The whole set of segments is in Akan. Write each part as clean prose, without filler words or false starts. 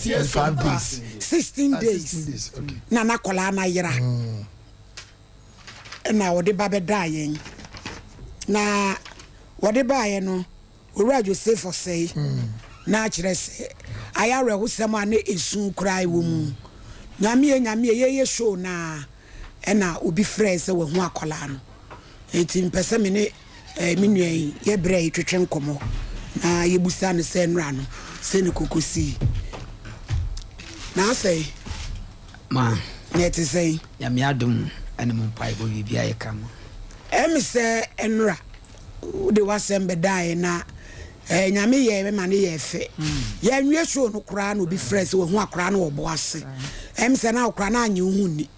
5 days. 16 Ah, days. 16 days, okay. Na n'akwadaa no ayera ɛna wɔde ba bɛdaa yɛn, na wɔde baeɛ no, Owura Joseph Ɔsɛe na akyerɛ sɛ ayɛ awerɛhosɛm a ne esu koraa wɔ mu. Nyame, Nyame, yɛyɛ show naa ɛna obi frɛ sɛ wahu akwadaa no, nti mpɛ sɛ me ne me nua yi yɛbrɛ yi twetwe nkɔmmɔ na yɛbusa no sɛ nnora no sɛ ne koko sii na asɛe. Ma. Na ɛte sɛn? Nyame adom ɛne mo mpaebɔ, biribi ayɛ kama. Ɛmi sɛ nnora wode w'asɛm bɛdaeɛ na Nyame yɛ bɛma ne yɛ fɛ. Yɛnwie show no koraa na obi frɛ sɛ wahu akwaraa no wɔ ase. Ɛm sɛ na akwaraa no anye wo ho nni,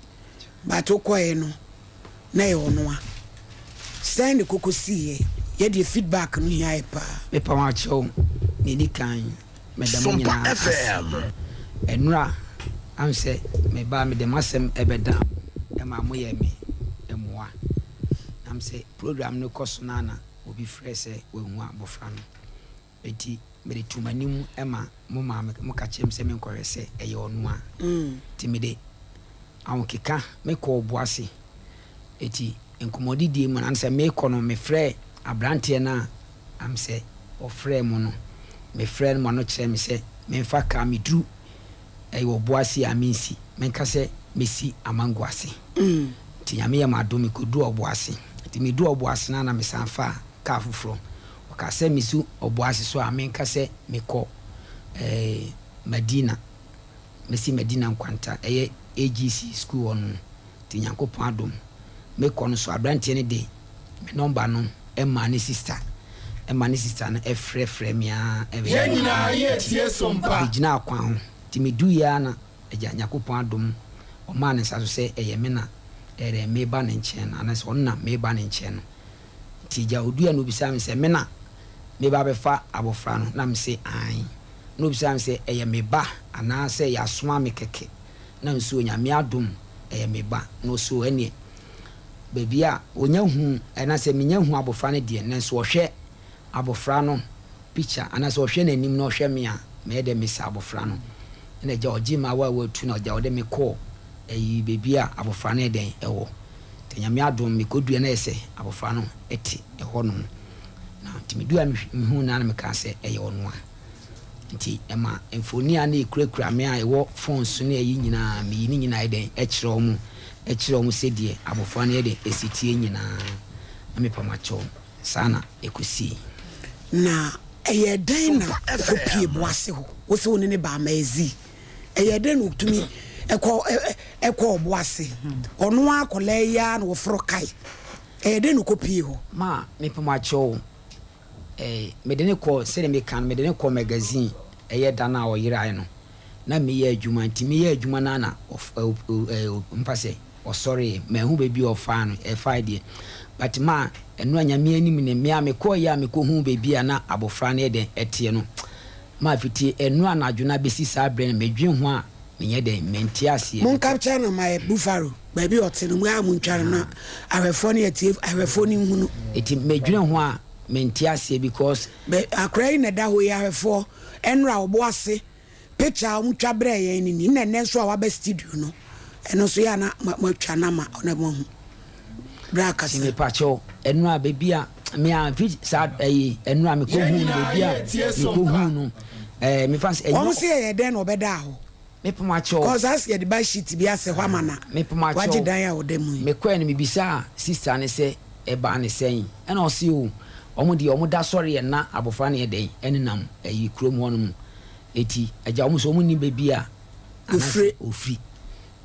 but wokɔɛ no na ɛyɛ ɔno a sɛn ne koko siiɛ. Yɛdeɛ feedback no hia yɛ paa. Mepa wo akyɛw, n'ani kan meda mo Sompa nyinaa ase. FM. Ɛnora am sɛ meba mede m'asɛm ɛbɛda ɛma moyɛ me mmoa nam sɛ program no kɔ so no na obi frɛ sɛ wahu abɔfra no, enti mede to m'anim ma mo maame, moka kyerɛ me sɛ menkɔhwɛ sɛ ɛyɛ ɔno a. Nti mede ahokeka mekɔɔ Boase. Enti nkɔmmɔdidie mu no sɛ mekɔ no, mefrɛ aberanteɛ no a am sɛ ɔfrɛ mu no, mefrɛ no ma no kyerɛ me sɛ memfa kaa meduru ɛyɛ Ɔboase a mensi, menka sɛ mɛsi Amango ase. Nti Nyame yɛ m'adom, mekɔduru Ɔboase. Nti meduru Ɔboase no a na mesan fa kaa foforɔ. Ɔka sɛ mesu Ɔboase so a menka sɛ mekɔ Madina, mɛsi Madina Nkwanta, ɛyɛ AGC school hɔ no. Nti Nyankopɔn adom, mekɔ no so aberanteɛ no de me number no ɛma ne sister, ɛma ne sister no ɛfrɛfrɛ me a. Yɛn nyinaa yɛ tie Sompa. Bɛgyina kwan ho. Nti meduiɛ a na agya Nyankopɔn adom ɔmaa ne nsa so sɛ ɛyɛ me na ɛyɛ meba ne nkyɛn no, anaasɛ ɔno na meba ne nkyɛn no. Nti agya oduiɛ no obisaa me sɛ me na meba bɛfa abɔfra no, na mese ae. Na obisaa me sɛ ɛyɛ me ba anaasɛ yɛasoma me kɛkɛ, na nso Nyame adom ɛyɛ me ba. Na ɔso ɛneɛ baabi a ɔnya hu ɛna sɛ menya hu abɔfra no deɛ, nanso ɔhwɛ abɔfra no picture anaasɛ ɔhwɛ n'anim na ɔhwɛ me a, mɛyɛ dɛ mesa abɔfra no. Ɛna agya ɔgye ma awa a watu na agya ɔde me kɔɔ ɛyi baabi a abɔfra no yɛ dɛn ɛwɔ. Nti Nyame adom mekɔdua na yɛ sɛ abɔfra no ɛte ɛhɔ nom, na nti medua mehu na na mekaa sɛ ɛyɛ ɔno a. Nti ɛma mfoni a na ɛkurakura me a ɛwɔ phone so ne ɛyi nyinaa, meyi ne nyinaa yɛ dɛn ɛkyerɛ ɔmo sɛdeɛ abɔfra no yɛ dɛn ɛsi tie nyinaa, na mepam akyɛw saa na ɛkɔsii. Na ɛyɛ dɛn na ɔkɔpie Boase hɔ? Wo sɛ wo ne ne ba amazi, ɛyɛ dɛn na ɔtumi ɛkɔ Ɔboase? Ɔno akɔla yi a na wɔforo kae, ɛyɛ dɛn na ɔkɔpie hɔ? Ma mepam akyɛw, mede ne kɔ sɛdeɛ meka no, mede ne kɔ magazine. Ɛyɛ da no a ɔyeraeɛ no na meyɛ adwuma, nti meyɛ adwuma no na mfa sɛ ɔsɔreɛ mahu baabi a ɔfaa no ɛfae deɛ, but ma ɛno a Nyame anim ne me a mekɔɔyɛ a mekɔhu baabi a na abɔfra no yɛ dɛn ɛteɛ no, ma fiti ɛno anadwo no abɛsi saa berɛ no, medwen ho a menyɛ dɛn mente aseɛ. Moncapture no ma yɛ Buffalo baabi a ɔte no mu a montwa no na ahwɛfoɔ no yɛtie, ahwɛfoɔ no nhunu. Nti medwene ho a mente aseɛ because Bɛ akora yi na ɛda hɔ yi, ahwɛfoɔ, ɛnora ɔbo ase picture a wɔtwa brɛ yɛn no ni, na ɛnɛ nso a waba studio no, ɛno nso yɛ a na moatwa no ama ɔna moahu berɛ akasa. Nti mepakyɛw, ɛno a baabi a me a fi saa ɛyi ɛno a mekɔhu no, baabi a mekɔhu no, mefa sɛ wɔn sɛ yɛyɛ dɛn na ɔbɛda hɔ? Mepam akyɛw. Kɔs ase yɛde ba sheet bi asɛ hɔ ama na mepam akyɛw. Wagye dan a ɔda mu yi. Mekɔɛ no mebisa sister ne sɛ ɛbaa ne sɛn, ɛna ɔse o ɔmo deɛ ɔmo da sɔre yɛ na abɔfra no yɛ dɛn ɛnenam ɛyi kurom hɔ nom. Eti agya ɔmo sɛ ɔmo nni baabi a ofiri. Ofiri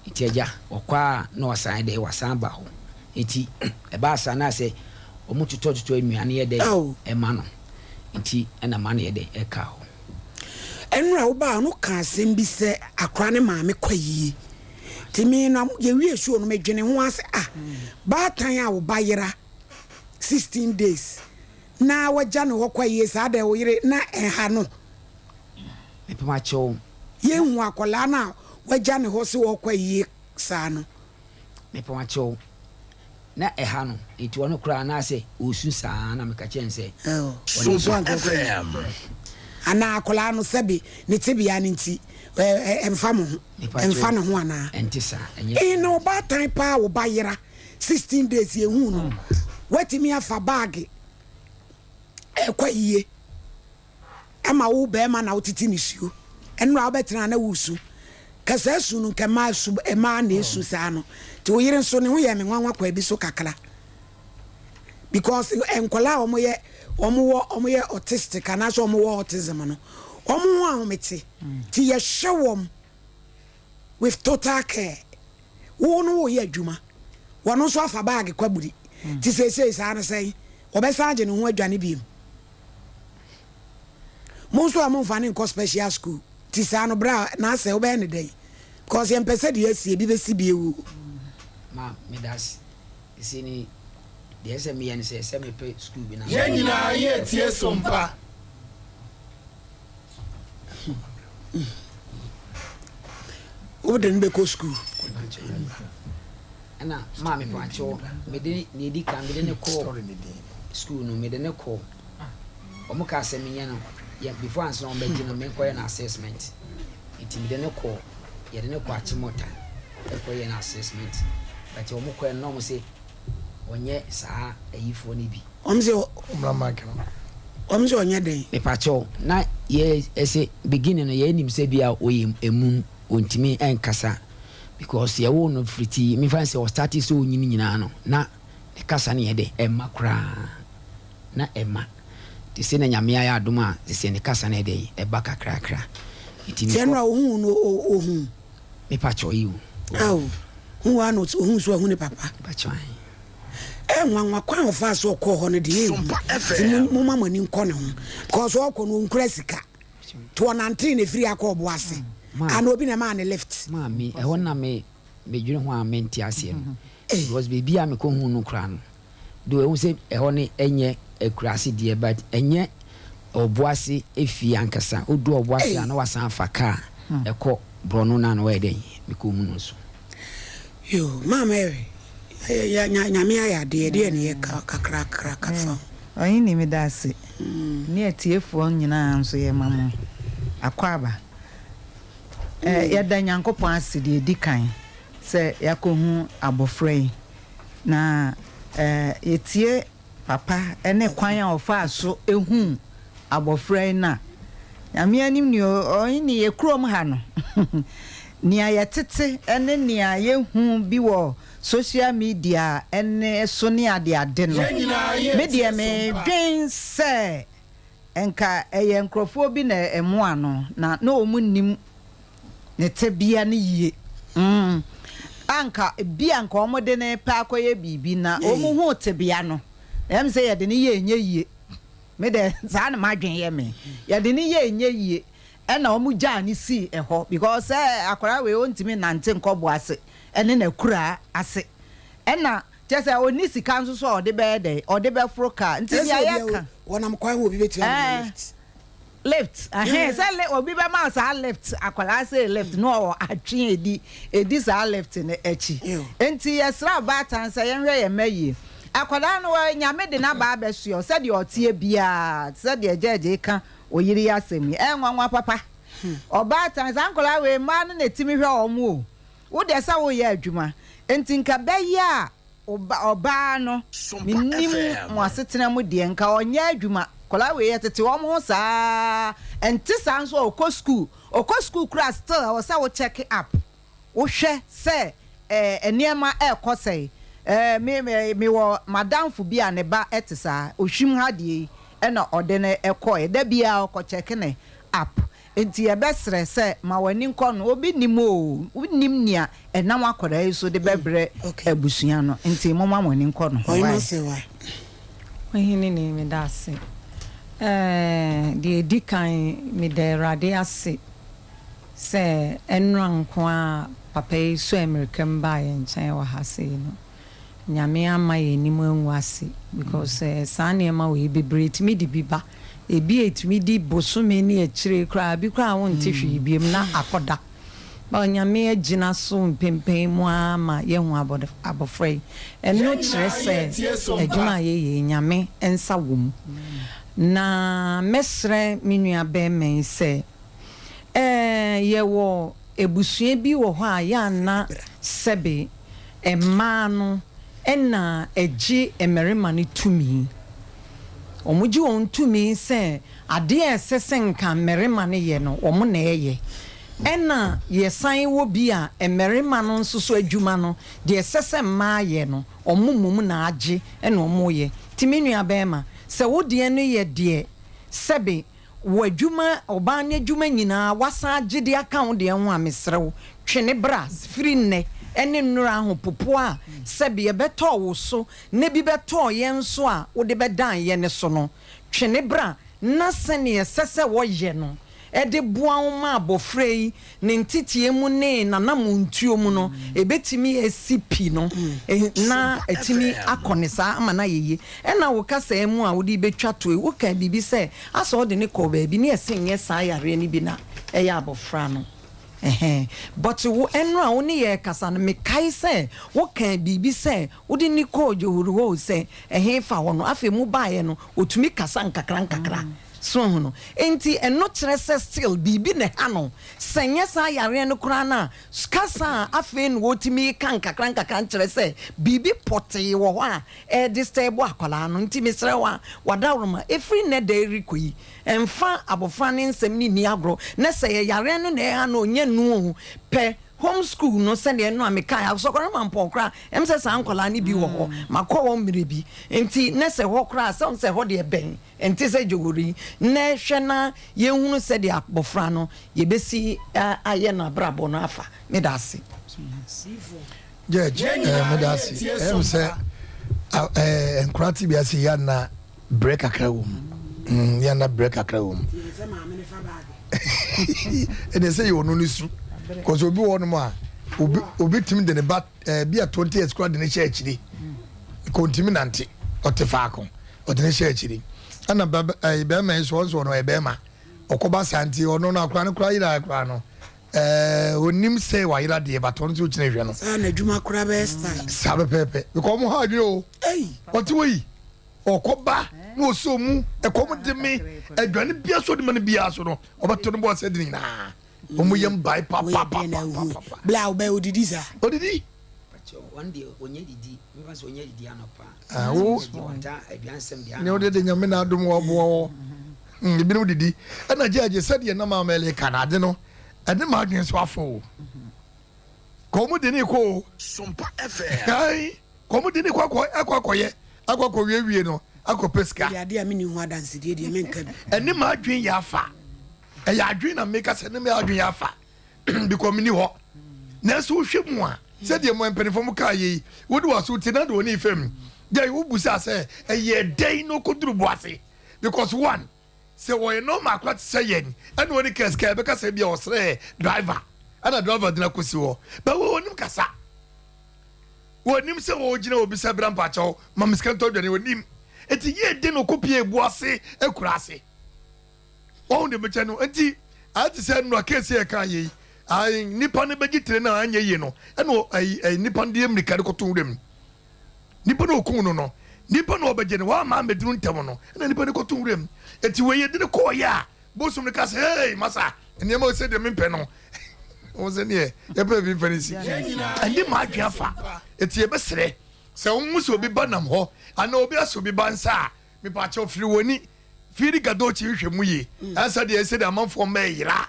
nti agya ɔkɔ a na wasan dɛn wasan ba hɔ. Eti ɛbaa saa na sɛ ɔmo totɔtotɔ nnuane yɛ dɛn ɛma no, nti ɛna ma no yɛ dɛn ɛka hɔ. Ɛnora wobaa no ka asɛm bi sɛ akora ne maame kɔ yie, nti me na yɛwie show no medwene ho ase ah, baatan a wo ba yera 16 days na wagya ne hɔ kɔ yie saa dɛ, wo yere na ɛha no? Mepem akyɛw. Yɛhu akwadaa no a wagya ne hɔ sɛ wɔkɔ yie saa no. Mepem akyɛw, na ɛha no, nti ɔno koraa anaasɛ ɔsu saa na meka kyerɛ no sɛ Sompa FM. Anaa akwadaa no sɛbe ne tebea no nti. Ɛmfa mo ho, ɛmfa ne ho anaa? Ɛnte saa, ɛnyɛ saa. Na ɔbaatan paa wo ba yera 16 days yɛhuu no, woatumi afa baage ɛkɔ ayie ɛma wo bɛrima na wotete ne suo, ɛnora wobɛtena na woresu. Ka saa su no nka mmaa su, mmaa na esu saa no. Nti wo yere nso ne ho yɛ me nwanwa kwa bi so kakra. Because nkwadaa a wɔyɛ wɔn wɔ wɔn yɛ autistic anaasɛ wɔn wɔ autism no, wɔn ho ahomete. Nti yɛhwɛ wɔn with total care. Wo no woyɛ adwuma, wɔn nso afa baage kwaburi. Nti seesei saa no sɛn, wɔbɛsan agye ne ho adwane biem. Mo nso a momfa no nkɔ special school. Nti saa no bra na asɛ wobɛyɛ no dɛn? Because yɛmpɛ sɛ deɛ asi ebi bɛsi bio o. Ma medase sesei ni deɛ ɛsɛ meyɛ ne sɛ sɛ mepɛ school bi na. Yɛn nyinaa yɛ tie sompa. Wode no bɛkɔ school. Ɛna maa mepakyɛw mede nea edi kan mede no kɔɔ school no mede no kɔɔ. Wɔn kaa sɛ menyɛ no yɛ before ansa na wɔn bɛgye no menkɔyɛ no assessment nti mede no kɔɔ yɛde no kɔɔ Achimota ɛkɔ yɛ no assessment but wɔn kɔɛ no na wɔn se ɔnyɛ saa ayifoɔ no bi. Wɔn se wɔn se ɔnyɛ dɛn? Mepakyɛw na yɛ ɛsɛ beginning no yɛ nim sɛ bia ɔyɛ emum ɔntumi ɛnkasa because yɛwoo no firiti mefa no sɛ ɔstartee sɛ ɔnyini nyinaa no na ne kasa no yɛ dɛ ɛmma koraa. na ɛma. Te se na Nyame ayɛ adom a sese ne kasa no yɛ dɛn ɛba kakrakra. Nti Sɛ mekɔ. ɛnora ohuu no o ohuu. Me pakyɛw yi o. Ao hu a na ohuu so ahu ne papa. Me pakyɛw ahe. Ɛyɛ nwanwa kwan a ɔfaa so ɔkɔɔ hɔ no deɛ ɛyɛ hu nti mo moma mo ani nkɔ ne ho because ɔkɔ no ɔnkura sika nti ɔnantee na ɛfiri akɔ ɔbo ase ana obi na ɛmaa ne lift. Maame ɛhɔ na me medwene ho a mente aseɛ no because baabi a mekɔ hu no koraa no Though ehu sɛ ɛhɔ no nyɛ akuraase deɛ but ɛnyɛ Ɔboase fie ankasa. Wodu Ɔboase a na wasan afa car ɛkɔ borɔno no a na wayɛ dɛn mekɔ hu no nso. Yoo maa Mary yɛ Nyame ayɛ adeɛ ɛdeɛ ne yɛ ka kakra kakra ka fa ho. Ɔhene meda ase ne atiefoɔ nyinaa nso yɛma mo akwaaba. Yɛda Nyankopɔn ase deɛ ɛdi kan sɛ yɛakɔhu abɔfra yi. Na yɛtie papa ne kwan a ɔfaa so huu abɔfra yi no a, Nyame anim ni o, ɔne yɛ kurom ha no, nea yɛtete ne nea yɛhu bi wɔ social media ne so ne adeade no, me deɛ medwen sɛ Nka ɛyɛ nkurɔfoɔ bi na ɛmoa no na na wɔn nnim ne tebea no yie mm a nka ebia nka wɔn de no repɛ akɔyɛ biribi na wɔn huu tebea no ɛyɛ me sɛ yɛde no yɛ ɛnyɛ yie me dɛ saa na m'adwene yɛ me yɛde no yɛ ɛnyɛ yie ɛna wɔn gyaa no sii ɛhɔ because sɛ akwadaa wei ɔntumi nnante nkɔ bo ase ɛne n'akuraa ase ɛna Kyerɛ sɛ ɔnni sika nso so a ɔde bɛyɛ dɛn? Ɔde bɛforo kaa. Nti Ɛsɛ nea obi a yɛka. wɔnam kwan ho obi bɛtumi ama no Ɛɛ, lift. lift. Ɛhɛn, sɛ li, obi bɛma wo saa lift, akwadaa sei lift, na ɔwɔ atwe a ɛdi, ɛdi saa lift no akyi. Ew. Nti yɛsrɛ abaatan sɛ yɛnhwɛ yɛn mma yie. Akwadaa no, ɔ, Nyame de no aba abɛsoɛ wo, sɛdeɛ ɔteɛ biara, te sɛ deɛ judge reka oyere yi asɛm yi. Ɛyɛ nwanwa papa. Ɔbaatan, saa nkwadaa wei, mmaa no na ɛtumi hwɛ wɔn o. Wo deɛ sɛ woyɛ adwuma nti nka bɛyɛ a wo ba ɔbaa no mennim mo asetena mu deɛ nka ɔnyɛ adwuma nkwadaa wei yɛtete wɔn ho saa ɛnte saa nso a ɔkɔ school ɔkɔ school koraa still ɛwɔ sɛ wo check up wohwɛ sɛ ɛɛ nneɛma ɛrekɔ sɛn ɛɛ me me mewɔ madamfo bi a ne ba ɛte saa ohwim ha deɛ yi ɛna ɔde no ɛkɔɛ da biara ɔkɔ check ne up Enti yɛbɛsrɛ sɛ ma w'ani nkɔ no, obi nnim oo, wonnim nea ɛnam akwadaa yi so de bɛbrɛ abusua no, nti momma mo ani nkɔ no ho. Wai. Ɔhene ni, meda ase. Ɛɛ, deɛ ɛdi kan, meda Awurade ase sɛ ɛnnora nko ara papa yi sɔɔ mmirika mu baa yɛn nkyɛn wɔ ha sei no. Nyame amma yɛn anim angu ase because saa nneɛma wei bebree tumi de bi ba. Ebi a etumi di bosome ne akyire koraa, bi koraa a wonte hwee biom na akɔda. But Nyame agyina so mpempɛn mu ara ma yɛahu abɔfra yi. Ɛno kyerɛ sɛ adwuma a yɛyɛ yi Nyame nsa wɔ mu. Na mɛsrɛ me nua bɛɛma yi sɛ. Ɛɛ, yɛwɔ abusua bi wɔ hɔ a yɛ a na sɛbe mmaa no na ɛgye mmarima no tumi. Wɔgye wɔn tumi sɛ adeɛ a ɛsɛ sɛ nka mmarima no yɛ no, wɔn na ɛyɛ. Ɛna yɛsan wɔ bi a mmarima no nso so adwuma no, deɛ ɛsɛ sɛ mmaa yɛ no, wɔn mmom na agye na wɔyɛ. Nti me nua barima, sɛ wo deɛ no yɛ deɛ sɛbe W'adwuma, ɔbaa no adwuma nyinaa woasan agye de aka wo deɛ ho a, mesrɛ wo, twe no bra. Firi nnɛ ne nnora ahopopoɔ a sɛbe ɛbɛtɔɔ wo so na bi bɛtɔɔ yɛn nso a wode bɛdan yɛn so no, twe no bra na sɛdeɛ ɛsɛ sɛ wɔyɛ no de boa wo ma abɔfra yi ne nteteɛ mu ne n'anammɔntuo mu no, ɛbɛtumi asi pi no na atumi akɔ ne saa ama no ayɛ yie. Ɛna wo kasaa mu a wode rebɛtwa toɔ yi, wokaa biribi sɛ asɛ wode no kɔɔ baabi ne ɛse nyɛ saa yareɛ no bi na ɛyɛ abɔfra no. Ɛhɛn. But wo ɛno a wo ne yɛn rekasa no, mekae sɛ wokaa biribi sɛ wode no kɔɔ Johor hɔ o sɛ ɛhe fa hɔ no, afei mobaeɛ no, ɔtumi kasa nkakra nkakra. So ahu no? Enti ɛno kyerɛ sɛ still biribi na ɛha no. Sɛ ɛnyɛ saa yareɛ no koraa no a, kasa a afei na ɔtumi reka nkakrankakra no kyerɛ sɛ biribi pɔtee wɔ hɔ a ɛredisturb akwadaa no. Nti mesrɛ wo a, w'adaworoma, ɛfiri nnɛ da yi rekɔ yi, mfa abɔfra no nsɛm no nni agorɔ. Na sɛ ɛyɛ yareɛ no na ɛha no a, ɔnya nnu o, pɛ home school no sɛdeɛ ɛno a mekaeɛ, Asɔkɔre Mampɔn koraa, ɛm sɛ saa nkwadaa no bi wɔ hɔ. Makɔ hɔ mmerɛ bi. Nti na sɛ hɔ koraa, sɛ wohu sɛ ɛhɔ deɛ ɛbɛn. Ɛnte sɛ dwohori. Nnɛ, hwɛ na yɛnhunu sɛdeɛ abɔfra no yɛbɛsi ayɛ no abrabɔ no afa. Meda ase. Judge, eh, meda ase. Ɛyɛ me sɛ eh, nkora te bi ase yɛ na brɛ kakra wɔ mu. Mm, yɛ na brɛ kakra wɔ mu. Ɛnna sɛ yɛ ɔno ne su. Kɔsɛ obi wɔ hɔnom a, obi obi tumi de ne ba eh, bi a 20 years kora de ne hyɛ akyiri. Kɔntumi nante, ɔte faako. ɔde ne hyɛ akyiri ɛna ɛyi bɛrima yi so ɔnso ɔno ɔyɛ bɛrima ɔkɔba saa nti ɔno no akora no kora yera kora no ɛɛ onim sɛ wayera deɛ but ɔno nso kyerɛ hwɛ no. Saa na adwuma kora bɛyɛ style. Saa pɛpɛɛpɛ because ɔmo ha adwene o ɔte wɔ yi ɔkɔba na ɔsɛ ɔmu ɛkɔm de me aduane bia so ɔde ma no biara so no ɔbɛto no bɔ ɔsɛ de ne nyinaa ɔmo yam bae papapapapa. Bla ɔbɛ odidi saa. Odidi. Wɔn deɛ ɔnyɛ didi nfa sɛ ɔnyɛ didi anɔpa. Ah, wo ne wode de nyame na adom wɔboa wɔ hmm, ebinom didi ɛna gye agye sɛdeɛ na maama ɛle ka no ade no ɛne ma adwene so afo o kɔn mu de ne kɔ o kɔn mu de ne kɔ akɔ akɔ akɔyɛ akɔ akɔ wiewie no akɔ pɛ sika adeɛ a menni ho adansedie deɛ menka bi ɛne ma adwene yɛ afa ɛyɛ adwene na meka sɛ ne ma adwene yɛ afa because menni hɔ nanso wohwɛ mu a sɛdeɛ mo mpanimfoɔ mo kaa yei wode w'aso tie na de w'ani fam gya wobusa sɛ ɛyɛ dɛn na ɔkɔduru bo ase because one sɛ wɔyɛ normal akora te sɛ yɛn ɛna ɔne kɛsika ɛbɛka sɛ bia ɔsrɛ driver ɛna driver gyina kɔsi hɔ bɛ wɔnim kasa wɔnim sɛ wɔgyina obi sɛ bra mpakyɛw ma me sika ntɔ dwane wɔnim ɛti yɛ den ɔkɔpie ebu ase akura ase Wahu deɛ mekyɛ no? Nti ayɛ te sɛ nnora keesi a yɛka yɛ yi, ayi nipa no bɛgye tire no a anyɛ yie no, ɛna ayi ayi nipa no de mmirika de kɔto nwura mu. Nipa no okun no no, nipa no ɔbɛgye no, wamma ammɛduru ntɛm no, ɛna nipa no kɔto nwura mu. Eti wei yɛde no kɔɔyɛ a, bosom no ka sɛ, hey, masa, nneɛma sɛ deɛ mempɛ no. Wɔn sɛ neɛ yɛpɛ bi mfa no si. Ɛnde maa adwene afa. Eti yɛbɛsrɛ sɛ wohu sɛ obi ba nam hɔ anaa obi asɛ obi ba nsa a, mepaakyɛw firi w'ani Firi Gadokyi nhwɛ mu yie ansa deɛ ɛsɛ deɛ amanfoɔ mma ɛyera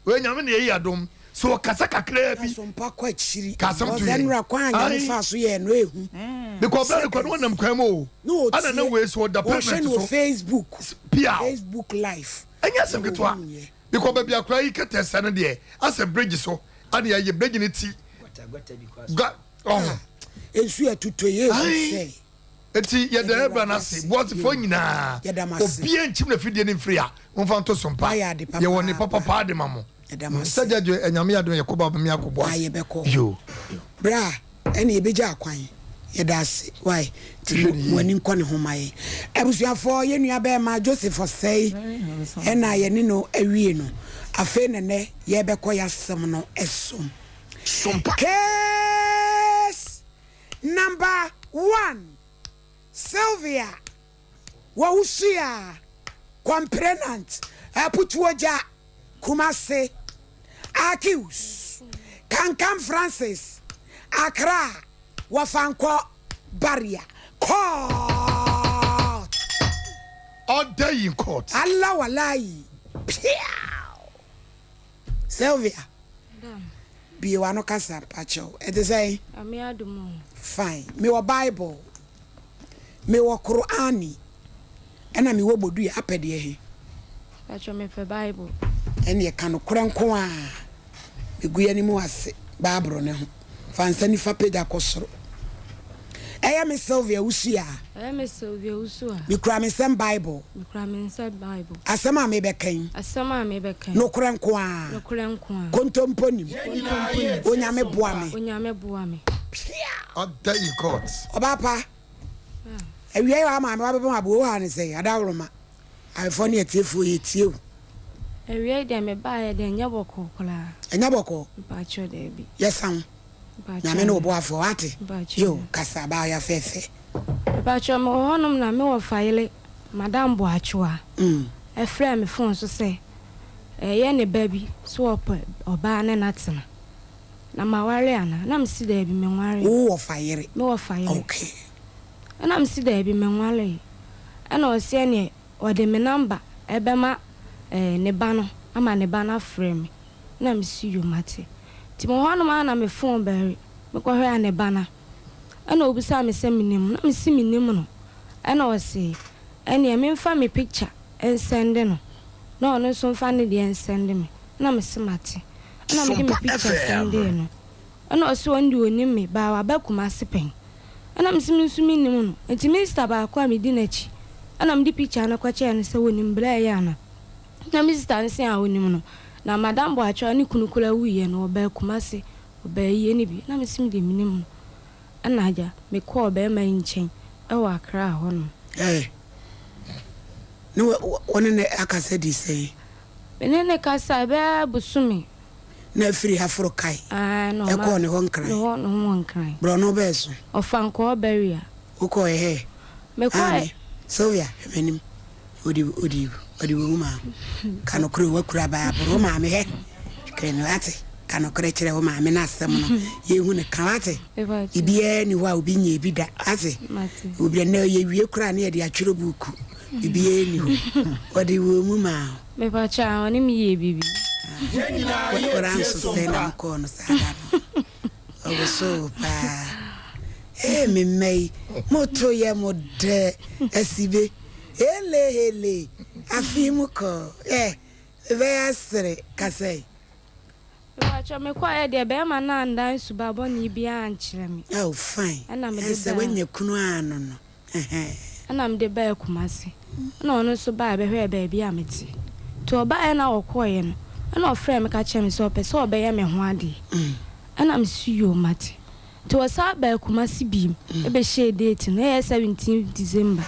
wei nyame na yɛyi adom so ɔkasa kakraa bi Asompa kɔ akyiri. Ka asɛm to Ɔsɛ yɛn nnora kwan a Nyame Ae faa so yɛɛ no ehu. Because ɔbra no kɔ no wɔnam kwan mu o Na Ana na ɔtie wei so ɔda ɔhwɛ pavement no wɔ so Facebook Pia o Facebook live Ɛnyɛ asɛm na ketewa ɔhunuiɛ. Because baabi akora yi kɛtɛ sɛ no deɛ asɛ bridge so ana yɛayɛ bridge no ti Gutter gutter bi kɔ aso. Gua ɔho Ah nsu ɛtotɔ yi ehu Ae sɛ. Enti yɛda Awurade ase, boasefoɔ nyinaa, obiara nkyim n'afidie no mfiri a, momfa nto so mpa. Yɛwɔ nnepa papa de ma mo. Sɛ gyagye Nyame adom yɛkɔ ba me akɔ boase. Yoo. Bra ɛne yɛbɛgya akwan. Yɛda ase wai nti mo ani nkɔ ne ho ma yɛn. Abusuafoɔ yɛn nua bɛɛma Joseph Ɔsɛe ɛna yɛne no awie no afei na nɛ yɛbɛkɔ yasɛm no so. Case Number one, Sylvia Wawusuya, Complainant, Aputuogya, Kumasi. Accuse Kankam Francis Accra Wɔfankɔ Barrier Court. Order in court. Allah walayi piaw. Sylvia bue w'ano kasa mpakyɛw. Ɛte sɛn? Nyame adom o. Fine. Mewɔ Bible, mewɔ Qur'ani, ɛna mewɔ bodua. Apɛ deɛ he? Mpakyɛw mepɛ Bible. Ɛneɛ ka nokorɛ nko ara. Megu y'anim ase Bible no ho. Fa nsa nifa pagya kɔ soro. Ɛyɛ me Sylvia Wusu a. Ɛyɛ me Sylvia Wusu a. Mekura me nsam Bible. Mekura me nsam Bible. Asɛm a mebɛka yi. Asɛm a mebɛka yi. Nokorɛ nko ara. Nokorɛ nko ara. Kontompo nnim. Kontompo nnim. Onyame boa me. Onyame boa me. Piaw! Order in court. Ɔbaa pa, awia yi w'amaame wabɛbɔ me aboɔ, wo ha ne sɛn? Adaworoma. Ayeforɔ ne atiefoɔ yɛtie wo. Awiei deɛ me baeɛ deɛ ɛnyɛ bɔkɔɔ koraa. Ɛnyɛ bɔkɔɔ? Mpakyɛw daabi. Yɛsa wo. Mpakyɛw. Nyame ne wo boafoɔ wate? Mpakyɛw. Yo, kasa abaayewa fɛɛfɛ. Mepakyɛw mewɔ hɔ nom na me wɔfa yere Madam Boakyewa ɛfrɛɛ me phone so sɛ ɛyɛ ne ba bi sɛ ɔpɛ ɔbaa ne no atena na maware anaa na mese daabi menwaree. Wo wɔfa yere? Me wɔfa yere. Okay. Ɛna mese daabi menwaree. Ɛna ɔse ɛneɛ ɔde me number ɛbɛma ɛɛ ne ba no ama ne ba no afrɛ me. Ɛna mese yo mate. Nti mewɔ hɔ nom ara na me phone bɛre, mekɔhwɛ a ne ba no a. Ɛna ɔbisaa me sɛ menim no, na mese mennim no. Ɛna ɔse ɛneɛ memfa me picture nsɛnde no na ɔno nso mfa ne deɛ nsɛnde me. Ɛna mese mate. Ɛna mede me Sompa picture FM. sɛndee no. Ɛna ɔse ɔno deɛ ɔnim me, baa waba Kumasi pɛn. Ɛna mese me nso mennim no. Nti me sista baako a medi n'akyi ɛna mede picture no kɔkyɛɛ no sɛ ɔnim berɛ a ɛyɛ anaa. Ɛna me sista no se aa ɔnim no. Na Madam Boakyewa ne kunu koraa wuiɛ no ɔbaa Kumasi, ɔbaa ayie no bi. Ɛna mese me deɛ mennim no. Ɛna agya mekɔɔ barima yi nkyɛn ɛwɔ Accra hɔ nom. Ɛɛ, ne wo ne no akasa di sɛn? Me ne no kasae bɛyɛ bosome. Na afiri ha foro kae. Ae, na ɔma. Ɛkɔɔ ne hɔ Nkran. Ne hɔ, ne ho wɔ Nkran. Borɔno bɛɛ so. Ɔfa nkɔɔ Beria. Wokɔɔ ɛ? Mekɔɔ ɛ. Aane, Sylvia, hwɛ m'anim. Ɔde, ɔde, ɔde wɔ wo maa. Ka nokorɛ o, woakura Bible. Wo maame, hɛ, hwɛ me, woate? Ka nokorɛ kyerɛ wo maame na asɛm no, yɛnhu no ka, woate? Biribiara nni hɔ a obi nyɛɛ bi da, woate? Obi, ɛnnɛ yɛwie koraa na yɛde atwerɛ buuku. Biribiara nni hɔ. Ɔde wɔ mu maa wo. Mepakyɛ a ɔne me yɛɛ biribi. Yɛn nyinaa yɛ Wokora tie nso som sɛn na pa. mokɔɔ no saa da no? Ɔwosoo paa. Ee me mma yi, moto yɛ mo dɛ asibe. Hele hele, afei mokɔ ɛ, mebɛyɛ asere kasa yi. Mepakyɛ mekɔɛ deɛ bɛɛma no andan suba bɔne biaa ankyerɛ me. Oh fine, Ɛna mede ɛnsɛ baa. woanya kunu ano no. Ɛna mede baa Kumasi. Ɛna ɔno nso baeɛ bɛhwɛɛ baabi a mete. Nti ɔbaeɛ na ɔkɔeɛ no, ɛna ɔfrɛɛ me ka kyerɛɛ me sɛ ɔpɛ sɛ ɔbɛyɛ me ho adeɛ. Ɛna mese yoo mate. Nti ɔsan baa Kumasi bio bɛhyɛɛ date no, ɛyɛ 17 December.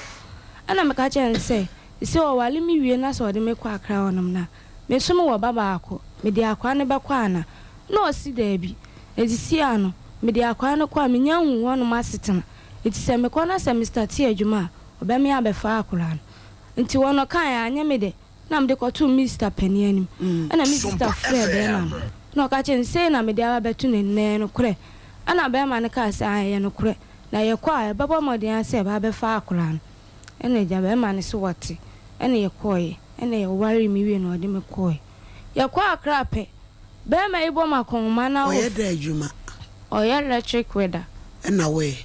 Ɛna meka kyerɛɛ no sɛ, seesei ɔware me wie na sɛ ɔde me kɔ Accra hɔnom no a, me nso mewɔ ba baako, mede akwadaa no bɛkɔ anaa? Ɛna ɔse daabi. Nti seesei ara no, mede akwadaa no kɔ a, mennya nhuu hɔnom asetena. Ntsi sɛ mekɔ na sɛ mestartee edwuma a, ɔbɛme abɛfa akora no. Ntsi hɔ no ɔkae a, annyɛ me dɛ, nna mede kɔtoo me sista panin anim. Nna me sista frɛɛ bɛrima no, na ɔka kyerɛɛ no sei na mede aba abɛto n'anim, na ɛyɛ nokorɛ? Nna bɛrima no kaa sɛ, aane, ɛyɛ nokorɛ, na yɛkɔ a, yɛbɛbɔ mmɔden ara sɛ yɛbɛba abɛfa akora no. Nna agya bɛrima no se wɔte, nna yɛkɔeɛ, nna yɛwaree me wiei na ɔde me kɔeɛ. Yɛkɔɔ Accra pɛ, bɛrima yi bɔ me akɔnhoma na Ɔyɛ dɛn adwuma? Ɔyɛ electric welder. Ɛna wo ɛ?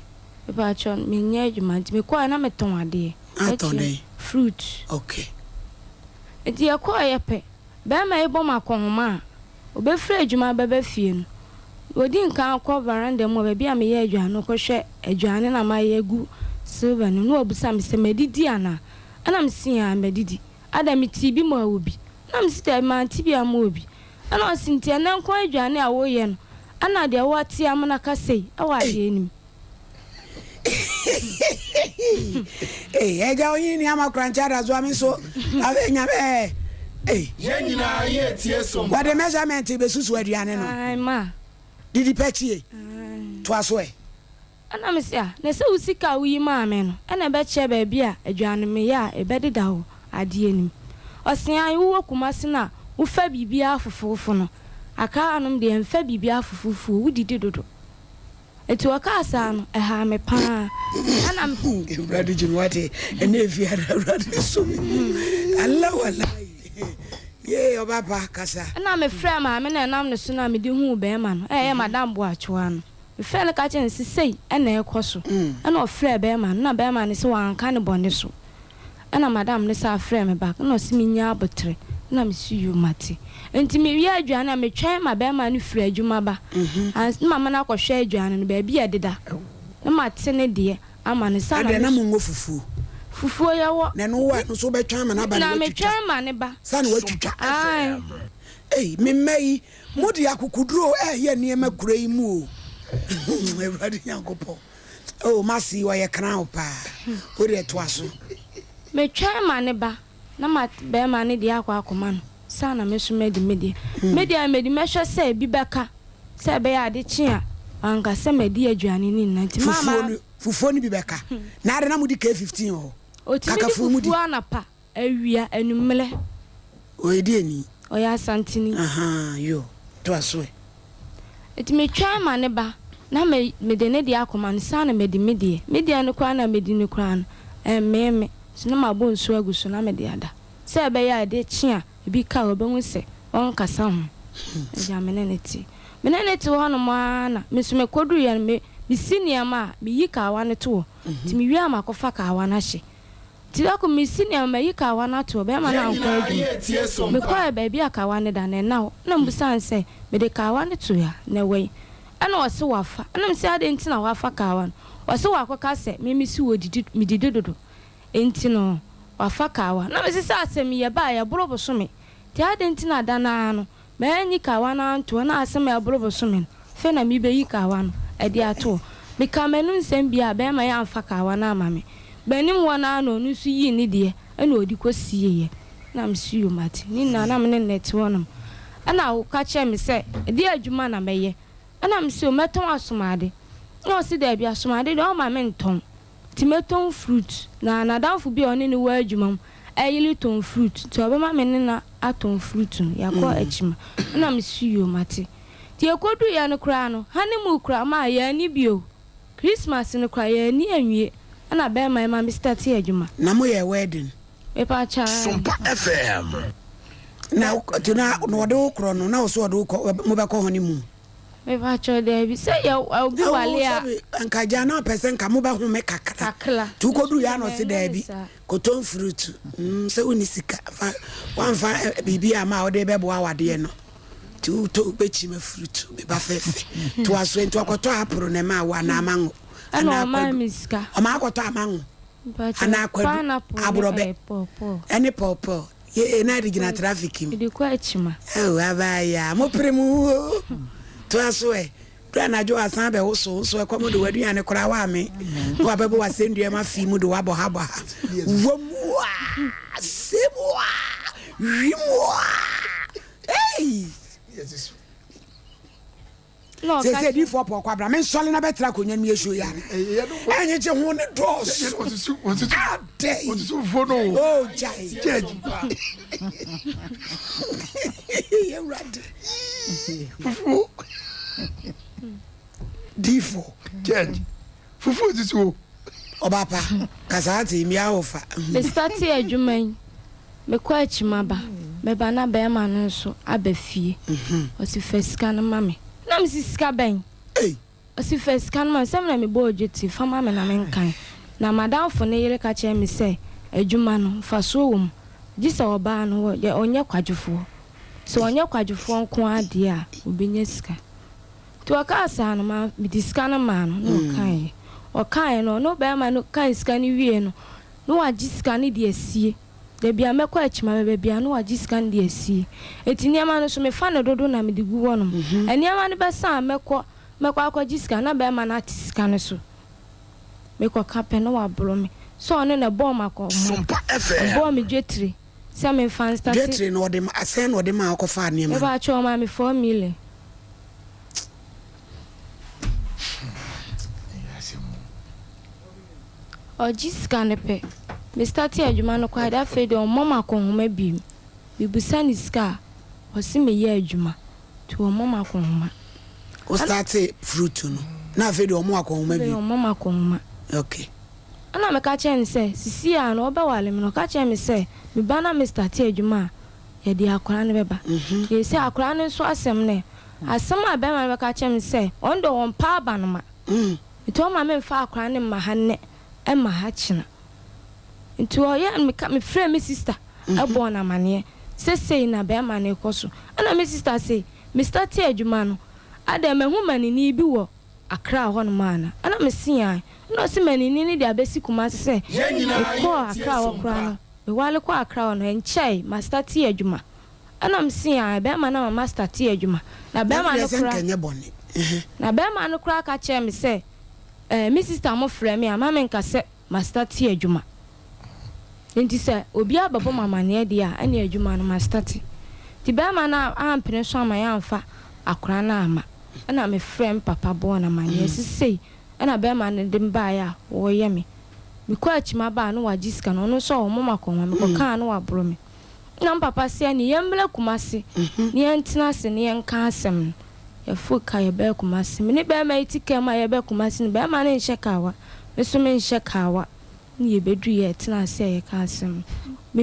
Mepakyɛw, menyɛ adwuma nti mekɔɔɛ na metɔn adeɛ. Atɔn dɛn? Fruit. Okay. Nti yɛkɔɔeɛ pɛ, bɛrima yi bɔ me akɔnhoma a, ɔbɛfiri adwuma bɛba fie no, ɔdi nkan kɔ veranda mu hɔ baabi a meyɛ aduane no kɔhwɛ aduane no a mayɛ agu silver no mu na wabisa me sɛ madidi anaa? Ɛna mese aane madidi. Ada metee bi maa obi? Ɛna mese daabi mante bi amma obi. Ɛna ɔse nti ɛnɛ nko ara aduane a woyɛ no ɛna deɛ woate amena ka sei ɛwɔ adeɛ no mu. Ei agya onyi ni ama korankyɛ adazoa me nso afei nyame ɛɛ ei. Yɛn nyinaa yɛ tie som pa. Wɔde measurement bɛsusu aduane no. Ae ma. Didi pɛ tie. Ae. Toa so ɛ. Ɛna mese ah na sɛ wo sika a woyi maa me no ɛna ɛbɛkyerɛ baabi a aduane meyɛ a ɛbɛdeda wɔ adeɛ no mu. Ɔse ae wowɔ Kumasi no a wofa biribiara fofoofo no. Accra hanom deɛ yɛmfa biribiara fufufuo, wodidi dodo. Enti ɔkaa saa no, ɛhaa me pa ara. Ɛnna me. Awurade gye me wate ɛnɛ efiada Awurade so me mu Allah walayi yee ɔba pa kasa. Ɛnna mefrɛɛ maame no a ɛnam ne so no a mede huu barima no, a ɛyɛ Madam Boakyewa no. Mefrɛɛ no ka kyerɛɛ no sɛ sei na ɛrekɔ so. Ɛnna ɔfrɛɛ barima no, ɛnna barima no se wanka ne bɔne so. Ɛna madam no san frɛɛ me back ɛna ɔse mennya aboterɛ ɛna mese yoo mate. Nti mewie aduane a metwɛn ma bɛɛma no firi adwuma ba ans na mama no akɔhwɛ aduane no baabi a ɛdeda na mate ne deɛ ama no sa na Adɛn na me mongɔ fufuo? Fufuo yɛwɔ. Na ɛno wo a ɛno nso wobɛtwɛn ama no aba na Na woatwitwa? metwɛn ma ne ba. Sa na woatwitwa? Ae. Ei me mma yi mode akokoduro ɛɛyɛ nneɛma kuro yi mu o Awurade Nyankopɔn. Oh masi yi ɔyɛ crown paa wo deɛ toa so. Me twɛn ma ne ba na ma bɛɛma no deɛ akɔ akɔma no saa na me nso madi me deɛ. Me deɛ medi mɛhwɛ sɛ ebi bɛka sɛ ɛbɛyɛ ade kye a wanka sɛ madi aduane no nyinaa nti maa Fufuo no fufuo no bi bɛka na ade na modi K15 wɔ hɔ Otumi di kakafuo mudi. fufuo anapa. Awia, anwummerɛ. Ɔyɛ deɛni? Ɔyɛ Asanteni. Ahaa, yoo, toa so ɛ. Nti metwɛn ma ne ba, na me, mede ne deɛ akɔma no, saa na madi me deɛ. Me deɛ no koraa na medi no koraa no, ɛmmee me. So na mabɔ nsuo agu so na mede ada. Sɛ ɛbɛyɛ a ɛde kye a, ebi ka a, ɔbɛhu sɛ ɔnkasa ho. Agya, me ne no te. Me ne no te hɔnom ara na me nso mekɔduruiɛ no, me, mesi nneɛma a, meyi kawa no to hɔ. Nti mewie a makɔfa kawa no ahyɛ. Nti da koro mesi nneɛma mayi kawa no ato hɔ, bɛrima no Yɛn ankɔ nyinaa adwuma. yɛretie som pa. Mekɔɛ baabi a kawa no da no, ɛnna hɔ. Ɛna mebisaa no sɛ, mede kawa no too ha, na ɛwɔ he? Ɛna ɔse wafa. Ɛna mese adɛn nti na wafa kawa no? Ɔse wakɔka sɛ me mese wɔdidi, medidi dodo nti no wafa kawa. Na mese sɛ asɛm yi ɛbaeɛ ɛboro bosome, nti adɛn nti na da no ara no Manyi kawa no anto hɔ na asɛm a ɛboro bosome no, afei na merebeyi kawa no de ato hɔ. Mekaa m'anom nsɛm bio a, barima yi amfa kawa no amma me. M'anim hɔ no ara na ɔno nso yii ne deɛ na ɔde kɔsieeɛ. Ɛnna mese, Yoo, mate. Ne nyinaa na me ne no na ɛte hɔnom. Ɛnna ɔka kyerɛɛ me sɛ, Ɛdeɛn adwuma na mɛyɛ? Ɛnna mese, O, mɛtɔn asomade. Ɛnna ɔse, Dabi, asomade deɛ ɔmma mentɔn. Nti mɛtɔn fruit. Na n'adamfo bi a ɔne no wɔ adwuma mu yere tɔn fruit, nti ɔbɛma me ne no atɔn fruit no. Yɛakɔ akyima. Ɛna mese yoo mate. Nti yɛkɔduruiɛ no koraa no, honeymoon koraa maa yɛanni bio. Christmas no koraa yɛanni anwie. Ɛna bɛɛma yi ma me startee adwuma. Na moyɛɛ wedding? Mepakyɛ ae. Sompa FM. Na nti na ɔde wo korɔ no, na ɔse ɔde wo kɔ, mobɛkɔ honeymoon? Mepakyɛw daabi sɛ yɛ obi wale a. Sɛbi nka gya na ɔpɛ sɛ nka mo bɛ home kakra. Kakra. Nti wokɔ duru yɛ na ɔse daabi kɔtɔn fruit mm sɛ wonni sika fa wamfa biribi ama a wode bɛboa awadeɛ no nti wotɔ wobɛkyima fruit me ba fɛfɛ toa so nti ɔkɔtɔ aporo na ɛma wo anaa mango anaa kwadu ɔma akɔtɔ amango anaa kwadu aborɔbɛ ɛne pɔɔpɔɔ. Yee na de gyina traffic mu. Mede kɔ akyima. Oh abaayaa mo pere mo ho oo. Toa so ɛ. Duru anadwo asan bɛ woso nso ɛkɔm de w'aduane koraa w'ame na wabɛbɔ w'asɛnnua mu afi mu de w'abɔ ha bɔ ha. Wɔ mu a se mu a wi mu a ei. Na ɔka Seesei kyerɛ. adiyifoɔ pɔɔ kwabena mensɔre na bɛtra akonnwa no mu yɛ show yi ana? Ɛnyegye ho ne dɔɔso. Adɛn? Oh gyae. Awurade. Fufuo. Diifoɔ. Church. Fufuo sisi o. Ɔba pa, kasa ate, mmea wo fa. Me startee adwuma yi, me kɔ akyi maba, me ba na bɛɛma no nso aba fie, ɔse fa sika no ma me, na me se sika bɛn? Ɔse fa sika no ma me, sɛ me na me bɔɔ dwetire, fa ma me na me nkan, na m'adamfo no yere ka kyerɛɛ me sɛ adwuma no mfasoɔ wɔ mu, gye sɛ ɔbaa no ɔnyɛ kwadwofoɔ, sɛ ɔnyɛ kwadwofoɔ nko ara deɛ a ɔbɛnya sika. Nti ɔkaa saa no, ma mede sika no maa no na ɔkaeɛ. Ɔkaeɛ no, ɔno barima no kae sika no wieeɛ no, na wagye sika no de asie. Da biara mɛkɔ akyima bɛba biara na wagye sika no de asie. Nti nneɛma no nso mefa no dodo na mede gu hɔnom. Nneɛma no bɛsa a mɛkɔ mɛkɔ akɔgye sika na barima no ate sika no so. Mekɔka pɛ na waboro me. Sɛ ɔno na ɛbɔɔ me akɔnhoma, ɔbɔɔ me dwetire. Sɛ me nfa nstate. Dwetire no ɔde ma sɛn na ɔde maa ɔkɔ faa nneɛma no. Mepakyɛw ɔmaa me 4 million. Ɔgye sika no pɛ. Me starte adwuma no koraa de afei deɛ ɔmmɔ me akɔnhoma biom. Me busa no sika a ɔse me yɛ adwuma. Nti wɔmmɔ me akɔnhoma. Wo starte fruit no na afei deɛ wɔn akɔnhoma bio? Afei wɔmmɔ me akɔnhoma. Okay. Ɛna meka kyerɛɛ no sɛ sisi a no ɔbɛwale me no ɔka kyerɛɛ me sɛ me ba na me starte adwuma a yɛde akwadaa no bɛba. Seesei akwadaa no nso asɛm no ɛ? Asɛm a bɛrima no bɛka akyerɛ me sɛ ɔno deɛ ɔmpɛ abanoma nti ɔmma memfa akwadaa no mma ha nnɛ mma ha kyena. Nti ɔyɛ a meka mefrɛɛ me sista bɔɔ no amaneɛ sɛ sei na bɛrima no rekɔ so. Ɛna me sista se me starte adwuma no adɛn mahu manini bi wɔ Accra hɔnom ana? Ɛna mese ae. Ɛna ɔse manini no de abɛsi Kumasi sɛ mekɔɔ Accra hɔ koraa no mewale kɔɔ Accra hɔ no ɛnkyɛe mastarte adwuma. Ɛna me se ae bɛɛma no ama ma starte adwuma na bɛɛma no koraa na bɛɛma no koraa ka kyerɛɛ me sɛ eh me sister mo frɛ me a ma me nka sɛ ma starte adwuma nti sɛ obi abɛbɔ mo amaneɛ deɛ a ɛne adwuma no ma starte nti bɛɛma no ampene so ama yɛamfa akora no amma ɛna me frɛ me papa bɔɔ no amaneɛ se sei ɛna bɛɛma no de me baeɛ a wɔyɛ me me kɔ akyi ma baa no wagye sika no ɔno nso ɔwɔ mo makɔnwa me kɔ kaa no waboro me. Nna me papa se ɛne yɛmmra Kumasi na yɛntena ase na yɛnka asɛm no. Yɛforo kaa yɛbaa Kumasi. Me ne barima yi te kaa mu a yɛreba Kumasi no, barima no nhyɛ kaawa, me nso menhyɛ kaawa. Nna yɛbɛduruiɛ yɛtenaa ase a yɛkaa asɛm no.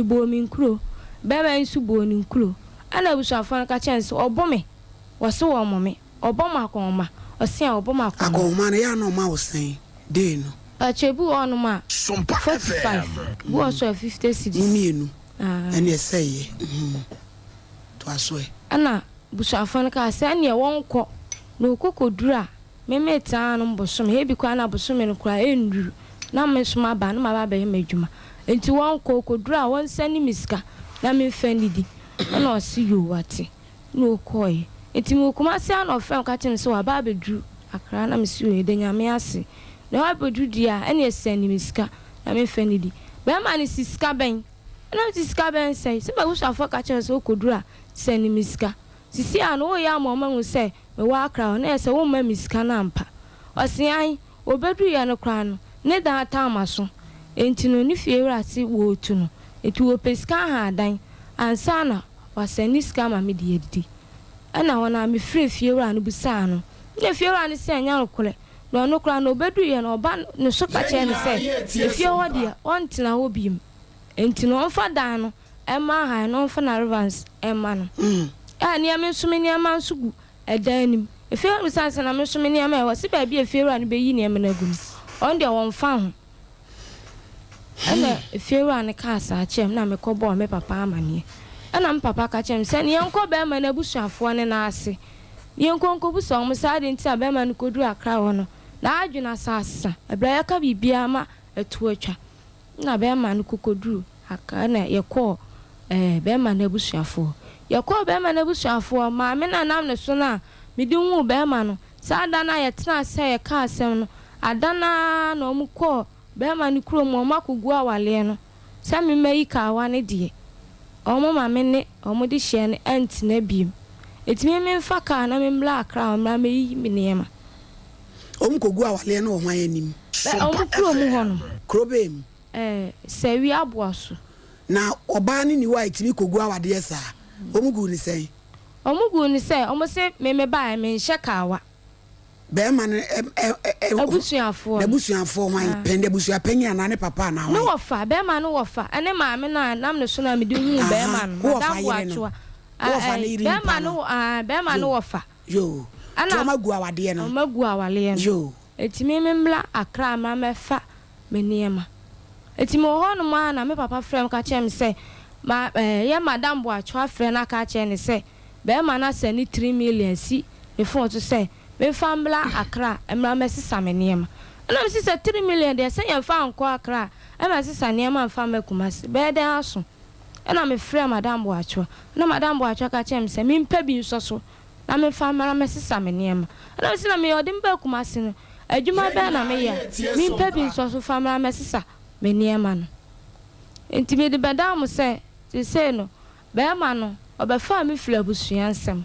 Mebɔɔ me nkuro, barima yi nso bɔɔ ne nkuro. Ɛnna abusuafoɔ no ka kyerɛɛ no sɛ ɔbo me, wɔse wɔmmɔ me, ɔbɔ me akɔnhoma, ɔse a ɔbɔ me akɔnhoma. Akɔnhoma no, ɛyɛ a na ɔma wo sɛn day no? Pakyɛ ebi wɔ hɔnom a 45, ebi wɔ hɔ nso a 50 cedis. Mo mmienu? Ɛneɛ sɛ yɛ toa so ɛ. Ɛna busuafoɔ no kaa sɛ ɛneɛ wɔnkɔ na ɔkɔ kɔduru a me metaa anom bosome ebi koraa na bosome no koraa ɛnnuru na me nso maba na maba abɛyɛ m'adwuma nti wɔnkɔ ɔkɔduru a wɔnsɛne me sika na memfa nnidi ɛna ɔse yoo wate na ɔkɔeɛ nti mewɔ Kumasi a na ɔfrɛ me ka kyerɛ me sɛ waba abɛduru Accra na mese oo yɛda Nyame ase na wabɛduru deɛ a ɛneɛ sɛne me sika na memfa nnidi bɛrima no se sika bɛn? Ɛna mese sika bɛn sɛe? Sɛ m'abusuafoɔ ka kyerɛ wo sɛ wokɔduru a sɛne me sika. Sisi a no woreyɛ ama wɔn ahu sɛ mewɔ Accra hɔ na ɛyɛ sɛ womma me sika no ampa. Ɔse ae, wɔbɛduruiɛ no koraa no ne dan ataa m'aso enti no ne fie wura se wɔretu no enti wɔpɛ sika aha adan ansa na wasɛne sika ama me de adidi. Ɛna hɔ no ara mefrɛɛ fie wura no bisaa no ɛna fie wura no se ɛnyɛ nokorɛ na ɔno koraa no ɔbɛduruiɛ no ɔba no so ka kyerɛɛ no sɛ efie hɔ deɛ ɔntena hɔ bio. Enti no ɔmfa dan no mma Ahan na ɔmfa n'arevans mma no. A nea me nso me nneɛma nso gu ɛdan no mu. Efiewura no bisaa no sɛ, Na me nso me nneɛma ɛ? Ɔse baabi a efiewura no bɛyi nneɛma no agu no, ɔno deɛ ɔmfa ho. Ɛnna efiewura no kaa saa kyerɛɛ me na mekɔbɔɔ me papa amanneɛ. Ɛnna me papa ka kyerɛɛ me sɛ, Yɛnkɔ barima no abusuafoɔ no nan ase na yɛnkɔ nkɔbisa wɔn sɛ adɛn nti na barima no kɔduruu Accra hɔ no, n'adwene asan asesa. Ɛberɛ a yɛaka biribiara ma ɛto atwa. Nna bɛrima no kokodur Accra na yɛkɔɔ ɛɛ bɛrima n'ebusuafo hɔ. Yɛkɔɔ bɛrima n'ebusuafo hɔ, maame no a nam no so no a mede huu bɛrima no, saa da no a yɛtsenaa ase a yɛkaa asɛm no, ada no ara na wɔkɔɔ bɛrima no kurom wɔakɔgu awaleɛ no sɛ memmɛyi kawa no deɛ, wɔma me ne wɔn dehyeɛ no anntena bio. Ntsi me memfa kaa na membra Accra hɔ mmra mmeyiyi me nneɛma. Wɔn kɔgu awaleɛ no wɔ hwan anim? Bɛ wɔn kuro mu hɔ nom. Kuro bɛn mu? Ɛɛ, Sɛwi Aboaso. Na ɔbaa no nni hɔ a ɛtumi kɔgu awadeɛ saa? Wɔn guu no sɛn? Wɔn guu no sɛ, wɔn se me mebaeɛ menhyɛ kawa. Bɛɛma no ɛ ɛ ɛ. Abusuafoɔ no. N'abusuafoɔ hwan? Pɛn de abusuapanyin anaa ne papa anaa hwan? Ne wɔfa, bɛɛma no wɔfa ɛne maame no a nam ne so no a mede huu bɛɛma no, Wo wɔfa Madam yere no? Boakyewa. Wo wɔfa ne yere nipa no? Bɛɛma no aah bɛɛma no wɔfa. Yoo. Ɛna. Nti wɔn agu awadeɛ no? Wɔn agu awadeɛ no. Yoo. Enti me memmra Accra mmra mmɛfa me nneɛma. Enti mewɔ hɔnom ara na me papa frɛɛ me ka kyerɛɛ me sɛ ma ɛɛ yɛ Madam Boakyewa afrɛ no aka akyerɛ no sɛ barima no asɛne 3 million asi ne fon so sɛ memfa mmra Accra mmra mmɛsesa me nneɛma. Ɛna mese sɛ 3 million deɛ sɛ yɛmfa nkɔ Accra mmɛsesa nneɛma mfa mma Kumasi, bɛyɛ dɛn aso? Ɛna mefrɛɛ Madam Boakyewa. Ɛna Madam Boakyewa ka kyerɛɛ me sɛ mempɛ bi nsɔ so na memfa mmra mmɛsesa me nneɛma. Ɛna mese na meyɛ ɔde me baa Kumasi no, adwuma bɛn na meyɛ a mempɛ bi nsɔ so fa mmra mmɛsesa me nneɛma no. Enti mede bɛdaa mo sɛ seesei no barima no ɔbɛfaa me firi abusua nsam,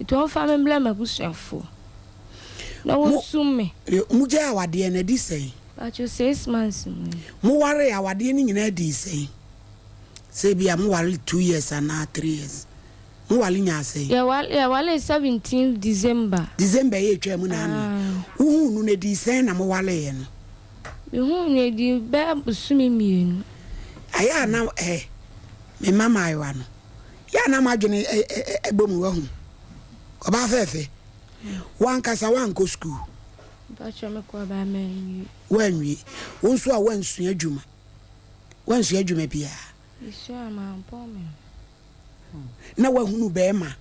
nti ɔmfa me mmrɛ m'abusuafoɔ na wɔnsum me. Mogyae awadeɛ no, adi sɛn? Mpakyɛw, 6 months mu ni. Mowaree awadeɛ no nyinaa dii sɛn? Sɛ ebia mowaree 2 years anaa 3 years? Mo wale nyaa sɛn? Yɛwalee 17th December. December yi a ɛtwaa mu na ano. Wohuu no no ɛdii sɛn na mo waleeɛ no? Mehuu no ɛdii bɛyɛ bosome mmienu. Ɛyɛ a na eh, me mma mmaayewa no, yɛ a na m'adwene bɔ mu, wahu. Ɔbaa fɛɛfɛ, w'ankasa woankɔ sukuu? Mpakyɛ mekɔɔ baa manwie. Woanwie. Wo nso a woansua adwuma, woansua adwuma biara? Mesuaa, mampɔn me ho. Na wahunu bɛɛma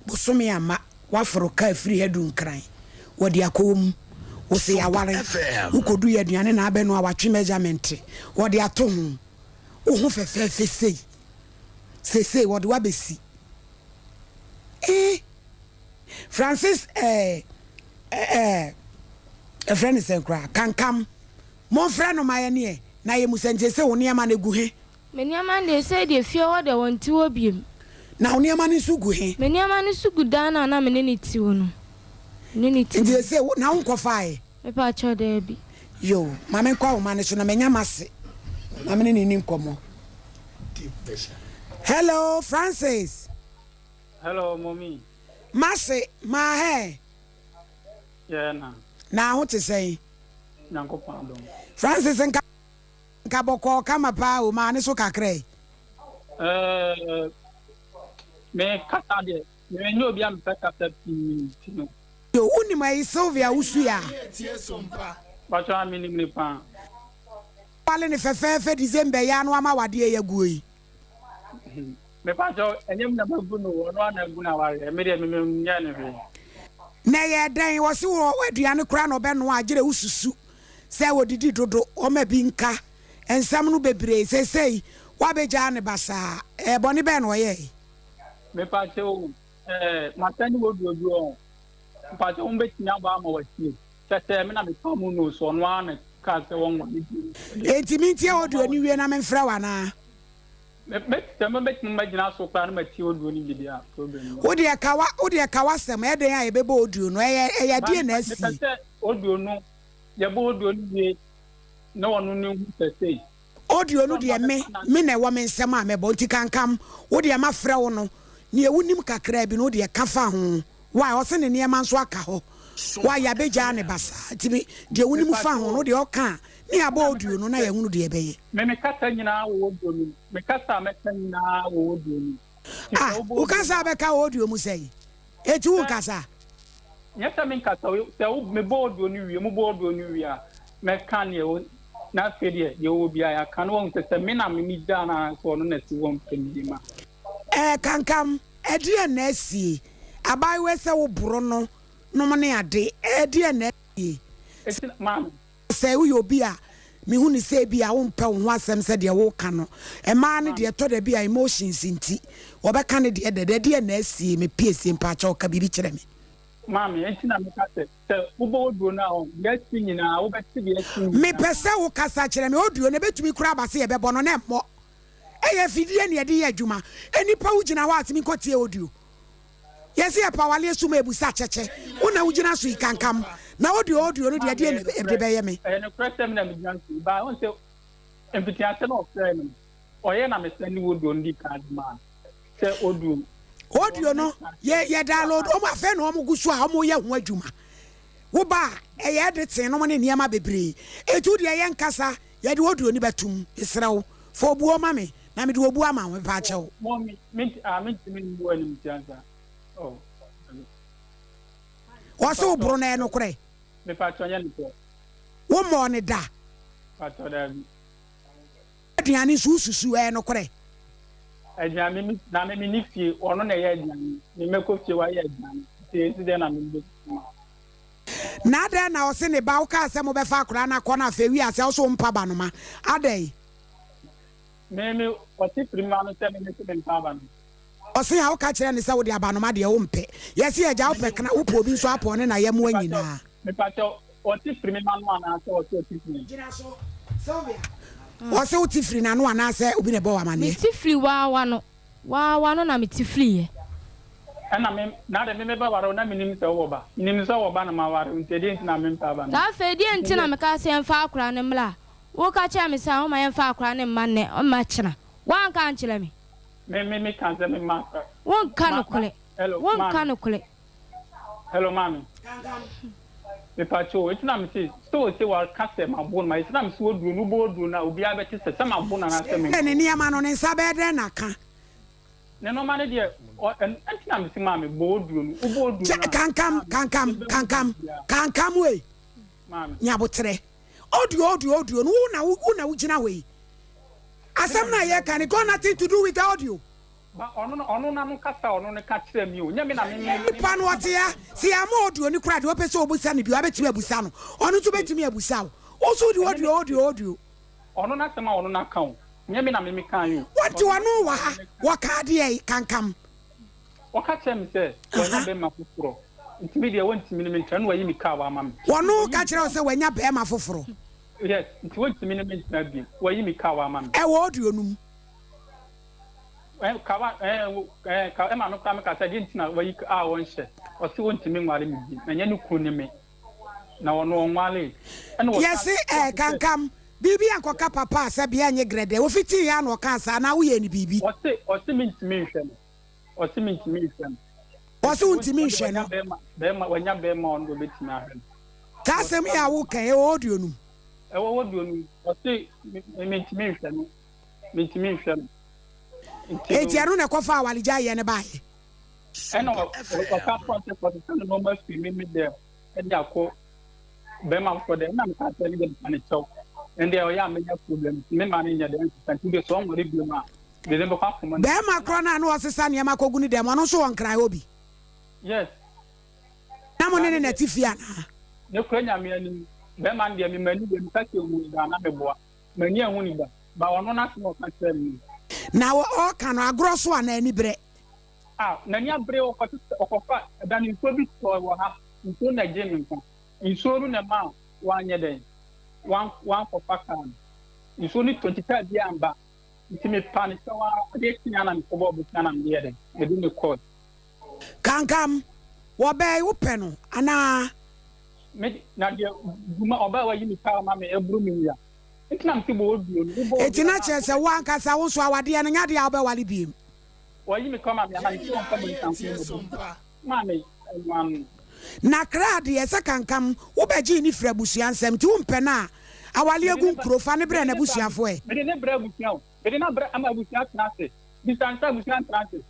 bosome ama waforo kaa firi ha du Nkran wɔde akɔ wo mu wose yaware wokɔdu yɛ aduane na abɛnoa watwe measurement wɔde ato ho wo ho fɛfɛɛfɛ sei seesei wɔde wo abɛsi eh Francis eh eh ɛfrɛ ne sɛn koraa kankam momfrɛ no ma yɛneɛ na yɛ mu sɛ nti sɛ wo nneɛma no gu he. Me nneɛma no deɛ, sei deɛ, fie hɔ deɛ, wɔnte hɔ bio. Na wo nneɛma no nso gu he? Me nneɛma no nso gu dan no a na me ne no te hɔ no. Me ne no te Nti seesei wo, na wonkɔfaeɛ? Mepakyɛw, daabi. Yoo, ma menkɔ ahoma no so na manya m'ase na me ne no nni nkɔmmɔ. Hello, Francis. Hello, Mommy. M'ase, maa hɛ? Yeah, na. Na ho te sɛn? Nyankopɔn adom. Francis, nka. Nka bɔkɔɔ kama paa o, maa ne so kakra yi. Ɛɛ, me kasa deɛ, me nyɛ obi a mepɛ kasa pii nti no. Yo, wonim ayi Sylvia Wusu a? Mpakyɛw a menim no paa. Wale no fɛfɛɛfɛ December yi ara na wama wadeɛ yi aguo yi. Mepakyɛw, ɛnyɛ me na magu no o, ɔno ara na agu n'awareɛ, me deɛ me menyɛɛ no hwee. Na ɛyɛɛ dɛn? Ɔse wɔ aduane koraa na ɔbɛnoa a gyerɛ wosusu sɛ odidi dodo, ɔma bi nka nsɛm no bebree, seesei wabɛgyaa no basaa, ɛɛ bɔne bɛn na ɔyɛe? Mepakyɛw o, ɛɛ masɛnde wo audio bi ɔ, mpakyɛw wo bɛtumi abɔ ama watie, kyɛ sɛ me na mekaa mu no so ɔno ara na kaa sɛ wɔnware bio. Enti mentie audio no nwie na memfrɛ wo anaa? Me me sɛ me bɛtumi magyina so koraa na matie audio no bi deɛ a problem nni hɔ. Wo deɛ ka wa wo deɛ ka w'asɛm, ɛyɛ dɛn a yɛbɛbɔ audio no, ɛyɛ ɛyɛ Ba ɛdeɛn na mepɛ asie? sɛ audio no Yɛbɔ audio no wie na ɔno no hu sɛ sei. Audio no deɛ me me na ɛwɔ me nsam a mɛbɔ nti kankam wo deɛ mafrɛ wo no neɛ wonim kakraa bi no wo deɛ ka fa ho why ɔse ne nneɛma nso aka hɔ why yɛabɛgyaa no basaa nti me deɛ wonim fa ho no wo deɛ ɔka a ne yɛabɔ audio no na yɛahunu deɛ ɛbɛyɛ. Me me kasa nyinaa wɔ audio no mu me kasa a mɛka nyinaa wɔ audio no mu nti sɛ Ah wobɔ wo audio kasa no a a. bɛka wɔ audio mu sɛn? Enti wo Sɛ nkasa? Nyɛ sɛ menkasa o, sɛ wo mebɔ audio no wie, mobɔ audio no wie a, mɛka neɛ ɛwɔ, na afei deɛ, deɛ ɔwɔ biara yɛaka, na wahu sɛ sɛ me na me megyaa no anaa sɛ ɔno na ɛte hɔ mpɛ me yie ma. Ɛɛ Kankam, ɛdeɛn na asie? Abaayewa yi sɛ wo boro no nom ne ade, ɛdeɛn na asie? Eti maame. Sɛ woyɛ obi a mehu no sɛ ebia wompɛ wo ho asɛm sɛ deɛ woreka no, mmaa no deɛ ɛtɔ da bi a emotions nti wɔbɛka ne deɛ dɛdɛ, ɛdeɛn na asie, me piesie mpaakyɛw ka biribi kyerɛ me. Maame, enti na meka sɛ, sɛ wobɔ audio no a ɔn, deɛ asi nyinaa, wobɛte deɛ asi nyinaa. Mepɛ sɛ wokasa kyerɛ me, audio no ɛbɛtumi koraa aba sɛ yɛbɛbɔ no na ɛmmɔ, ɛyɛ afidie na yɛde yɛ adwuma, nnipa wogyina hɔ a tumi nkɔtie audio. Yɛse yɛpɛ awaleɛ sum ebusa kyɛkyɛ wo na wogyina so yi kankam na audio audio no deɛ deɛ na ɛde bɛyɛ me. Ɛyɛ nokorɛ sɛ me na megyina so yi but wohu sɛ mfitiaseɛ na ɔfrɛɛ me no ɔyɛ na me sɛnde audio no di kan de maa no sɛ audio. Audio no yɛ yɛ download wɔn afei na wɔn gu so a wɔn yɛ ho adwuma wo ba a ɛyɛ editing nom ne nneɛma bebree eti wo deɛ yɛn kasa yɛde audio no bɛtum mesrɛ wo fa obuo ma me na mede obuo ama wo mepaakyɛw. Mummy, me ah mentumi mmu animtia saa. Oh. Wɔse wo boro no ɛyɛ nokorɛ? Mepakyɛw nyɛ nokorɛ. Wo mmɔɔ no da? Pakyɛw daabi. Aduane nso wo susu ɛyɛ nokorɛ? Aduane me na me menni fie ɔno na ɛyɛ aduane me mɛkɔ fie wayɛ aduane nti esi dɛn na me bɛsusu ma. Na adɛn na ɔse ne ba wo kaa sɛ mobɛfa akwadaa no akɔ no afei wiase a wo so wo mpa ba no ma adɛn? Me me ɔte firi ma no sɛ me me se me mpa aba no. Ɔse a woka kyerɛ no sɛ wode abanoma deɛ wompɛ. Yɛse agya wopɛ kna wopɛ obi nso apɔ ɔne na yɛmoa nyinaa. Mepakyɛw ɔte firi me ma no anaa sɛ ɔse ɔte firi me. Gyina so Sylvia. Ɔse wote firi n'ano anaa sɛ obi na ɛbɔ wo amaneɛ. Mete firi waa w'ano waa w'ano na mete firiiɛ. Ɛna me na de me mebɛware wo na menim sɛ wowɔ ba. Menim sɛ wowɔ ba na maware wo nti ɛdeɛn nti na mempɛ aba no. Na afei deɛn nti na mekaa sɛ yɛmfa akwadaa no mmra a Woka kyerɛɛ me sɛ womma yɛmfa akwadaa no mma nnɛ, mma kyena. Woanka ankyerɛ me. Me, me, meka sɛ memma akwadaa. Wonka nokorɛ. Hello, Wonka maame. nokorɛ. Hello, maame. Mepakyɛ o, eti na mese sɛ ose waka sɛ mabo no ma eti na mese oduro no wobɔ oduro no a obiara bɛte sɛ sɛ mabo no anaasɛ Sɛ membo ne no. nneɛma no, ne nsa bɛyɛ dɛn na aka? Ne nneɛma no deɛ ɔ ɛn ɛnti na mese maame bɔ oduro no wobɔ oduro Kyɛ no a kankam, maame kankam, yɛbɛhu kankam, biribiara. kankam wei. Maame. Nya aboterɛ. Audio, audio, audio no, wo na wo na wogyina hɔ yi. Asɛm no a yɛreka no, it got nothing to do with the audio. Ba ɔno no ɔno n'ano kasa a ɔno no ka kyerɛ me o, nyɛ me na me me me Nipa no ɔte ha, sɛ yɛamma audio no koraa deɛ ɔpɛ sɛ ɔbusa no biara ɔbɛtumi abusa no, ɔno nso bɛtumi abusa wo. Wo nso wode Ɛnyɛ me audio, audio, audio. Ɔno n'asɛm a ɔno no aka o, nyɛ me na me me kaeɛ o. Wonte Ɔno ɔno n'asɛm wɔ a ha, ɔno no ka. wɔka adeɛ yi, kankam. Ɔka kyerɛɛ me sɛ wanya Aha. bɛrima foforɔ, nti me deɛ wɔntumi ne me ntena, ɛna wayi me kaa wama me. Wɔno Wayi ka me kyerɛ wo kaa. sɛ wanya bɛrima foforɔ. Yes, nti wɔntumi ne me ntena bio, wayi me kaa wama me. Ɛwɔ audio no mu. Ɛɛ kawa ɛɛ ɛɛ ka ɛma me koraa meka sɛ deɛ nti na wayi a ɔnhyɛ, ɔse ɔntumi nware me bio, na ɛnyɛ ne kunu ne me, na ɔno ɔnwaree. Ɛna ɔsan Yɛse toa ɛɛ so sɛ. kankam, biribi ankɔka papa a sɛ bea nye grɛdɛ, wofitii yɛ a na ɔkaa saa anaa woyɛɛ no biribi? Ɔse ɔse mentumi nhwɛ no. Ɔse mentumi nhwɛ no. Ɔse wontumi nhwɛ no. Bɛɛma wanya bɛɛma ɔno deɛ ɔbɛtumi ahwɛ no. Saa asɛm yi a woka yi ɛwɔ audio no mu? Ɛwɔ audio no mu. Ɔse mentumi nhwɛ no. Mentumi nhwɛ no. Enti ɛno na ɛkɔfaa awaregyaeɛ no baeɛ? Ɛna ɔka toa sɛ kɔsesa ne nneɛma firi me me dɛm ɛde akɔ bɛrima foforɔ dɛm ɛna meka sɛ ne deɛ mepa ne kyɛw ɛndeɛ ɔyɛ a mɛnya problem nti me ma no nyɛ dɛn nsesa nti deɛ sɛ ɔnware biom a deɛ ne bɛkɔ akɔma no. Bɛrima korɔ no a na ɔsesa nneɛma kɔgu ne dɛm ɔno nso wɔ nkran hɔ bi? Yes. Na mo ne ne na te fie anaa? Ne kora nyame anim bɛrima no deɛ me m'ani deɛ meka sɛ ɔhu ne da na meboa m'ani anhu ne da ba ɔno n'asɛm a ɔka kyerɛ me no. Na ɔɔka no agorɔ so anaa aniberɛ? Ah n'ani abere ɔkɔte ɔkɔfa ɛda no nsuo bi tɔɔ wɔ ha nsuo na ɛgyee me nkwa nsuo no na ɛmaa wanyɛ dɛn wan wankɔfa kaa no nsuo no tɔ nti kaa bi amba nti mepa ne kyɛw ara adeɛ kyeeɛ ara na mekɔbɔɔ bosea na meyɛ dɛn mede no kɔe. Kankam, wɔbɛɛ wopɛ no anaa? Me na deɛ dwuma ɔbaa wayi me kaa ma me ɛboro me wia nti na mete bɔ oduro no wobɔ Enti oduro na a kyerɛ sɛ wo ankasa wo nso awadeɛ no nyɛ adeɛ a wobɛware biem. Wayi me kɔ ma me ama me sɛ ɔmfa me nsanku mmɔ bi ma me ɛnoa no. Na kra deɛ sɛ kankam wobɛgyee no firi abusua nsam nti wompɛ no a awale agu nkuro fa no brɛ n'abusuafoɔ ɛ. Mede no brɛ abusua o mede no abrɛ ama abusua atena ase bisa no sɛ abusua ntena ase.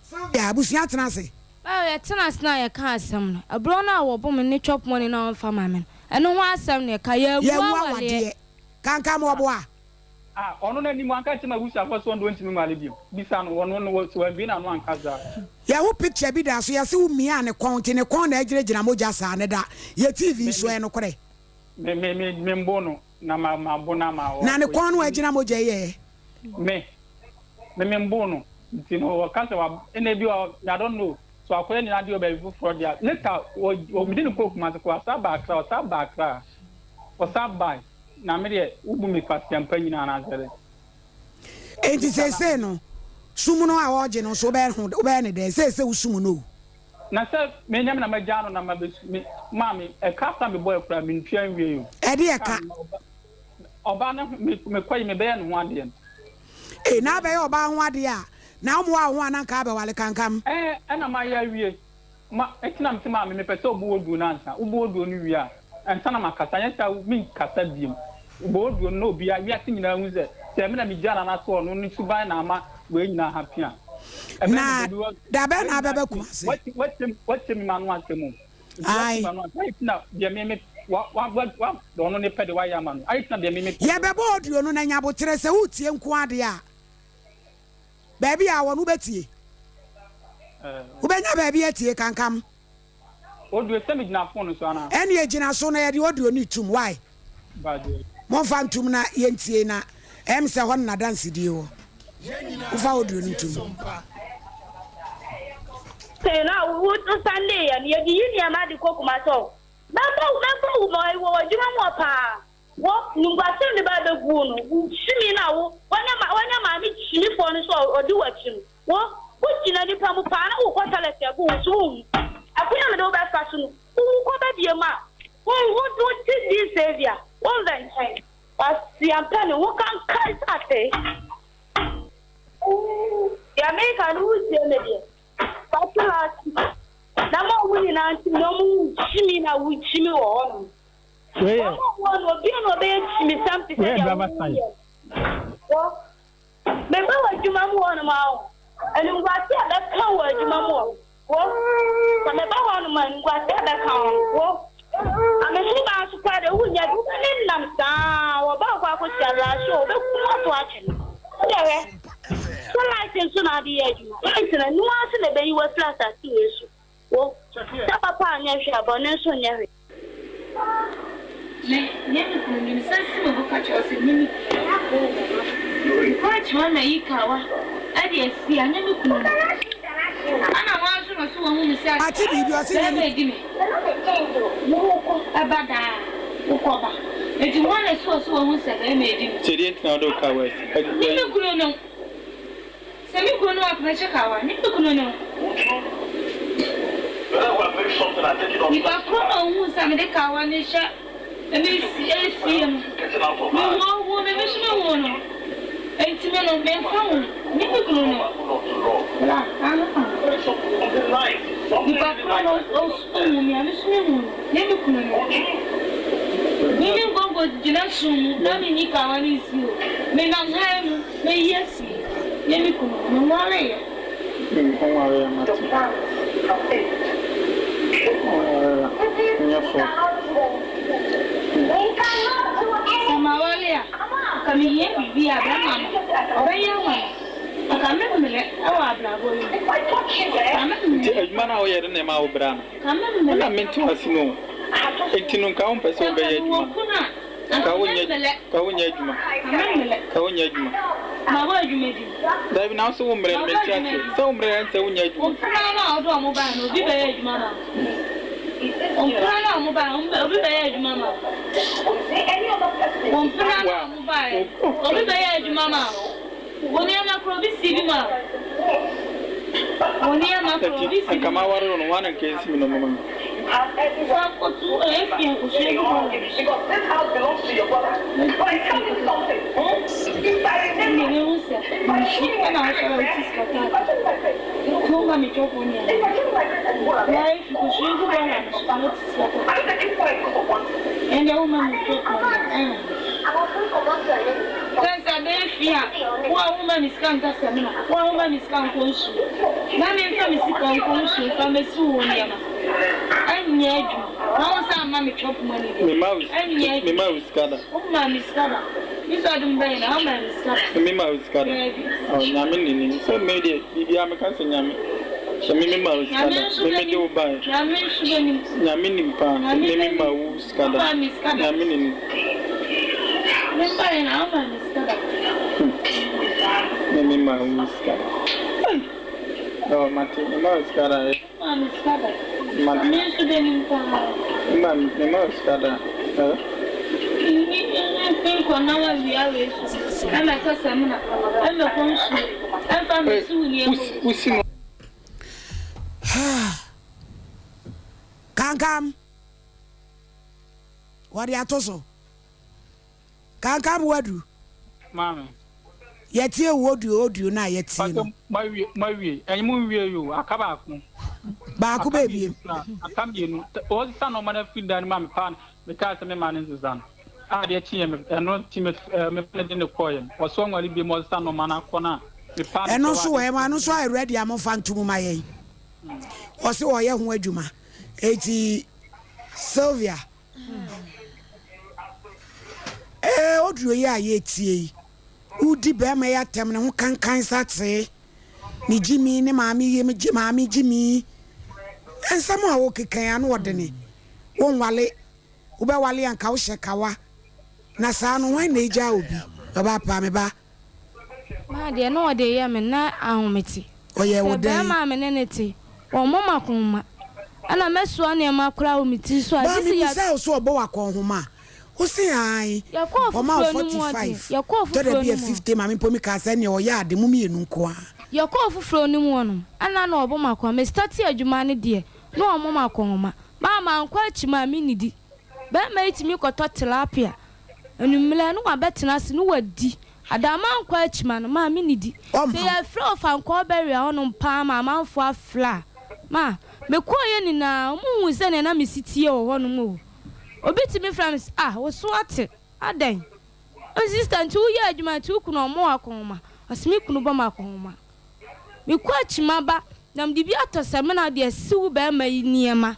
Sylvia abusua tena ase. Well yɛtena ase na yɛka asɛm no ɛborɔ no a wɔbo me ne chop money no a ɔmfa ma me no ɛno ho asɛm na yɛka yɛammu Yɛammu awaleɛ. awadeɛ. Kankam wɔboa. Ah ɔno n'anim wanka nkyerɛ m'abusuafoɔ sɛ ɔno deɛ ɔntumi nware bio bisa no ɔno no sɛ wambue n'ano anka saa. Yɛho picture bi da so yɛse wo miaa ne kɔn nti ne kɔn na agyinagyina mogya saa ne da yɛ TV so ɛyɛ nokorɛ? Me me me me mbo no na ma ma bo no ama ɔ. Na ne kɔn no agyina mogya yi ɛ? Me me me mbo no nti no ɔka sɛ wa ɛna ebi wɔ I don't know so akɔyɛ ne adeɛ wɔ baabi foforɔ deɛ later wɔ wɔ mede no kɔɔ Kumasi kɔ ɔsa ba Accra ɔsa ba Accra ɔsa bae. Na me deɛ, wobu me kwaseampa nyina anaasɛ dɛn? Enti seesei no, sum no a ɔregye no nso, wobɛyɛ ho, wobɛyɛ no dɛn? Seesei wosum no o. Na sɛ menyɛ me na magyaa no na mabesu, me, maame, ɛka koraa mebɔeɛ koraa, mentua nwiei o. Ɛdeɛ ɛka? Ɔbaa no ho, me, mekɔ yi, mebɛyɛ ne ho adeɛ no. Ei, na abɛyɛ ɔbaa ho adeɛ a, na womoaa wo ho a na anka abɛwale kankam. Ɛɛ, ɛna mayɛ awie. Ma, enti na mese maame, mepɛ sɛ wobɔ oduro no ansa. Wobɔ oduro no wie a, ansa na makasa. Anyɛ saa a, menkasa biom. Wobɔ oduro no na obiara, wiase nyinaa hu sɛ, sɛ me na megyaa no anaasɛ ɔno, ne suban na ama wei nyinaa happen a. Ɛbɛyɛ Na me dɛ, because da bɛn wei na nyinaa abɛba akyi, Kumasi? wate, wate, wate me m'ano asɛm o. Nti wate Ae. m'ano asɛm. Ayɛ ti na deɛ me, me, wa, wa, wa, wa, ɔno ne pɛ de wayɛ ama no. Ayɛ ti na deɛ me, me pɛ de. Yɛbɛbɔ audio no na nya aboterɛ sɛ woretie nko ara deɛ a. Baabi a wɔn wobɛtie. Wobɛnya baabi atie kankam. Audio sɛ megyina phone so anaa? Ɛneɛ gyina so na yɛde audio no tum why? Momfa ntum na yɛntie na ɛm sɛ hɔ no na dansedie wɔ. Wofa audio no ntum. Sei na wo sande yɛ no yɛde yi nneɛma de kɔ Kumasi o. Mɛbɔ mɛbɔ wo ma wɔ w'adwuma mu hɔ paa. Wo, nunguasɛm de ba abɛgu wo no, wo tumi no a wo, woanya ma, woanya maame kyimifoɔ no so a ɔdi w'akyi no, wo, wogyina nnipa mu paa na wokɔ tɔlɛt agu wo so, wonwu. Ɛkwan a mede wo bɛfa so no, wowu kɔ ba biom a, wo, wo, wote din Saviour, womvɛ nkyɛn. Kwaseampɛ ne ho kankan sɛ atee. Deɛ meka no wotie me deɛ. Fa to last week na ma wɔn nyinaa nte na wɔn hu kyimi na wokyimi wɔ hɔ nom. Wei yɛ. Wɔn a wɔn no obiara na ɔbɛyɛ kyimisɛm te sɛ Wei yɛ deɛ driver side. woyɛ. Wɔ meba wɔ adwuma mu hɔ nom a animguase a bɛka wɔ adwuma mu hɔ. Wo, sɛ meba hɔnom a, animguase a ɛbɛka wo no, wo, na me so baa nso koraa deɛ, wonnya bi. Wobɛne nnam saa ara, wɔba akɔ akɔhyia Laasho a, wɔbɛkum wo ato atwene. Wo deɛ hwɛ, sɛ light nso na wode yɛ adwuma, light no, ɛno ara nso na ɛbɛyi wo afiri asase wei so. Wo, sɛ papa anyɛ hwee a, bɔne nso nyɛ hwee. Me, nyɛ me kunu ni, mesan si me bo ka kyerɛ wo sɛ nyɛ me kunu. Woakyima ma yi kawa de asi a, nyɛ me kunu ni. Ana woa nso na so wahu me sɛ Ate biribi, ɔse nyɛ bɛrima ne. adi me. Wokɔ ba daa, wokɔ ba. Enti hwan na so ɔse wahu sɛ bɛrima adi me? Sɛ deɛ nti na wode wo kawa asi. Nyɛ me kunu no. Sɛ me kunu no apɛkyɛ kawa ne me kunu no. Nipa koro na ohuu sɛ mede kawa no rehyɛ me esie mu. Me hu ohuu me, me nso me huu no. Enti me no, memfa ho, ne me kunu no. Bra, aha. Nipa koro na ohuu me a, me nso me huu no, ne me kunu no. Me me nkonko gyina sum mu na menyi kawa no nsi o. Menam hann mu. Meyi asi ne me kunu ho, menwareeɛ. Menwareeɛ mate. Menwareeɛ nyɛ fɛ. Sɛ maware a, anka mehia biribi a bɛrima no ɔbɛyɛ ama me. Anka memmerɛ wɔ abrabɔ yi mu. Anka memmerɛ. Nti adwuma no a woyɛ no na ɛma wo bra no? Anka memmerɛ. Ɛna mente w'ase no o. Nti no nka wompɛ sɛ Sɛ anka wobɛyɛ mewɔ adwuma no? kunu a. Ka wo nyɛ ka wo nyɛ adwuma. Ka wo nyɛ adwuma. Ma bɔ adwuma di. Dabi na so wo mmerɛ no mente aseɛ. Sɛ wo mmerɛ ɛnsɛ wo nyɛ adwuma. Wo mpena no a wode ɔmo bae no obi bɛyɛ adwuma ma wo. Wo mpena no a ɔmo bae no obi bɛyɛ adwuma ma wo. Wo mpena no a ɔmo bae no obi bɛyɛ adwuma ma wo. Wo nneɛma koro obi si bi ma wo. Wo nneɛma koro obi si bi Nka ma wo. maware wo no hwan na nka esi me nneɛma ma me. Fa koto efie nkosua gu hɔ na mehu sɛ nsu na wohyɛ na wote sika taata kurom ma metwɔfoɔ nneɛma na efi kosua gu hɔ na mehyɛ na wote sika taata ɛnde woma metwɔfoɔ nneɛma. Sɛ sɛ bɛyɛ fie a, wo a womma me sika nka samina, wo a womma me sika nkɔ nsuo, na memfa me sika nkɔ nsuo mfa mmɛsi wo nneɛma, ɛnyɛ adwuma. Na wo nsa amma me chop money deɛ, ɛnyɛ adwuma. Memma wo sika da. Wommaa me sika da. Me sɛ ɔde me bɛyɛ na wommaa me sika da. Memma wo sika da. Daabi. Oh, Nyame ne nim. Sɛ me deɛ, biribiara meka sɛ Nyame. Sɛ me memma wo sika da. Me mede wo baeɛ. Nyame nso bɛnim. Nyame nim paa sɛ me memma wo sika da. Nyame ne nim. Me baeɛ na wommaa me sika da. Me memma wo sika da. Ei! Oh, mate, memma wo sika da. Wommaa me sika da. Mate. Nyame nso bɛnim paa. Memma, memma wo sika da. Eh? Nni nkɔ na wawia wei so ɛmɛtɔ samina ɛmɛkɔ nsuo ɛmfa mmɛsi wo nneɛma mu. Wosi no. Kankam. Wɔde ato so. Kankam wadu. Maame. Yɛtie wo audio audio no a yɛtie no. Pastor mawie mawie ɛnyɛ mo nwie yi o aka baako. Baako Aka bɛɛ mmienu biem. koraa aka mmienu wɔsesa nneɛma no afiri dan no mu a mepaa no mekaa sɛ mema no nsesa no a adeɛ kyeeɛ me ɛno nti me ɛɛ me ne de ne kɔɔeɛ no ɔso anwale biem ɔsesa nneɛma no akɔ no a mepaa no Ɛno kyɛw nso adeɛ wɔ ɛma kyeeɛ ɛno nso ayɛ ready a momfa nto mu ma yɛn. Ɔse ɔyɛ ho adwuma. Eti Sylvia ee audio yi a yɛtie yi wodi bɛrima yi atɛm ne ho kankan sa tee ne gyimi ne maame yie me gye maame gyimi nsɛm a wokeka yi ano ɔdene wonwale wobɛwale anka wohyɛ kawa na saa no hwan na egyaa obi ɔba paa me ba. Maa deɛ na ɔde yɛ me na ahomete. Ɔyɛɛ wo Sɛ dɛn? barima a me ne no te, ɔmmɔ m'akɔnhoma, ɛna mɛsoa nneɛma koraa wɔ me tiri so a, Baa gye sɛ yɛ. mebisaa wo sɛ ɔbɔ wo akɔnhoma a, wo se aane. Yɛkɔɔ Ɔma wo foforɔ no mu ɔden. 45, Yɛkɔɔ tɔ da foforɔ bi no a mu ɔ. 50 ma me mpo mekaa sɛ ɛneɛ ɔyɛ ade, mo mmienu nko ara. Yɛkɔɔ foforɔ no mu hɔ no, ɛna na ɔbɔ m'akɔnhoma. Me startee adwuma no deɛ, na ɔmmɔ m'akɔnhoma. Maa mankɔ akyi maa mennidi. Barima yi tumi kɔtɔ tilapia anwummerɛ na wabɛtena ase na wadi. Adamankɔ akyima no, ma mennidi. Ɔmma Sɛ wo. yɛfrɛ Ɔfankɔɔ bɛwea hɔnom paa ma amanfoɔ afrɛ a, ma mekɔeɛ nyinaa, wɔhuu sɛdeɛ na mesi teɛ wɔ hɔnom o. Obi tumi frɛ me sɛ, Ah, wo so ate? Adɛn? Ɔse, Sista, nti woyɛ adwuma nti wo kunu ɔmmɔ wo akɔnhoma? Ɔse, Me kunu bɔ me akɔnhoma. Mekɔ akyima ba na mede bi atɔ samina de asi wo barima yi nneɛma.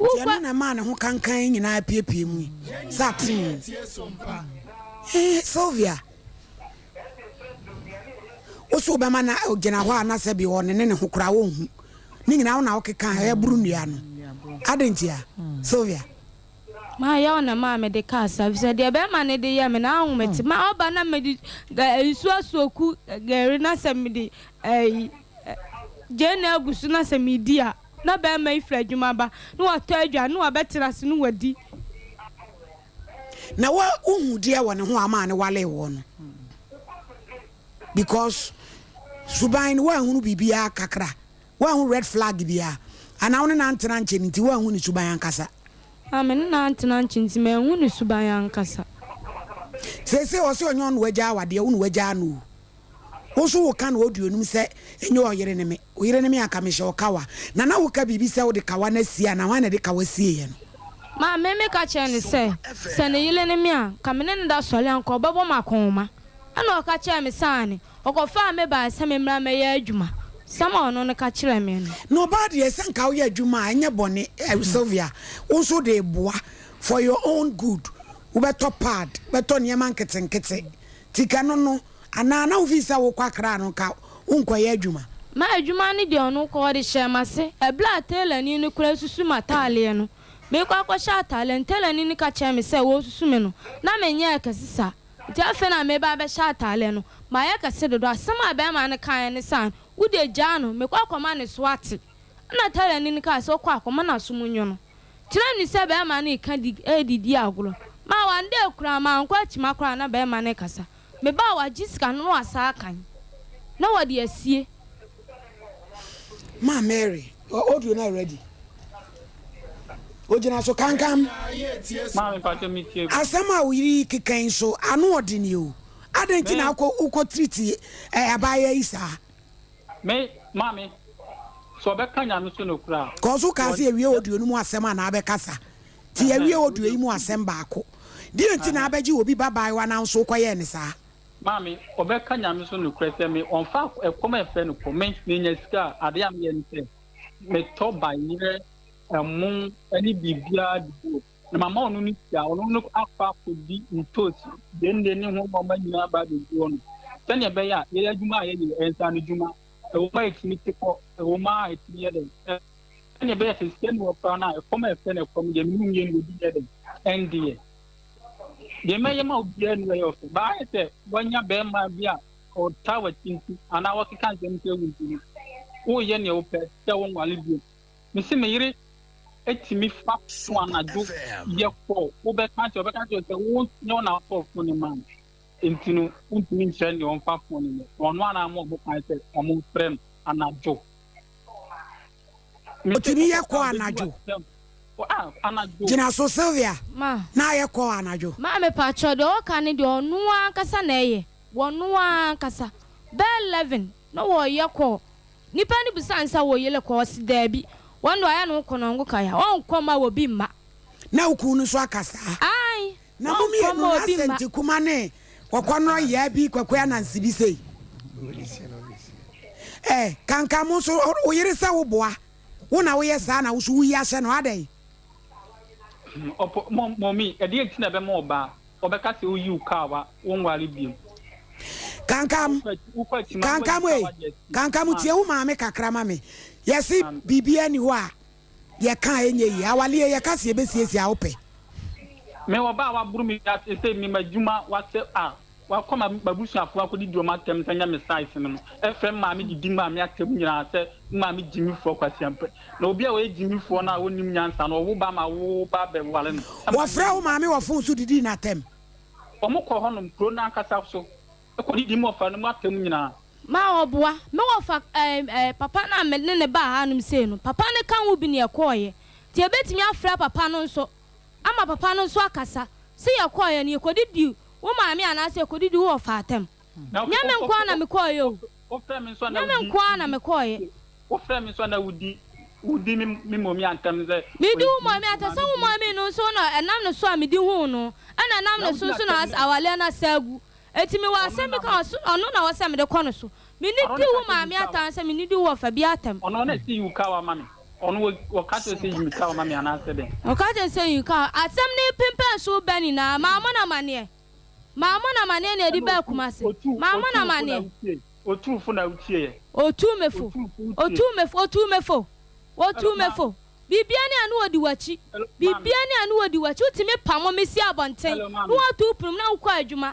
Nti ɛno na ɛmaa ne ho kankan yi nyinaa piepie mu yi sɛ atee. Ee, Sylvia, wo so wobɛma na ogyina hɔ a na sɛbi ɔne ne ne ho koraa wonhu. Ne nyinaa wo na wokeka a ɛboro nnua no. Adɛn ntia, Sylvia? Mayɛ wo na maa mede kaa saa, efisɛ deɛ bɛrima no de yɛ me no ahomete. Ma ɔba na mede nsuo asoɔku gari na sɛ mede gyeene agu so na sɛ medi a, na bɛrima yi firi adwuma ba na watɔ aduane na wabɛtena ase na wadi. Na wo wohu deɛ wɔ ne ho a ɔmaa no walee woɔ no because suban no woanhunu biribiara kakra, woanhu red flag biara anaa wo ne no antena nkyɛ no nti woanhu ne suban ankasa. Na me ne no antena nkyɛ nti manhu ne suban ankasa. Seesei ɔse ɔnyɛ ɔno na wagyaa awadeɛ, wo na wagyaa no o. Wo nso woka no audio no mu sɛ ɛnyɛ ɔyere ne me, wo yere ne me anka mehyɛ wo kawa. Na na woka biribi sɛ wode kawa no asie anaa hwan na ɛde kawa sieeɛ no? Maame me ka kyerɛɛ no sɛ, sɛ ne yere ne me a, nka me ne no da sɔre a nka ɔbɛbɔ me akɔnhoma. Ɛna ɔka kyerɛɛ me sɛ aane. Ɔkɔfaa me bae sɛ memmra mmɛyɛ adwuma. Asɛm a ɔno no ka kyerɛɛ me no. Na ɔbaa deɛ sɛ nka woyɛ adwuma a ɛnyɛ bɔne eh, Sylvia, wo nso wode reboa for your own good. Wobɛtɔ pad, wobɛtɔ nneɛma nketenkete. Nti ka no no, anaa na wofii sɛ wokɔ Accra no nka wonkɔyɛ adwuma? Ma adwuma no deɛ ɔno kɔ, ɔde hyɛɛ m'ase. Ɛberɛ a tailorni no koraa susu m'atadeɛ no, merekɔ akɔhyɛ atadeɛ no, tailorni no ka kyerɛɛ me sɛ wɔresusu me no, na menyɛɛ kɛse saa. Nti afei na mereba abɛhyɛ atadeɛ no, mayɛ kɛse dodo. Asɛm a barima no kaeɛ ne sɛ, Wo deɛ gyaa no, mekɔ akɔma ne so ate. Ɛnna tailorni no kaa sɛ, Wokɔ a, kɔma n'aso mu nnwo no. Kyerɛ no sɛ barima no reka di redidi agorɔ. Ma one day koraa mankɔ akyima koraa na barima no rekasa. Me ba a wagye sika no na wasan akan na wɔde asie. Ma Mary audio no ready. Ogyina so kankam. Maame mpakyɛ me tie. Asɛm a wo yere yi keka yi nso ano ɔden o. Adɛn nti na wokɔ wokɔ treat abaayewa yi saa? Me maame, sɛ ɔbɛka Nyame so nokorɛ a. Kɔ so kaa sɛ yɛwie audio no mu asɛm a na abɛkasa. Nti yɛawie audio yi mu asɛm baako. Deɛ nti na abɛgye obi ba baayewa na wo nso wokɔyɛɛ no saa? Maame, ɔbɛka Nyame so nokorɛ sɛ me, ɔmfa ɛkɔm a ɛfrɛ no kɔm. Me, menya sika a, adeɛ a meyɛ ne sɛ, metɔ bayerɛ, ɛmo, ne biribiara de gu. Na mama ɔno no sika, ɔno no akɔ akɔdi ntoosi, gyeene ne ho nneɛma nyinaa ba abɛgu hɔ no. Sɛnea ɛbɛyɛ a yɛyɛ adwuma a yɛyɛ, ɛyɛ nsaano adwuma. Ɛwɔ mu a ɛtumi te kɔ, ɛwɔ mu a ɛtumi yɛ dɛn. Sɛnea ɛbɛyɛ sɛ sika ni hɔ koraa no a, ɛkɔm a ɛfɛ no ɛkɔm deɛ, mene mmienu obi nyɛ dɛn, ɛndeɛ. Deɛ mɛyɛ ma obiara ni ɛyɛ ɔfɛ. Baa ayɛ sɛ wanya bɛrima bi a ɔtaa w'akyi nti, anaa wɔkeka nsɛm sɛ wo nti no, woyɛ nea wopɛ sɛ wonwale bio. Mese me yere tumi fa fon anadwo yɛ kɔɔ wobɛka kyerɛ ɔbɛka kyerɛ sɛ wo nyɛ wo na wotɔɔ fon no maa no nti no wontumi nkyerɛ nea ɔmfa fon no nyɛ ɔno ara ama ɔmo kwan sɛ ɔmo mfrɛ no anadwo. Otumi yɛ kɔɔ anadwo. Gyina so Sylvia na ayɛ kɔɔ anadwo. Maa mepakyɛw deɛ ɔka no deɛ ɔno ankasa na ɛyɛ wɔno ankasa bɛyɛ 11 na wɔyɛ kɔɔ Nipa no bisaa no sɛ, Wo yere kɔ? Ɔse, Daabi. Wɔn de wɔayɛ ne ho kɔnɔngo kaya, ɔnkɔ mma obi mma. Na wo kunu no nso aka saa? Aane, Na mo ɔnkɔ mmienu mma no obi mma. Asɛnti Kuma ne Kɔkɔnɔ yaa bi Kwaku Ananse bi sei? Eh, kanka mo nso, wo yere sɛ wo boa, wo na woyɛ saa na wo nso woyi ahyɛ no, adɛn? Ɔpɔ, mɔ, mɔmi, ɛdeɛn nti na ɛbɛma ɔbaa, ɔbɛka sɛ woyi wo kaa wa, wonware biom? Kankam, kankam ei, kankam tie wo maame kakra ma me. Yɛse biribiara nni hɔ a yɛka a ɛnyɛ yie. Awaleɛ yɛka sɛ yɛbɛsiesie a wopɛ. Me ɔbaa a waboro me wiase sɛ me m'adwuma wasɛ a wakɔ ma m'abusuafoɔ akɔdidi wɔn atɛm sɛ nyɛ me size no no ɛfrɛ me maame didi maame atɛm nyinaa sɛ me maame gyimifoɔ kwasiampɛ na obi a ɔyɛ gyimifoɔ no a ɔnnim nyansa no ɔwo ba ma wo ba bɛware no. Wɔfrɛ wo maame wɔ fon so didii no atɛm. Wɔkɔ hɔnom, kuro no ankasa so, kɔdidi mu ɔfa no mu atɛm nyinaa. Ma ɔboa. Me wɔfa ɛɛ ɛɛ papa no a me ne no baa hanom sei no, papa no ka ho bi na yɛkɔeɛ. Nti yɛbɛtumi afrɛ papa no nso ama papa no nso akasa. Sɛ yɛkɔeɛ no, yɛkɔdidii. wo maame anaasɛ yɛkɔdidi wo wɔfa atɛm. Nyɛ me nko ara na mekɔeɛ o. Nyɛ me nko ara na mekɔeɛ. Wofrɛ me nso a na wodi wodi me me mɔmi atɛm sɛ. Medi wo mɔmi atɛm sɛ wo mɔmi no nso na ɛnam ne so a medi huu no ɛna ɛnam ne so nso na awareɛ no asa agu. Enti mewɔ asɛm bi ka ɔno na ɔwɔ sɛ mede kɔ no so. Menidi wo maame atɛm anaasɛ menidi wo wɔfa bi atɛm. Ɔno na ɛsɛ yi wo kawa ma me. Ɔno ɔka kyerɛ sɛ yi me kawa ma me anaasɛ dɛn? Ɔka kyerɛ sɛ yi wo kawa. Asɛm no repempɛn so reba nyinaa, mammɔ no amaneɛ. Mammɔ no amaneɛ na ɛde baa Kumasi. Mammɔ no amaneɛ. Otuu fo na wotieɛ. Otuu me fo. Otuu me fo. Otuu me fo. Otuu me fo. Biribiara ni a na ɔdi w'akyi. Biribiara ni a na ɔdi w'akyi. Wotumi pamo me si abɔnten na woato wo pono mu na wokɔ adwuma.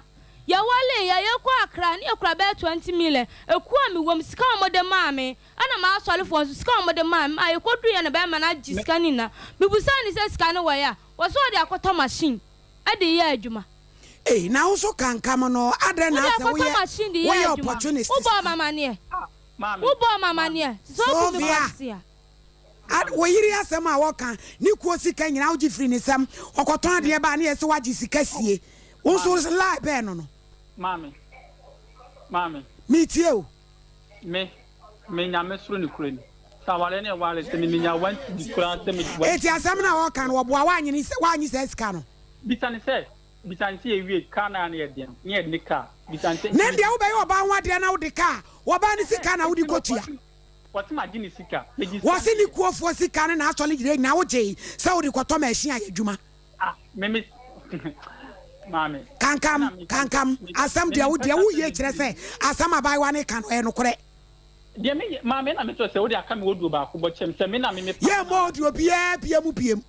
Yɛwaree a, yɛkɔɔ Accra na yɛkura bɛyɛ 20 million. Ekuo a mewɔ mu, sika a wɔde maa me, ɛna m'asɔrefoɔ nso, sika a wɔde maa me. Maa yɛkɔduruiɛ no, barima no agye sika no nyinaa. Mebisaa no sɛ sika no wɔ he a, ɔse ɔde akɔtɔ machine de reyɛ adwuma. Ei na wo so kankam no adɛn na Wode asɛ akɔtɔ woyɛ machine de yɛ woyɛ adwuma. opportunist Wobɔɔ saa. me amaneɛ. Wobɔɔ me amaneɛ. Sɛ wobu me Sylvia kwasea. Ad wo yere asɛm a wɔka ne kuo sika nyinaa wogye firi ne nsam ɔkɔtɔn adeɛ ba a ne yɛse wagye sika sie wo nso lie bɛn no no. Maame, maame. Metie o. Me, me Nyame soro ne kura ni. Sɛ awareɛ ne ɛware sɛ me menya one cedi koraa sɛ me one. Enti asɛm no a ɔka no wɔboa woanye ne woanye saa sika no. Bisa no sɛ, bisa no sɛ yɛwie car no a na yɛde no, ne yɛde ne car, bisa no sɛ. Na ɛndeɛ wobɛyɛ ɔbaa ho adeɛ na wode car, ɔbaa no sika na wode kɔtua. Wɔse magye ne sika, megye sika Wɔse no ne deɛ. kuofoɔ sika ne n'asɔre gyina nyinaa wogyee sɛ wode kɔtɔ machine ayɛ adwuma. Ah, me me maame. Kankam, kankam, asɛm deɛ wo deɛ woyie kyerɛ sɛ asɛm abaayewa no reka no ɛyɛ nokorɛ. Deɛ me yɛ, maame na me sɔ sɛ wode aka me audio baako bɔ kyɛm sɛ me na me me pa. Yɛ mmɔ audio biara bia mu biem.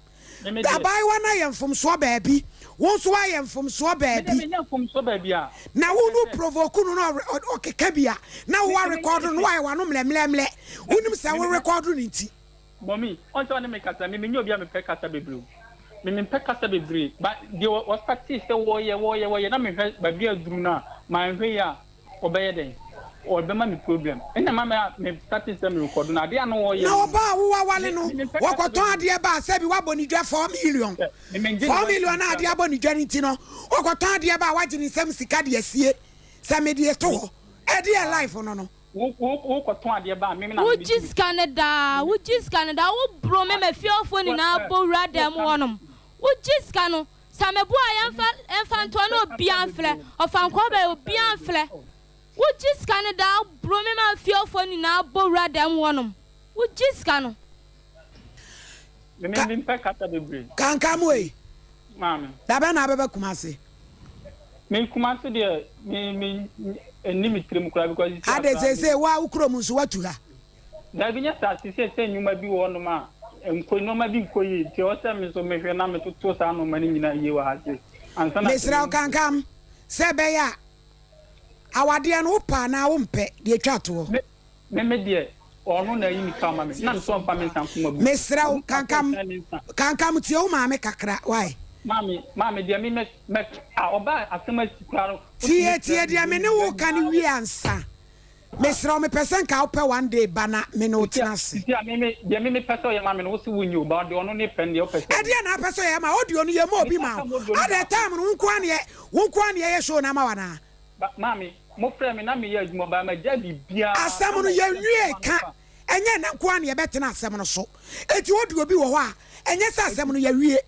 Me me deɛ. Abaayewa no ayɛ mfomsoɔ baabi, wo nso woayɛ mfomsoɔ Me deɛ baabi. me nyɛ mfomsoɔ baabi a. Na wo no provoke no na ɔkeka bi a na wo wa record no na wayɛ w'ano mlɛmlɛmlɛ. Wonim sɛ wo record no nti. Mummy, ɔn sɛ ɔne me kasa, me menyɛ obi a mepɛ kasa bebree o. Me mempɛ kasa bebree, but deɛ wɔ wɔstartee sɛ wɔyɛ wɔyɛ wɔyɛ na mehwɛ baabi a aduru no a, manhwɛ yie a, ɔbɛyɛ dɛn? Ɔbɛma me problem. Ɛna ma me a me startee sɛ merekɔdo no, adeɛ a na wɔyɛ Na no, ɔbaa a wowawale me no, me mempɛ kasa wɔkɔtɔn bebree. adeɛ ba a, sɛbi woabɔ ne dwa four million. Sɛ me mengye ne Four one million cedi a adeɛ koraa. abɔ ne dwa no nti no, ɔkɔtɔn adeɛ ba a, woagye ne nsam sika de asie sɛ mede reto Me hɔ. Ɛdeɛn life no no? wo wo wokɔtɔn adeɛ ba a, me na Wo me gye medi me sika no daa, wo gye sika no daa, wo boro me ma fiefoɔ nyinaa bɔ wura dan mu hɔnom. Wo gye sika no, sɛ me boa a yɛmfa yɛmfa ntoa na obiara mfrɛ, ɔfankɔɔ bɛyɛ obiara mfrɛ. Wo gye sika no daa, wo boro me ma fiefoɔ nyinaa bɔ wura dan mu hɔnom. Wo gye sika no. Me me mempɛ kasa bebree. Kanka mu ei. Maame. Da bɛn na abɛba Kumasi? Me Kumasi deɛ me me ɛnni me tirim koraa because sisi Ade akora me. seesei wo a wo kurom nso woatu ha? Dabi nyɛ saa sisi sɛ nnwuma bi wɔ hɔnom a nkɔ nneɛma bi nkɔ yie nti ɛwɔ sɛ me nso mehwɛ na metoto saa nneɛma no nyinaa yie wɔ ha se ansa na sɛ Mesrɛ wo mehu sɛ. Kankam, sɛ ɛbɛyɛ a awadeɛ no wopɛ anaa wompɛ deɛ twa toɔ. Me Me me deɛ, ɔno na ayi me ka ama me, na me sɛ ɔmfa me nsa nko m'abu. Mesrɛ wo, Ɔno ka sɛ kankam, ɔkyɛn me nsa. kankam tie wo maame kakra, why? Maame, maame deɛ me mɛ, mɛ, a ɔbaa asɛm asi koraa no, wotumi Tie, frɛ tie me deɛ me deɛ ne wo nyinaa reka no nyinaa wie wɔ. ansa. Mesrɛ wo, mepɛ sɛ nka wopɛ one day ba na me ne wo Sisi tena a, ase. sisi a me me, deɛ me mepɛ sɛ ɔyɛ ma me no, wo se wonyɛ o, but deɛ ɔno ne pɛ no deɛ wopɛ sɛ ɔyɛ. Ɛdeɛn na wopɛ sɛ ɔyɛ ma wo? Audio no yɛmma obi Me ma aka wo. m'audio no Adɛn, baako. time no wo nko ara na yɛ, wo nko ara na yɛyɛ show no ama wo anaa? Ba, maame, mofrɛɛ me na meyɛ adwuma, but magyae biribiara. Asɛm Na no, mofrɛ me yɛnwiee ma ka. mefa. Ɛnyɛ ɛnnɛ nko ara na yɛbɛtena asɛm no so. Enti audio bi wɔ hɔ a, ɛnyɛ sɛ asɛm no yɛawie.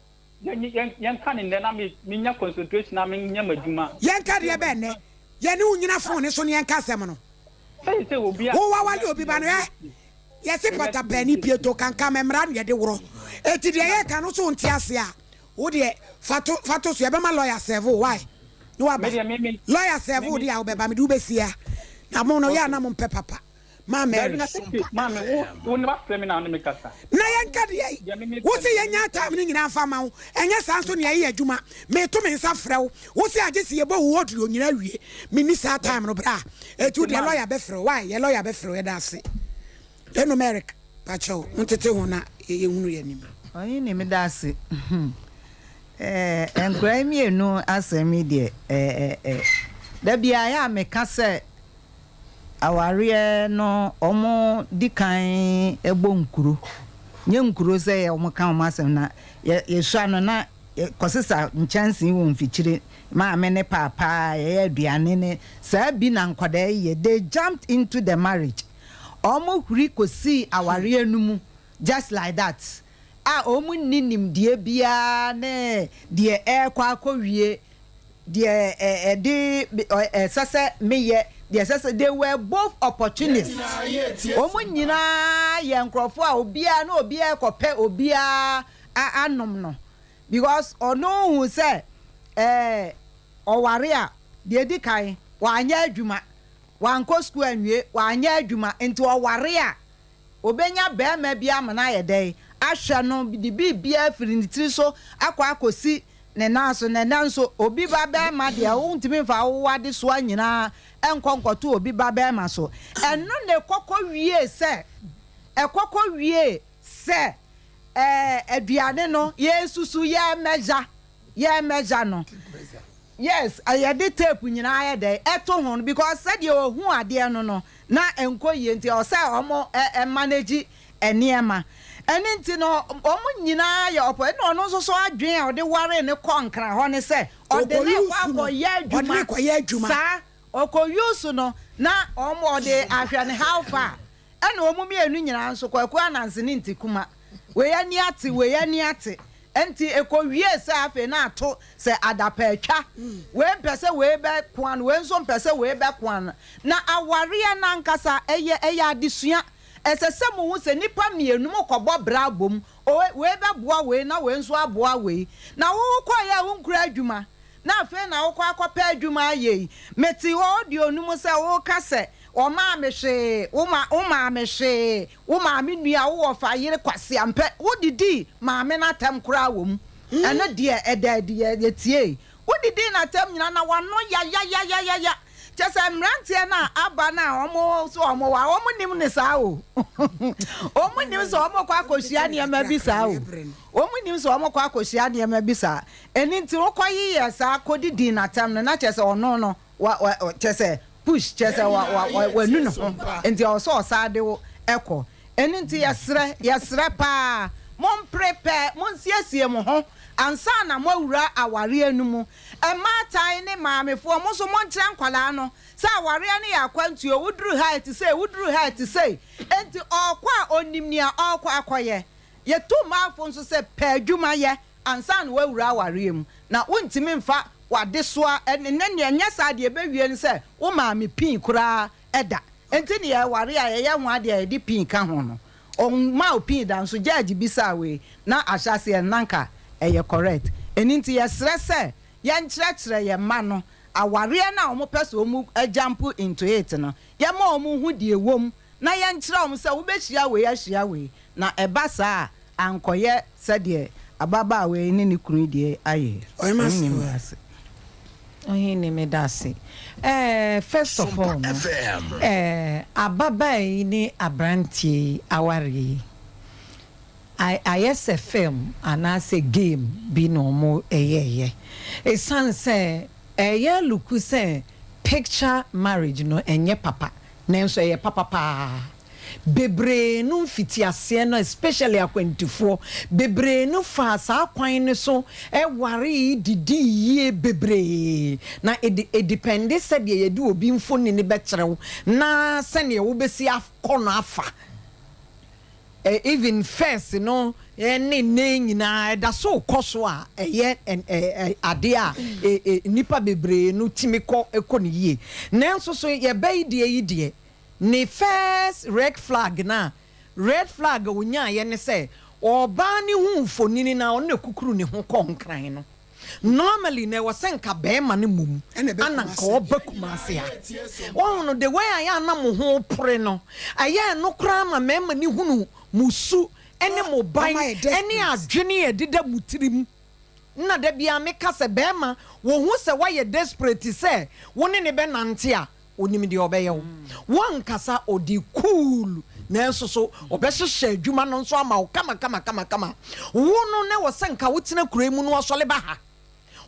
Yɛn, yɛn, yɛnka no nnɛ na me, menya concentration na menyɛ m'adwuma. Yɛnka deɛ bɛn nnɛ? Yɛne wo nnyina phone no so na yɛnka asɛm no. Sɛ sɛ obi a. Wo wawale obi ba no ɛ? Yɛse pata paani pieto kankam mmara na yɛde worɔ. Enti deɛ yɛreka no wo so wonte aseɛ a, Wo deɛ fa to fa to so yɛbɛma lawyer serve wo why na waba lawyer serve wo deɛ a wobɛba mede wo bɛsi ha na mo no yɛ a na mo mpɛ papa ma Mary na yɛnka deɛ wo se yɛnya time no nyinaa mfa ma wo ɛnyɛ saa nso nea yɛyɛ adwuma meto me nsa frɛ wo wo se agye se yɛbɔ wo audio nyinaa wie menni saa time no bra ɛti wo deɛ lawyer bɛfrɛ wo why yɛ lawyer bɛfrɛ wo yɛda ase Ɛnom Eric pakyɛw montete ho na yɛhunu yɛn anim. Ɔhene meda ase eh nkwadaa yi mmienu asɛm yi deɛ eh eh da biara yɛ a meka sɛ awareɛ no wɔn di kan bɔ nkuro nyɛ nkuro sɛ wɔn ka wɔn asɛm na yɛsua no na. kɔsesa nkyɛnsee wɔ mfikyire, maame ne paapa yɛyɛ aduane ne saa bi na nkwadaa yi yɛ. They jumped into the marriage. Wɔn huri kɔsii awareɛ no mu just like that a wɔn nni nimdeɛ biara ne deɛ ɛrekɔ akɔwie, deɛ ɛde ɛsɛ sɛ meyɛ, deɛ ɛsɛ sɛ, they were both opportunists. Wɔn nyinaa yɛ nkurɔfoɔ a obiara ne obiara rekɔpɛ obiara anom no because ɔno hu sɛ ɛɛ ɔware a, deɛ edi kan, wanyɛ adwuma, wankɔ sukuu anwie, wanyɛ adwuma, nti ɔware a obenya barima bi ama no ayɛ dɛn ahwɛ no de biribiara firi ne tiri so akɔ akɔsi ne nan so. Na ɛnɛ nso obi ba barima deɛ, wontumi mfa wo adesoa nyinaa nkɔ nkɔto obi ba barima so. Ɛno na ɛkɔkɔ wie sɛ ɛkɔkɔ wie sɛ ɛɛ aduane no yɛsusu, yɛ measure yɛ measure no, yes, yɛde tape nyinaa yɛ dɛ ɛto ho no because sɛdeɛ ohu adeɛ no na nkɔ yie, nti ɔsɛ ɔmo ɛ ɛ manage nneɛma. Ɛne nti no ɔmo nyinaa yɛ ɔpɔ. Ɛna ɔno nso so adwene a ɔde ware ne kɔ Nkran hɔ ne sɛ ɔde ne kɔ akɔyɛ Ɔde ne kɔyɛ adwuma. Saa ɔkɔ use no na ɔmo ɔde ahwɛ ne how far. Ɛna ɔmo mmienu nyinaa nso, Kwaku Ananse ne Ntikuma, wei ani ate, wei ani ate, nti ekɔ wie sɛ afei na ato sɛ adapa atwa. Wei mpɛ sɛ wei bɛ koa no, wei nso mpɛ sɛ wei bɛ koa no. Na awareɛ nankasa ɛyɛ adesua. Ɛsɛ sɛ mo ho sɛ nipa mmienu mo kɔbɔ bra abom, wei bɛboa wei na wei nso aboa wei. Na wo kɔyɛ a wonkura adwuma na afei na wokɔ akɔpɛ adwuma ayɛ yi, mete audio no mu sɛ woka sɛ ɔmaa me hwee, wo ma wo maame hwee, wo maame nua, wo wɔfa yere kwasi ampɛ, wodidi maame n'atɛm koraa wɔ mu. Ɛno deɛ ɛda adi, yɛ yɛtie wodidi n'atɛm nyinaa na wano yayayayaya kyɛ sɛ mmeranteɛ no a aba no a wɔn so wɔn wa wɔn nim ne saa o, wɔn nim sɛ wɔn kɔ akɔhyia nneɛma bi saa o, wɔn nim sɛ wɔn kɔ akɔhyia nneɛma bi saa. Ɛni nti wokɔ yiyɛ saa kɔdidi n'atɛm no na kyɛ sɛ ɔno no wa wa kyɛ sɛ push, kyɛ sɛ wa wa wa wanu ne ho, nti ɔwɔ sɛ ɔsaa de wo ɛkɔ. Ɛni nti yɛsrɛ yɛsrɛ paa, mompere pɛ, monsiesie mo ho ansa na moawura awareɛ no mu. Mmaatan ne maamefoɔ, mo nso monkyerɛ nkwadaa no sɛ awareɛ no yɛ akwantuo. Woduru ha ɛte sei, woduru ha ɛte sei, nti ɔɔkɔ a ɔnim nea ɔɔkɔ akɔyɛ. Yɛtu mmaafo nso sɛ pɛ adwuma yɛ ansa na woawura awareɛ mu, na wontumi mfa w'adesoa ne ne nea ɛnyɛ saa deɛ ɛbɛwie no sɛ wo maame pii koraa ɛda. Nti ne yɛware a yɛyɛ ho adeɛ a yɛde pii ka ho no, ɔmma wo pii da nso gyagye bisa wei na ahyɛaseɛ no nanka ɛyɛ correct. Ɛno nti yɛsrɛ sɛ yɛnkyerɛkyerɛ yɛn mma no awareɛ no a wɔpɛ sɛ wɔn jump into it no, yɛma wɔn ho deɛ ɛwɔ mu na yɛnkyerɛ wɔn sɛ wobɛhyia wei ahyia wei na ɛba saa a ankɔyɛ sɛdeɛ ababaawa yi ne ne kunu deɛ ayɛ. Ɔyɛ ase. Ɔhene, meda ase. First of all no, ababaa yi ne aberanteɛ yi awareɛ yi ayɛ sɛ film anaasɛ game bi na ɔmo ɛyɛɛyɛ. Ɛsiane sɛ ɛyɛ look sɛ picture marriage no ɛnyɛ papa, nanso ɛyɛ papa paa. Bebree no mfitiaseɛ no, especially akwantufoɔ bebree no fa saa kwan no so ɛware didi yie bebree. Na ɛdepend sɛdeɛ yɛde obi mfoni ne bɛkyerɛw na sɛdeɛ wobɛsi akɔ no afa. Even first no ɛne ne nyinaa ɛda so kɔ so a ɛyɛ adeɛ a nipa bebree no timi kɔ ɛkɔ ne yie. Nanso so yɛbɛyi deɛ yi deɛ ne first red flag, na red flag a onyaayɛ ne sɛ ɔbaa ne ho mfonini na ɔno na kukuru ne ho kɔ Nkran no. Normally na ɛwɔ sɛ nka bɛrima no mum ɛna ɛbɛ ana Kumase. Nka ɔba Kumase ha, wɔn no the way a yɛ ana mo ho pere no ɛyɛ ɛno koraa ma mmarima ne hunu mo su ɛne mo ban Ɔma yɛ desperate. ɛne adwene a ɛdeda mo tirim. Na da bia meka sɛ bɛrima wɔn ho sɛ wɔayɛ desperate sɛ wo ne ne bɛnante a, onim deɛ ɔbɛyɛ wo. Wɔnkasa, ɔde cool, nanso so ɔbɛhyehyɛ adwuma no nso ama wo kama kama kama kama. Wo no na wɔ sɛ nka wotena kuro yi mu no wasɔle ba ha.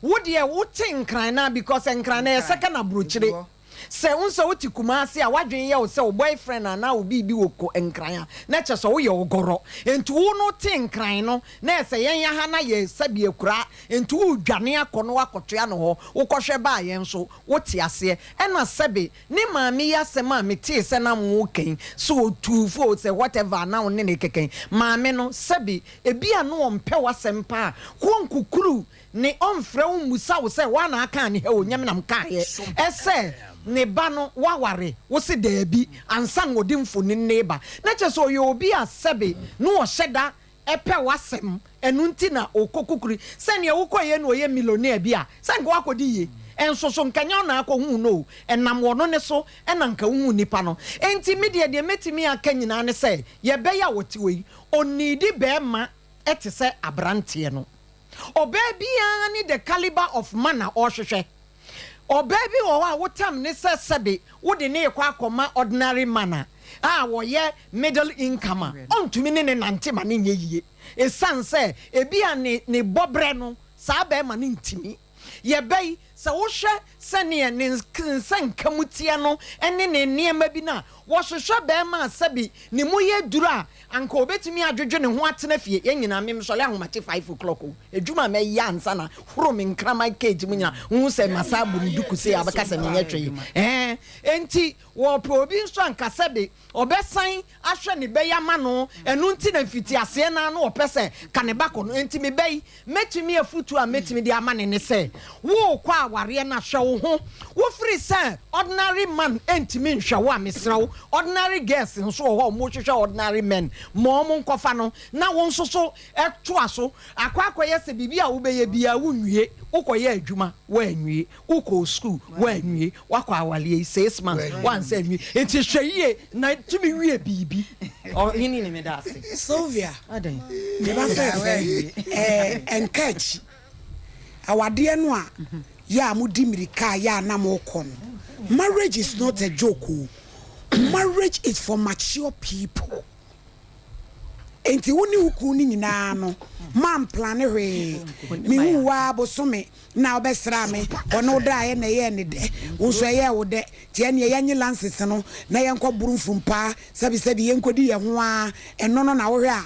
Wo deɛ wote Nkran na because Nkran na yɛ second aburokyire. Sɛ wohu sɛ wote Kumasi a, w'adwene yɛ wo sɛ wo boyfriend anaa wo biribi wɔ ko Nkran a, na kyerɛ sɛ woyɛ ɔgɔrɔ. Enti wo no wote Nkran no, na ɛsɛ yɛn aha na yɛ sɛbi akuraa, enti woredwane akɔ na woakɔtoa no hɔ, wokɔhwɛ ba a yɛn nso, wote aseɛ. Ɛna sɛbe ne maame yi asɛm a metee sɛ na moreka yi, sɛ ɔtuu fo o, sɛ whatever a na wo ne no rekeka yi, maame no, sɛbe ebia na ɔmpɛ w'asɛm paa, kɔ nkukuru Ne ɔmfrɛ wo mmusa wo sɛ woana akaa ne hɛ o nyɛ me na mekaeɛ ɛsɛ ne ba no woaware wo se daabi ansa na ɔde mfonin no reba na kyerɛ sɛ ɔyɛ obi a sɛbe na ɔhyɛ da pɛ w'asɛm ɛno nti na ɔkɔ kukuri sɛ neɛ wokɔeɛ na ɔyɛ millionaire bi a sɛ nka woakɔdi yie nso so nka nyɛ wo na akɔhuu no o ɛnam ɔno ne so na nka wohuu nipa no enti medeɛ deɛ mɛtumi aka nyinaa ne sɛ yɛbɛyɛ a ɔte hɔ yi ɔnniidi bɛɛma te sɛ abranteɛ no. Ɔbaa biara ne the caliber of man a ɔrehwehwɛ. Ɔbaa bi wɔ hɔ a wotam ne sɛ sɛbe wode no rekɔ akɔma ordinary man a a ɔyɛ middle income a, ɔntumi ne no nante ma no nyɛ yie. Ɛsiane sɛ ebia ne ne bɔberɛ no saa barima no ntumi. Yɛbɛ yi, sɛ wohwɛ sɛdeɛ ne nsɛnka mu teɛ no ne ne nneɛma bi no a, wɔhwehwɛ barima a sɛbe ne mu yɛ duru a anka ɔbɛtumi adwodwo ne ho atena fie. Yɛn nyinaa, me mesɔre ahomakye 5 o'clock o, adwuma a mɛyɛ ansa na horo me nkraman cage mu nyinaa, wohu sɛ masan abɔ me duku sei a wobɛka sɛ menyɛ hwee. Ɛɛ, enti wɔpɛ obi nso a anka sɛbe ɔbɛsan ahwɛ ne bɛ yi ama no, ɛno nti na mfitiaseɛ no ara na ɔpɛ sɛ ka ne ba kɔ no. Enti me ba yi, mɛtumi afotuo a mɛtumi de ama no ne sɛ, worekɔ awareɛ no a, hwɛ wo ho. Wofiri sɛ ordinary man ntumi nhwɛ wo a, mesrɛ wo, ordinary girls nso wɔ hɔ a wɔhwehwɛ ordinary men, ma wɔn nkɔfa no, na wo nso so toa so. Akɔ akɔyɛ sɛ biribi a wobɛyɛ biara wonwie, wokɔyɛ adwuma, woanwie, wokɔɔ sukuu, woanwie, Wakɔ awareɛ yi 6 months wansa nwie nti hwɛ yie na tumi wie biribi ɔhene ni meda ase. Sylvia me ba fɛɛfɛ ɛɛ ɛnka akyi awadeɛ no a yɛ a modi mirika a yɛ a na mokɔ no marriage is not a joke o marriage is for mature people enti wo ne wo kunu no nyinaa no moamplane hwee mehuu wo ara bosome na wobɛsraa me, ɔne wo daeɛ na ɛyɛɛ ne dɛ, wo nso ɛyɛɛ wo dɛ, nti ɛneɛ yɛnye lances no na yɛnkɔ boro mfumpaa, sɛbisɛbi yɛnkɔdi yɛn ho ara, ɛno no na wohwɛ a,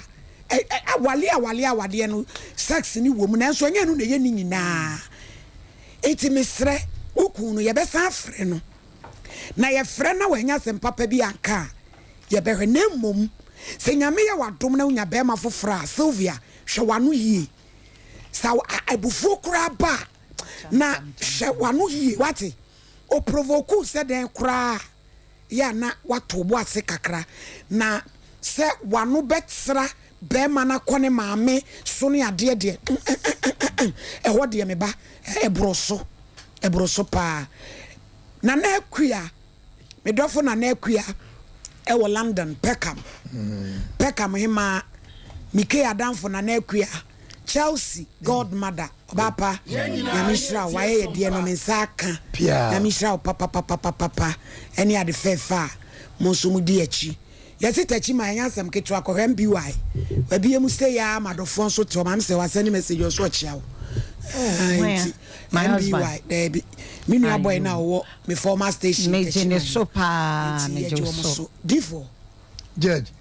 ɛ, ɛ, awale awale awadeɛ no, sex no wɔ mu, nanso ɛnyɛ ɛno na ɛyɛ ne nyinaa. Nti mesrɛ, wo kunu no, yɛbɛsan afrɛ no, na yɛfrɛ na wanya asɛm papa bi anka a, yɛbɛhwɛ, na mmom, sɛ Nyame yɛ w'adom na wonya bɛɛma foforɔ a, Sylvia, hwɛ w'ano yie. Sɛ abufuo koraa ba a, na hwɛ w'ano yie, wate? Ɔprovoke wo sɛ dɛn koraa a, yɛ a na woato wo bo ase kakra. Na sɛ w'ano bɛtra barima no akɔ ne maame so ne adeɛ deɛ, mm-mm-mm-mm, ɛhɔ deɛ me ba, ɛboro so, ɛboro so paa. Nana Akua. Me dɔfo Nana Akua wɔ London, Peckham. Peckham hemaa, Mike adamfo Nana Akua, Chelsea godmother, ɔbaa pa, Nyame nhyira wo, wayɛ yɛ deɛ no, me nsa aka. Nyame nhyira wo papapapapapa, ɛne ade fɛɛfɛ a mo nso mo di akyi. Yɛse takyi ma ɛnyɛ asɛm ketewa kɔhwɛ MPY wabie mu sei aa ma dɔfoɔ nso te hɔ maame sɛ wasɛne message ɔso ɔkyea wo ɛɛ nti MPY daabi me nua boy na ɔwɔ me former station Megye ne so paa nti megye yɛgye wo wɔn so. so difoɔ. Judge,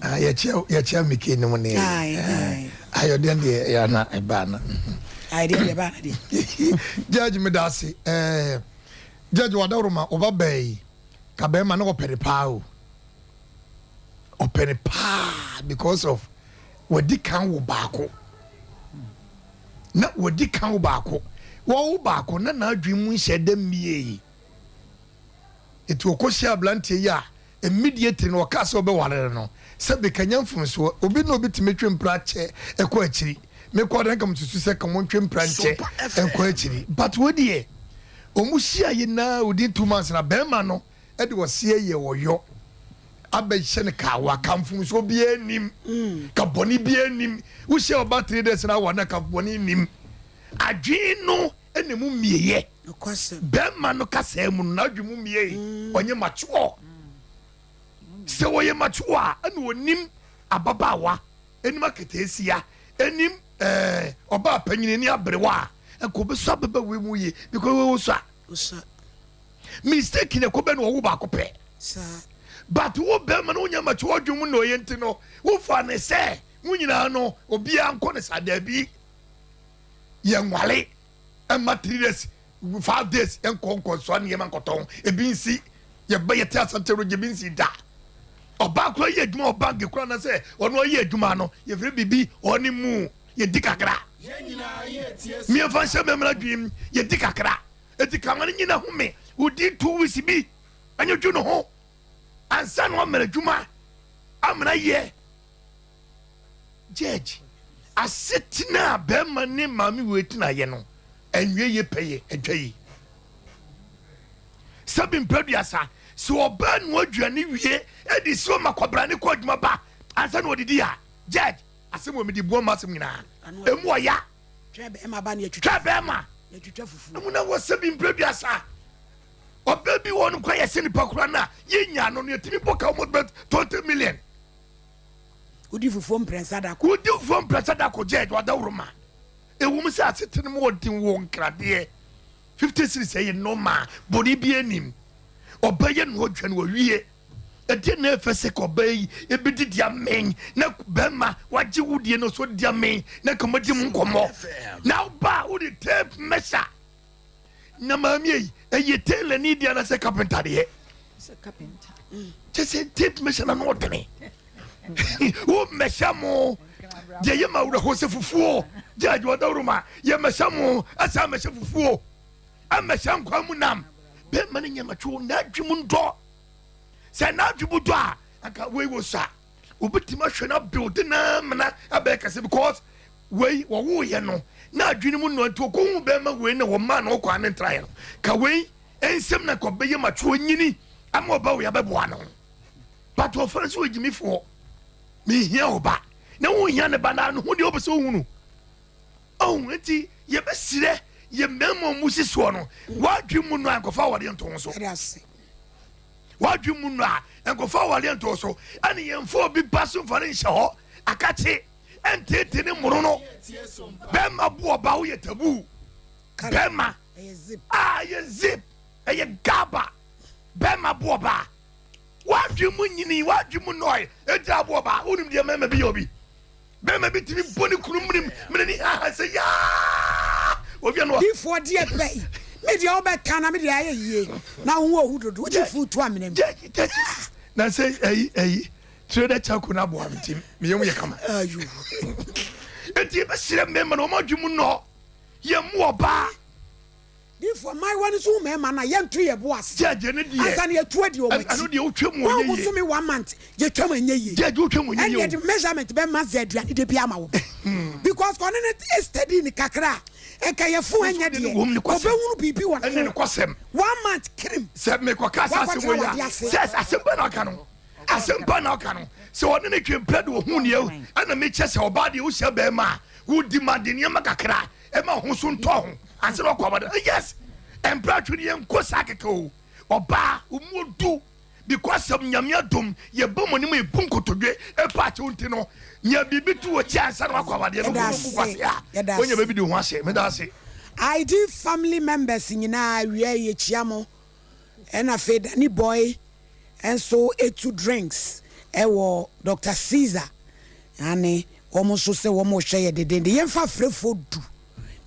ah, yɛkyia yɛkyia Mike no mu ne Aye, aye. ayɔdeɛ deɛ ɛyɛ ana ɛbaa no. Ayɔdeɛ deɛ ɛbaa no deɛ. Judge meda ase ɛɛ Judge wadaworo ma ɔba bɛɛ yi ka bɛrima na ɔpɛ ne paa o ɔpɛ ne paa because of wadi kan wo baako na wadi kan wo baako wɔwo baako na n'adwene mu nhyɛ dɛ mmie etu ɔkɔhyia aberanteɛ yi a immediately na ɔka sɛ ɔbɛware no sɛ bɛkanya mfomsoɔ obi na obi tumi twe mpra kyɛ ɛkɔ akyiri mekɔ adan kam susu sɛ kamo ntwe mpra nkyɛ ɛnkɔ akyiri but wɔdeɛ ɔmo hyia yi na within 2 months na bɛrima no ɛde ɔseɛ yɛ ɔyɔ abɛhyɛ no kaawa ka mfomsoɔ biara nim ka bɔne biara nim wohyia ɔba 3 days na awa na ka bɔne nim adwene no ɛna mu mmieyɛ bɛrima no kasaa mu no n'adwene mu mmie ɔnyɛ mature sɛ wɔyɛ mature a ɛna onim ababaawa anim aketeesia anim ɔbaa panyin ani aberewa a nka obɛsɔ ababaawa mu yie because wɔwɔ so a. Mistake na ɛkɔ bɛ na ɔwo baako pɛ. But wo bɛrima no wonya mature ɔdwen mu na ɔyɛ nti no wofa ne sɛ mo nyinaa no obiara nkɔ ne saa daabi. Yɛnwale ɛma 3 days 5 days ɛnkɔ nkɔsoa nneɛma nkɔtɔn ebi nsi yɛbɛ yɛte asante no gye bi nsi da. Ɔbaa koraa yɛ adwuma wɔ bank koraa na sɛ ɔno ɔyɛ adwuma no yɛfrɛ biribi ɔne mu yɛdi kakra. Mmiɛnfa nhyɛ mɛmra dwem yɛdi kakra. Eti kama no nyina home within 2 weeks bi ɛnyɛ dwo ne ho ansa na wamena adwuma amena yɛ judge asetena a bɛrima ne maame wei tena yɛ no ɛnwie yie pɛyɛ adwa yi sɛbi mpɛduasa sɛ ɔbaa nua aduane wie ɛde si ɔma kɔbra ne kɔ adwuma ba ansa na ɔdidi a judge asɛm wɔ mede bua ma asɛm nyinaa ɛmu ɔya Twɛ bɛrima ba ne twɛ bɛrima yɛtwitwa fufuo. Ɛmu na wɔ sɛbi mpɛduasa ɔbaa bi wɔ no kora yɛsɛ nipa kora no a yɛnya no no yɛtumi bɔ ka almost bɛ 20 million. Wodi fufuo mprɛnsa da ko. Wodi fufuo mprɛnsa da ko judge wadaworo ma ɛwɔ mu sɛ asetena mu ɔden wɔ nkradeɛ 50 cedis ɛyɛ normal bɔne bi anim ɔbɛyɛ no ɔdwa no wawie ɛdeɛ na ɛfɛ sɛ ka ɔbaa yi ɛbɛdidi amen na bɛrima wagye wodie no so di amen na ka madi mu nkɔmmɔ na woba a wode tape measure na maame yi ɛyɛ tailor ni deɛ anasɛ carpenter deɛ kyɛ sɛ tape measure na no ɔdene wo mmɛhyɛ mo deɛ yɛ ma awerɛho sɛ fufuo gye adwo ɔdaworo ma yɛmmɛhyɛ mo ɛsɛ mmɛhyɛ fufuo ɛmmɛhyɛ nkwa mu nam bɛrima no nyɛmatwo n'adwe mu ndɔ sɛ n'adwe mu dɔ a anka wei wɔ sa obɛtumi ahwɛ no abuild na mena abɛyɛ kɛse because wei wɔwoyɛ no na adwene mu nnɔ nti ɔkɔhu bɛrima wei na wɔma no wokɔ ane ntraeɛ no ka wei ɛnsɛm na kɔbɛyɛ matwo nyini ama ɔba wei abɛboa no but ɔfrɛ sɛ wɔgyimifoɔ mehia wo ba na wohia ne ba na no ho deɛ wopɛ sɛ wohunu ɔhu nti yɛbɛserɛ yɛ mmarima mu si soɔ no woadwe mu no a nkɔfa awadeɛ nto ho so woadwe mu no a nkɔfa awadeɛ nto so ɛne yɛmfa obi ba so mfa no nhyɛ hɔ akakye ɛntete ne mmoro no bɛrima bo ɔba woyɛ taboo bɛrima a ɛyɛ zip ɛyɛ gaba bɛrima bo ɔba wadwe mu nyini wadwe mu nɔe ɛdi abo ɔba wonim deɛ mɛma bi yɛ obi bɛrima bi tumi bɔ ne kunu mmenem mene ne haha sɛ yaa obi ano Difoɔ deɛ bɛyi me deɛ wobɛka na me deɛ ayɛ yie na wo ho ohu dodo wogye fuu to amena mu. Na sɛ ɛyi ɛyi trader charcoal no aboa me nti meyɛ mu yɛ kama ayo enti yɛbɛserɛ mmarima no ɔma adwe mu nnɔ yɛmmu ɔbaa. Difoɔ mmaayewa no nso hu mmarima no a yɛnto yɛ bo ase Gyɛgye ne deɛ ansa na yɛtu adi wɔn ɛno akyi deɛ wotwa mu wɔn ɔnyɛ yie bosome one month yɛtwam ɛnyɛ yie gyɛgye wotwa mu ɔnyɛ ɛne yie o yɛde measurement bɛma sɛ aduane de bi ama wɔn because ɔne ne steady ne kakra a ɛnka yɛ fo ɛnyɛ Nso deɛ wɔm ne kɔsɛm. ɔbɛhunu biribi wɔ ɛne ne ne ho kɔsɛm one month kirim sɛ mekɔka saa asɛm Wakɔtena wɔ yi wade a ase. sɛ asɛm pa na ɔka no asɛm pa na ɔka no sɛ ɔne ne twe mpɛ de ɔhu neɛ ɛna mekyɛ sɛ ɔbaa deɛ wohyia bɛrima a wodi ma de nneɛma kakra ɛma ho so ntɔ ho ansa na ɔkɔ abɔde yes mpɛ atwe ne yɛnkɔ saa kɛkɛ o ɔbaa ɔmu odu because sɛ nyame adom yɛbɔ mo anim yɛbu nkotodwe ɛpa akyɛw nti no nya biribi to wɔ kyi ansa na wakɔ awadeɛ no Yɛda bu ase. kwase a Yɛda wonya ase. baabi de ho ahyɛ meda ase. ID family members nyinaa awia yi yɛkyia mo ɛna afei Danny Boy nso etu drinks ɛwɔ Dr Caesar ane wɔn nso sɛ wɔn rehwɛ yɛ dedende yɛmfa afrɛfoɔ du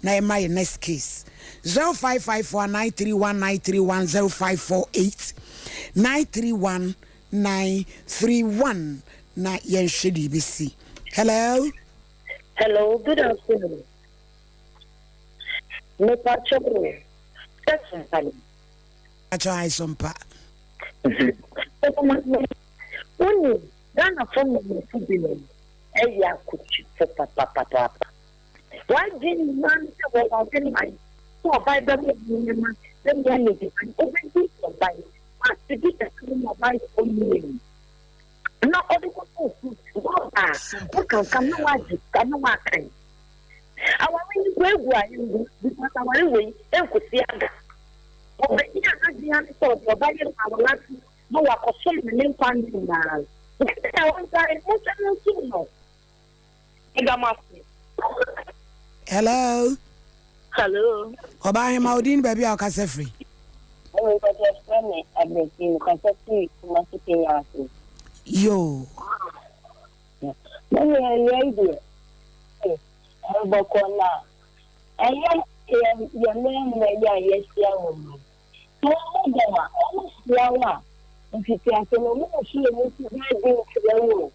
na yɛma yɛ next case 0554 931 931 0548 931 931 na yɛnhwɛ deɛ ebesi. Hello. Hello, good afternoon. Mepa kyɛw, sɛ sompa Akyɛ ayɛ so mpa. Woni Ghanafoɔ mmanyinfo binom ɛyɛ akokyifo papapapa. Wadwe nyinaa ne sɛ wɔware man sɛ ɔban bɛma nneɛma bɛmia ne diban obɛdi ɔban ase bi kɛse no ma ɔban 4 million na ɔde kɔtɔ fruit wɔba a wokankam na wagye sika na wakan aware yi kɔ egu a egu because aware wei nkosi aga ɔbɛnyin a n'adwene ne sɛ ɔde ɔba yɛ ma aware ase na wakɔsom ne ne nkwa ne nyinaa nti a ɔntae monhwɛ no nsom no ɛda mo ase. Hello. Hello. Ɔbaa hema odin baabi a ɔkasa firi. Mpakyɛ yɛfrɛ me Abrɛsi, mekasa firi Kumasi Kenya ase. Yoo. Me nua awia yi deɛ eh, ɛyɛ bɔkɔɔ na ɛyɛ yɛ yɛ mmarima yi a yɛahyia wɔn yi. Sɛ wɔn dɔ a, wɔn hyia wo a, mfitiase no wɔn nso wɔn ti bɛyɛ den nkyerɛ wo o.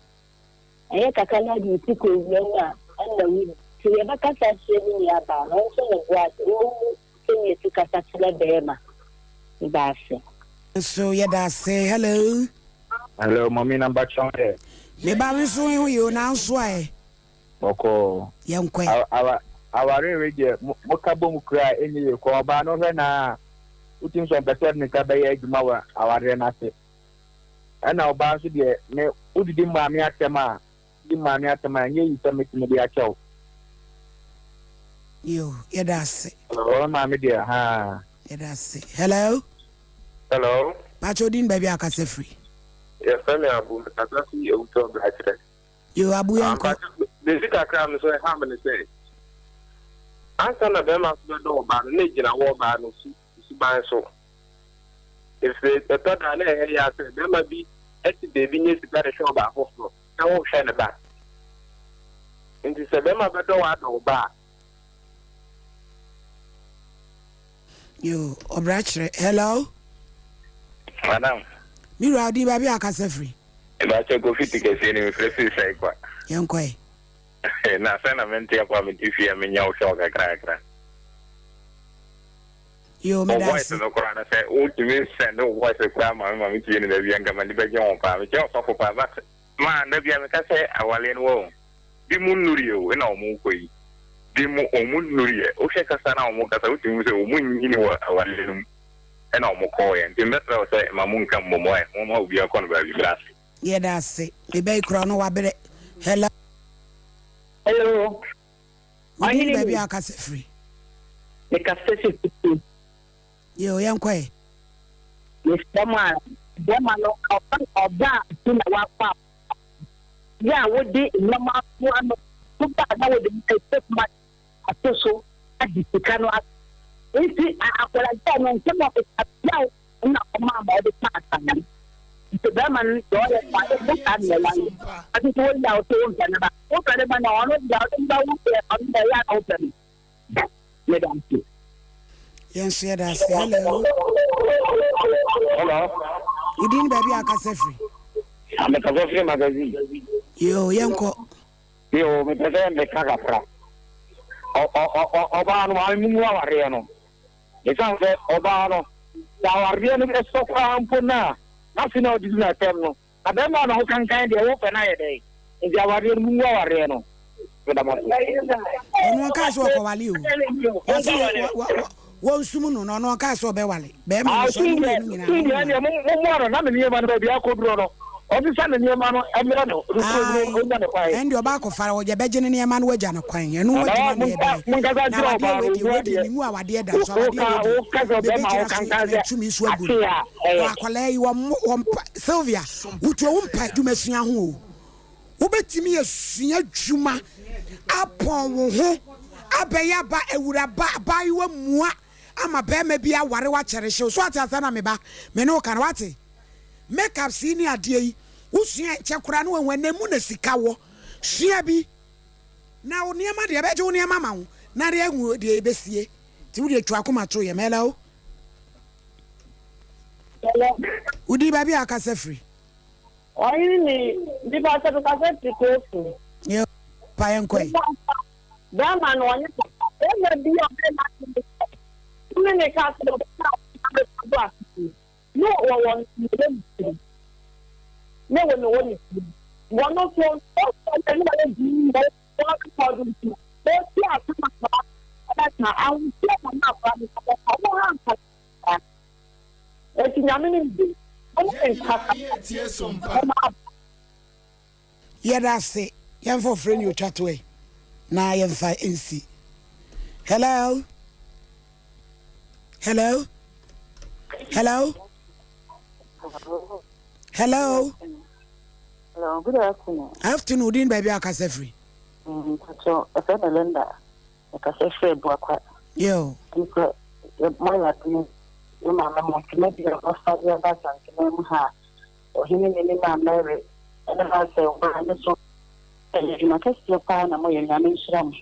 Ɛyɛ kakra na ɔde wo ti kɔ wia mu a, ɛnna wo nti yɛbɛkasa akyerɛ me nua baa no, ɔnto ne bo ase na ɔnhu sɛnea yɛsi kasa kyerɛ barima. Meda ase. Nso yɛda ase hello. Hello mummy na mpakyɛw ɛ. Me ba me nso ho yɛ o nanso a ɛ. Bɔkɔɔ. Yɛnkɔ ɛ. Awa awareɛ wei deɛ mo ka bom koraa ɛnyɛ yie kɔ ɔbaa no hwɛ naa wotumi sɛ ɔmpɛ sɛ ɔde ne nsa bɛyɛ adwuma wɔ awareɛ no ase ɛna ɔbaa nso deɛ me wodidi maame atɛm a di maame atɛm a ɛnyɛ yi sɛ mɛtumi de akyɛ wo. Yo yɛda ase. Hello maame deɛ haa. Yɛda ase hello. Hello. Pakyɛ odin baabi a kasa firi. Yɛfrɛ me Abu mekasa fi Awutɔ Brakyerɛ. Yo Abu yɛn kɔ. Baabi kakra me so ɛha me ne sɛ ansa na bɛrima so bɛdɔ ɔbaa no na egyina wɔ ɔbaa no su suban so. Efiri ɛtɔ da na ɛyɛ ya sɛ bɛrima bi ɛte baabi nye sika de hwɛ ɔbaa foforɔ na wohwɛ ne ba. Nti sɛ bɛrima bɛdɔ wo adɔ wo ba a. Yo, ɔbra kyerɛ. Hello. Madam. Me wura odi baabi a akasa firi. Ɛbɛkyɛ kofi ti kɛseɛ ni mefrɛ firi sɛe kwa. Yɛn kɔɛ. Na sɛ na mente akɔ a mente fie a menya wo hwɛ wo kakra kakra. Yo, Wo meda voice ase. no koraa no sɛ wotumi send wo voice koraa ma me ma metie no da bi a nka m'ani bɛgye ho paa. Mekyɛ ɔsɔfo paa but ma da bi a meka sɛ awaleɛ no wɔ bi mu nnuruyɛ o ɛna wɔn kɔ yi bi mu wɔn nnuruyɛ wohwɛ kasa na wɔn kasa wotumi hu sɛ wɔn nyini wɔ awaleɛ no mu ɛna wɔn kɔɔyɛ nti mbɛsrɛ wo sɛ ma mo nka mmom ɛ mo ma obiara kɔ no baabi meda ase. Yɛda ase. Me ba yi koraa ɔno wabrɛ. Hello. Hello. Wo din ne Ɔhene baabi ni. a wokasa firi. Mekasa fi Kutu. Yoo, yɛnkɔ ɛ. Mesrɛ mo a, bɛrima no ɔba ɔba a ti na wakɔ a yɛ a wode nneɛma asoa no woba a na wode ɛsɛ ato so agye sika no ato nti akwadaa no nsɛm a ɔkeka yaw na ɔma ama ɔde ka asane no nti bɛrima no deɛ ɔyɛ no ade bɔ saa deɛ wayɛ ɔte sɛ wɔyi a ɔsɛ wompɛ ne ba wopɛ ne ba na ɔno deɛ ɔde ba wo deɛ ɔno deɛ ɛyɛ a na wopɛ no meda ase. Yɛn nso yɛda ase. Hello. Hello. Wo din ne baabi a akasa firi? Mekasa firi magazine. Yoo, yɛnkɔ. Yoo, mepɛ sɛ meka kakra. Ɔbaa no, maame mu awareɛ no. Ɛsiane sɛ ɔbaa no, sɛ awareɛ no sɔ koraa mpo no a, n'ase na ɔde di n'atɛm no. Na bɛrima a ne ho kankan deɛ, wopɛ no ayɛ dɛn? Nti awareɛ no, mungu awareɛ no. Meda mo ase. Ɔno ɔkaa sɛ ɔkɔwale o. Wɔse wɔnsum no na ɔno ɔkaa sɛ ɔbɛwale. Bɛrima no sɛ ɔmo mmienu nyinaa mo deɛ ɛneɛ mommoa no na ne nneɛma no baabi akɔduro no ɔnsesa ne nneɛma no mmrɛ no ɔnya ne kwan. Ɛnde ɔba akɔfa yɛbɛgye ne nneɛma no wagya no kwan. Ɛno ho adwuma na yɛbɛyɛ. Na awadeɛ wei deɛ wei deɛ mengu awadeɛ da nso awadeɛ wei deɛ mebɛgyina so matumi so agu no. Wɔ akwadaa yi wɔn wɔn Sylvia wotuo wo mpa adwuma sua ho o. Wobɛtumi asua adwuma apɔn wo ho abɛyɛ aba awuraba abaayewa mua ama barima bi aware wo akyɛrehye wo. So wate aseɛ na me ba me ne wo ka no wate? Makeups yi ne adeɛ yi wosua nkyɛ koraa na wahu ɛnɛ mu na sika wɔ. Sua bi na wo nneɛma deɛ ɛbɛgye wo nneɛma ma wo na de ahu deɛ ɛbɛsie. Nti wo deɛ twa akoma to yam. Hello. Hello. Wodi baabi a akasa firi? Ɔhene ni, nipa sɛ mekasa firi Kofu. Yɛ pa yɛn kɔe. Bɛrima no ɔnyɛ papa. Bɛrima bi a ɔbɛyɛ n'adwene sɛ wo ne ne ka sɛ ɔbɛka a ɔbɛka bɔ asase no wɔwɔ ne wɔ ne tirim. Ne wɔ ne wɔ ne tirim. Wɔn nso ɔsɔ ne wɔyɛ dii wɔ wɔn rekɔdo nti ɔsi asɛm akora ɛbɛka ahosuo na na akora no bɛka wɔn ha nka Enti Nyame no mbe, mo ne me nkasa, momma aba. Yɛda ase. Yɛmfa ɔfrɛ ni otwa to ɛ na yɛmfa nsi. Hello? Hello? Hello? Hello? Hello, good afternoon. Afternoon, din baabi a akasa firi. Mpacho, ɛfɛ me Linda. Mekasa firi Abuakwa. Yo. Nti moayɛ adeɛ. me maame mo dwumadi a moafa de aba Asanteman mu ha a Ɔhene ne ne maa Mary ne Marcel baa ne so. Ɛyɛ adwuma kɛseɛ paa na moyɛ Nyame nhyira mo.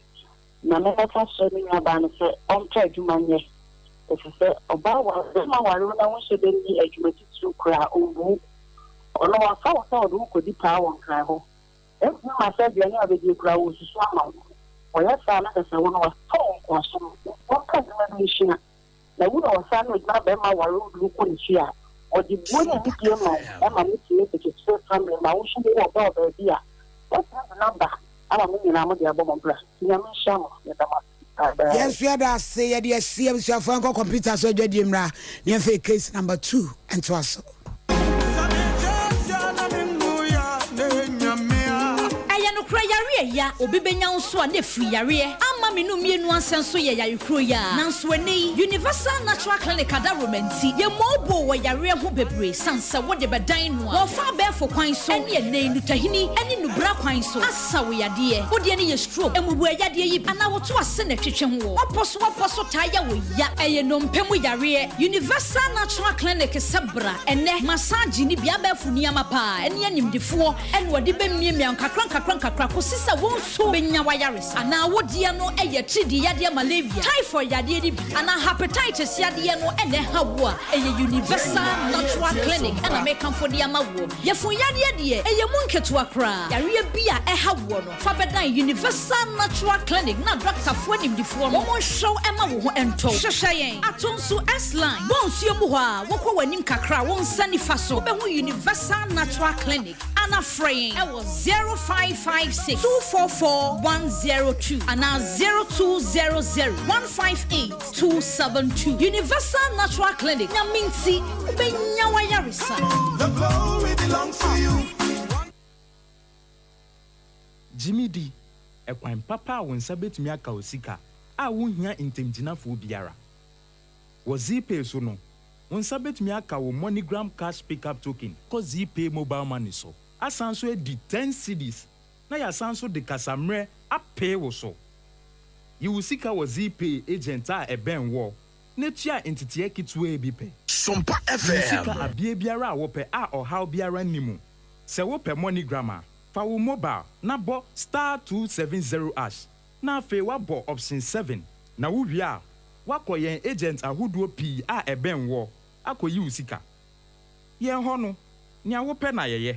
Na me mɛka akyerɛ me nua baa no sɛ ɔmpɛ adwuma nyɛ efisɛ ɔbaa ware bɛrima ware wo na wonhyɛ da nni adwuma titiriw koraa ɔmbu wo. Ɔno wafa wo sɛ ɔde wo kɔdi paa wɔ Nkran hɔ. Ɛntumi mma sɛ aduane a wobɛdie koraa wɔresusu ama wo. Wɔyɛ saa a na kyerɛ sɛ wo no wɔatɔ wo nkoasom. Nti wɔmpɛ adwuma bi nsua. Na wura a ɔsan ne adwuma barima ware wo de wo kɔ ne fie a, ɔde buo ne anidie ma wo ma motumi de kyekyere family ma wo nso wowɔ ɔba wɔ baabi a, woatumi de no aba ama mo nyinaa mode abɔ mo bra. Nti Nyame nhyira mo. Yɛda mo ase. Bye bye. Yɛn nso yɛda ase yɛde asi abusuafoɔ nkɔ computer so adwadie mmra na yɛmfa yɛ case number 2 ntoa so. Ɛyɛ nokorɛ yareɛ ya obi bɛnya wo nso a na ɛfiri yareɛ ama me no mmienu ansɛ nso yɛ yare kuro yi ara nanso ɛnnɛ yi Universal Natural Clinic adaworoma nti yɛmmɔɔ boo wɔ yareɛ ho bebree sane sɛ wode bɛdan no a wɔfa abɛɛfo kwan so ɛne ɛnnɛ yi nutahini ɛne nubra kwan so asa wo yadeɛ wo deɛ no yɛ stroke mmubuɛ yadeɛ yi bi anaa woto ase na ɛtwetwe ho wɔ wapɔ so wapɔ so taa yɛ wo ya ɛyɛ nnompe mu yareɛ Universal Natural Clinic sɛ bra ɛnnɛ massage ne bi abɛɛfo nneɛma paa ɛne animdefoɔ ɛna wɔde bɛmiamia nkakra nkakra nkakra kɔsi sɛ wo nso bɛnya w'ayaresa anaa wo deɛ no ɛyɛ atiridii yadeɛ malaria typhoid yadeɛ no bi anaa hepatitis yadeɛ no ɛna ɛha wo a ɛyɛ Universal Natural Clinic ɛna mekamfo de ama woɔ yafunu yadeɛ deɛ ɛyɛ mu nketewa koraa yareɛ bi a ɛha woɔ no Fa bɛdan Universal Natural Clinic na dɔktafoɔ animdifoɔ no wɔn nhwɛ wo ɛma wo ho ntɔ wo. Hwehwɛ yɛn Atonsu S-Line, bɔ nsuo mu hɔ a wokɔ w'anim kakra wo nsa nifa so wobɛhu Universal Natural Clinic ana frɛ yɛn ɛwɔ 0556 244 102 anaa 0200 158 272. Universal Natural Clinic, Nyame nti wobɛnya w'ayaresa. The glory belongs to you. Gye me di, ɛkwan papa a wo nsa betumi aka wo sika a wunhia ntamgyinafoɔ biara. Wɔ Zeepay so no, wo nsa betumi aka wo MoneyGram Cash Pickup Token kɔ Zeepay Mobile Money so, asan nso adi ten cedis na yɛasan nso de kasammerɛ apee wo so. Yi wo sika wɔ Zeepay agent a ɛbɛn woɔ na tua nteteɛ ketewaa bi pɛ. Sompa Yi wo sika FM. abea biara a wopɛ a ɔhaw biara nni mu. Sɛ wopɛ MoneyGram a, fa wo mobile na bɔ star 270 ash na afei woabɔ option 7 na wowie a woakɔ yɛn agent ahodoɔ pii a ɛbɛn woɔ akɔyi wo sika. Yɛn hɔ no, nea wopɛ na yɛyɛ.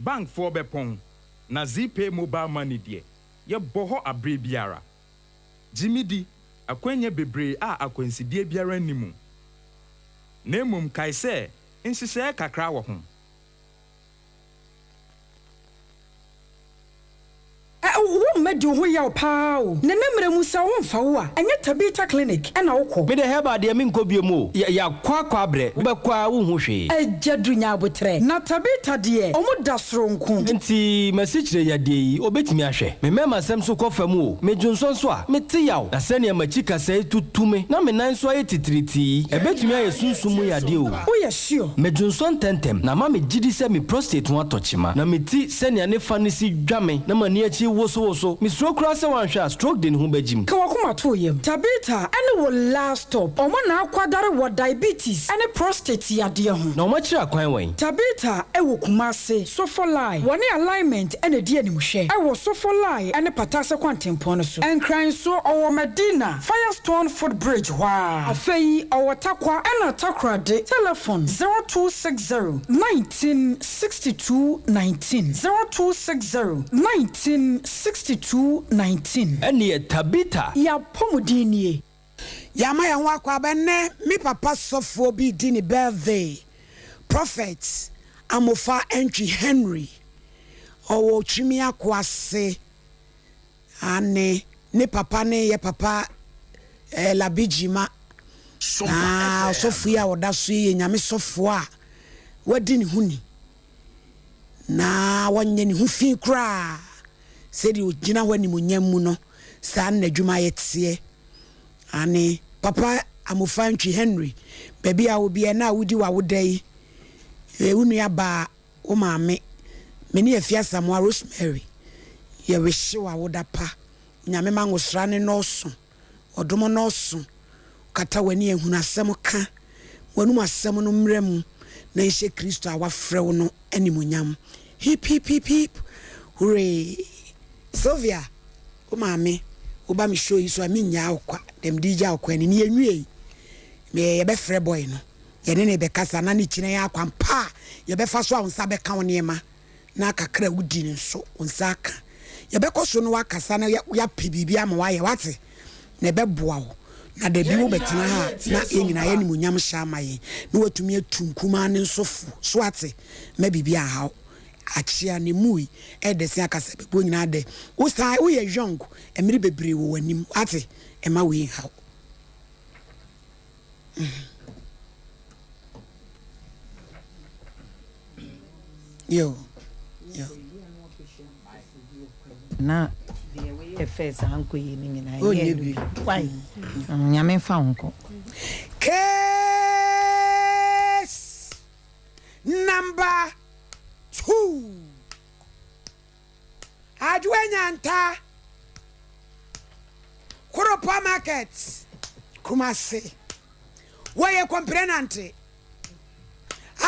Bankfoɔ bɛpɔn, na Zeepay mobile money deɛ, yɛbɔ hɔ aberɛ biara. Gye me di, akwannya bebree a akwansideɛ biara nni mu. Na mmom kae sɛ nhyehyɛeɛ kakra wɔ ho. Ɛ Wo mma di wo ho yaw paa o. Na ne mmerɛ mu sɛ wo mfa wo a, ɛnyɛ Tabitha clinic na wo kɔ. Me deɛ herbal deɛ menkɔ biom o. Yɛ yɛakɔ akɔ abrɛ wobɛkɔ a wonhu hwee. Agya du nya aboterɛ. Na Tabitha deɛ ɔmo da soronko. Nti masikyire yadeɛ yi obetumi ahwɛ? Me mɛɛma sɛm so kɔ fam o, me dwonsɔ nso a, mete yaw. Na sɛnea makyi kasɛe tutu me na me nan nso ayɛ titiritii yi, ɛbɛtumi ayɛ sunsum mu yadeɛ o. Woyɛ sure? Medwonsɔ ntɛmntɛm, na ama me gyidi sɛ me prostate ho atɔ kyema. Na me ti sɛnea ne fa no si dwa me na m'ani akyi wosowoso. Mesuro koraa sɛ wanhwɛ a stroke de ne ho bɛgyim. Ka w'akoma to wo yam. Tabitha ne wo last stop. Wɔn na akwadare wɔ diabetes ne prostate yadeɛ ho. Na wɔakyerɛ akwan wɛn? Tabitha wɔ Kumasi, Sofolai. Wɔne Alignment na ɛdi animhwɛ wɔ Sofolai ne Patase kwantempɔn no so. Nkran nso, ɔwɔ Madina, Firestone foot bridge hɔ ara. Afei ɔwɔ Tarkwa ɛna Takoradi. Telefon, 0260 19 62 19, 0260 19 62 19. Ɛnneɛ Tabitha. Y'apɔmuden nie. Yɛama yɛn ho akwaaba nnɛ me papa sɔfoɔ bi redi ne birthday Prophet Amofa Antwi Henry ɔwɔ Twimiako ase Aane, ne papa ne yɛ papa eh, Labi Gyima. Na ɔsɔfo yi a ɔda so yi yɛ Nyame sɔfoɔ a wadi ne ho ni, na wɔnyɛ ne ho fi koraa. Sɛdeɛ ɔgyina hɔ animuonyam mu no, saa na n'adwuma yɛ teɛ. Aane, Papa Amofa Ntwi Henry, baabi a wɔ biara na wodi w'awoda yi, eh, wo nua baa Wo maame, me ne Afia Asamoah Rosemary yɛ wihye wo awoda pa. Onyame ma ngosra no nnɔɔso, ɔdom nnɔɔso, kata w'ani ahunu asɛm ka. W'anom asɛm no mmra mu na nhyɛ Kristo a wafrɛ wo no animuonyam. Hip hip hip hip hurray. Sylvia, wo maame, woba me show yi so a mennyaa wo kwa, deɛ mede regya wo kwan ni, ne yɛnwiei. Me yɛbɛfrɛ boy no, yɛne no rebɛkasa na ne kyina yi ara kwan pa a yɛbɛfa so a wo nsa bɛka wo nneɛma na kakra a wodi no nso wo nsa aka. Yɛbɛkɔ so ne wo akasa na yɛapɛ biribi ama woayɛ, woate? Na ɛbɛboa wo. Na da bi wobɛtena ha a, na yɛn nyinaa yɛn animuonyam hyɛ ama yɛn, na woatumi atu nkumaa no nso fo. So woate? Mma biribi anha wo. Akyea ne mui ɛɛdɛ sen akasa bɛbuo nyinaa dɛ. Wo san, woyɛ young, mmere bebree wɔ w'anim. Woate? Mma wei nha wo. Yo, yo. Na deɛ woyɛ fɛ saa nkɔ yie no nyinaa Ɔnyɛ ɛnyɛ bi. ɛno bi. Why? Nyame mfa wo nkɔ. Case number 2. Adwoa Nyanta, Kuropɔ Market, Kumasi. Wɔyɛ complainant,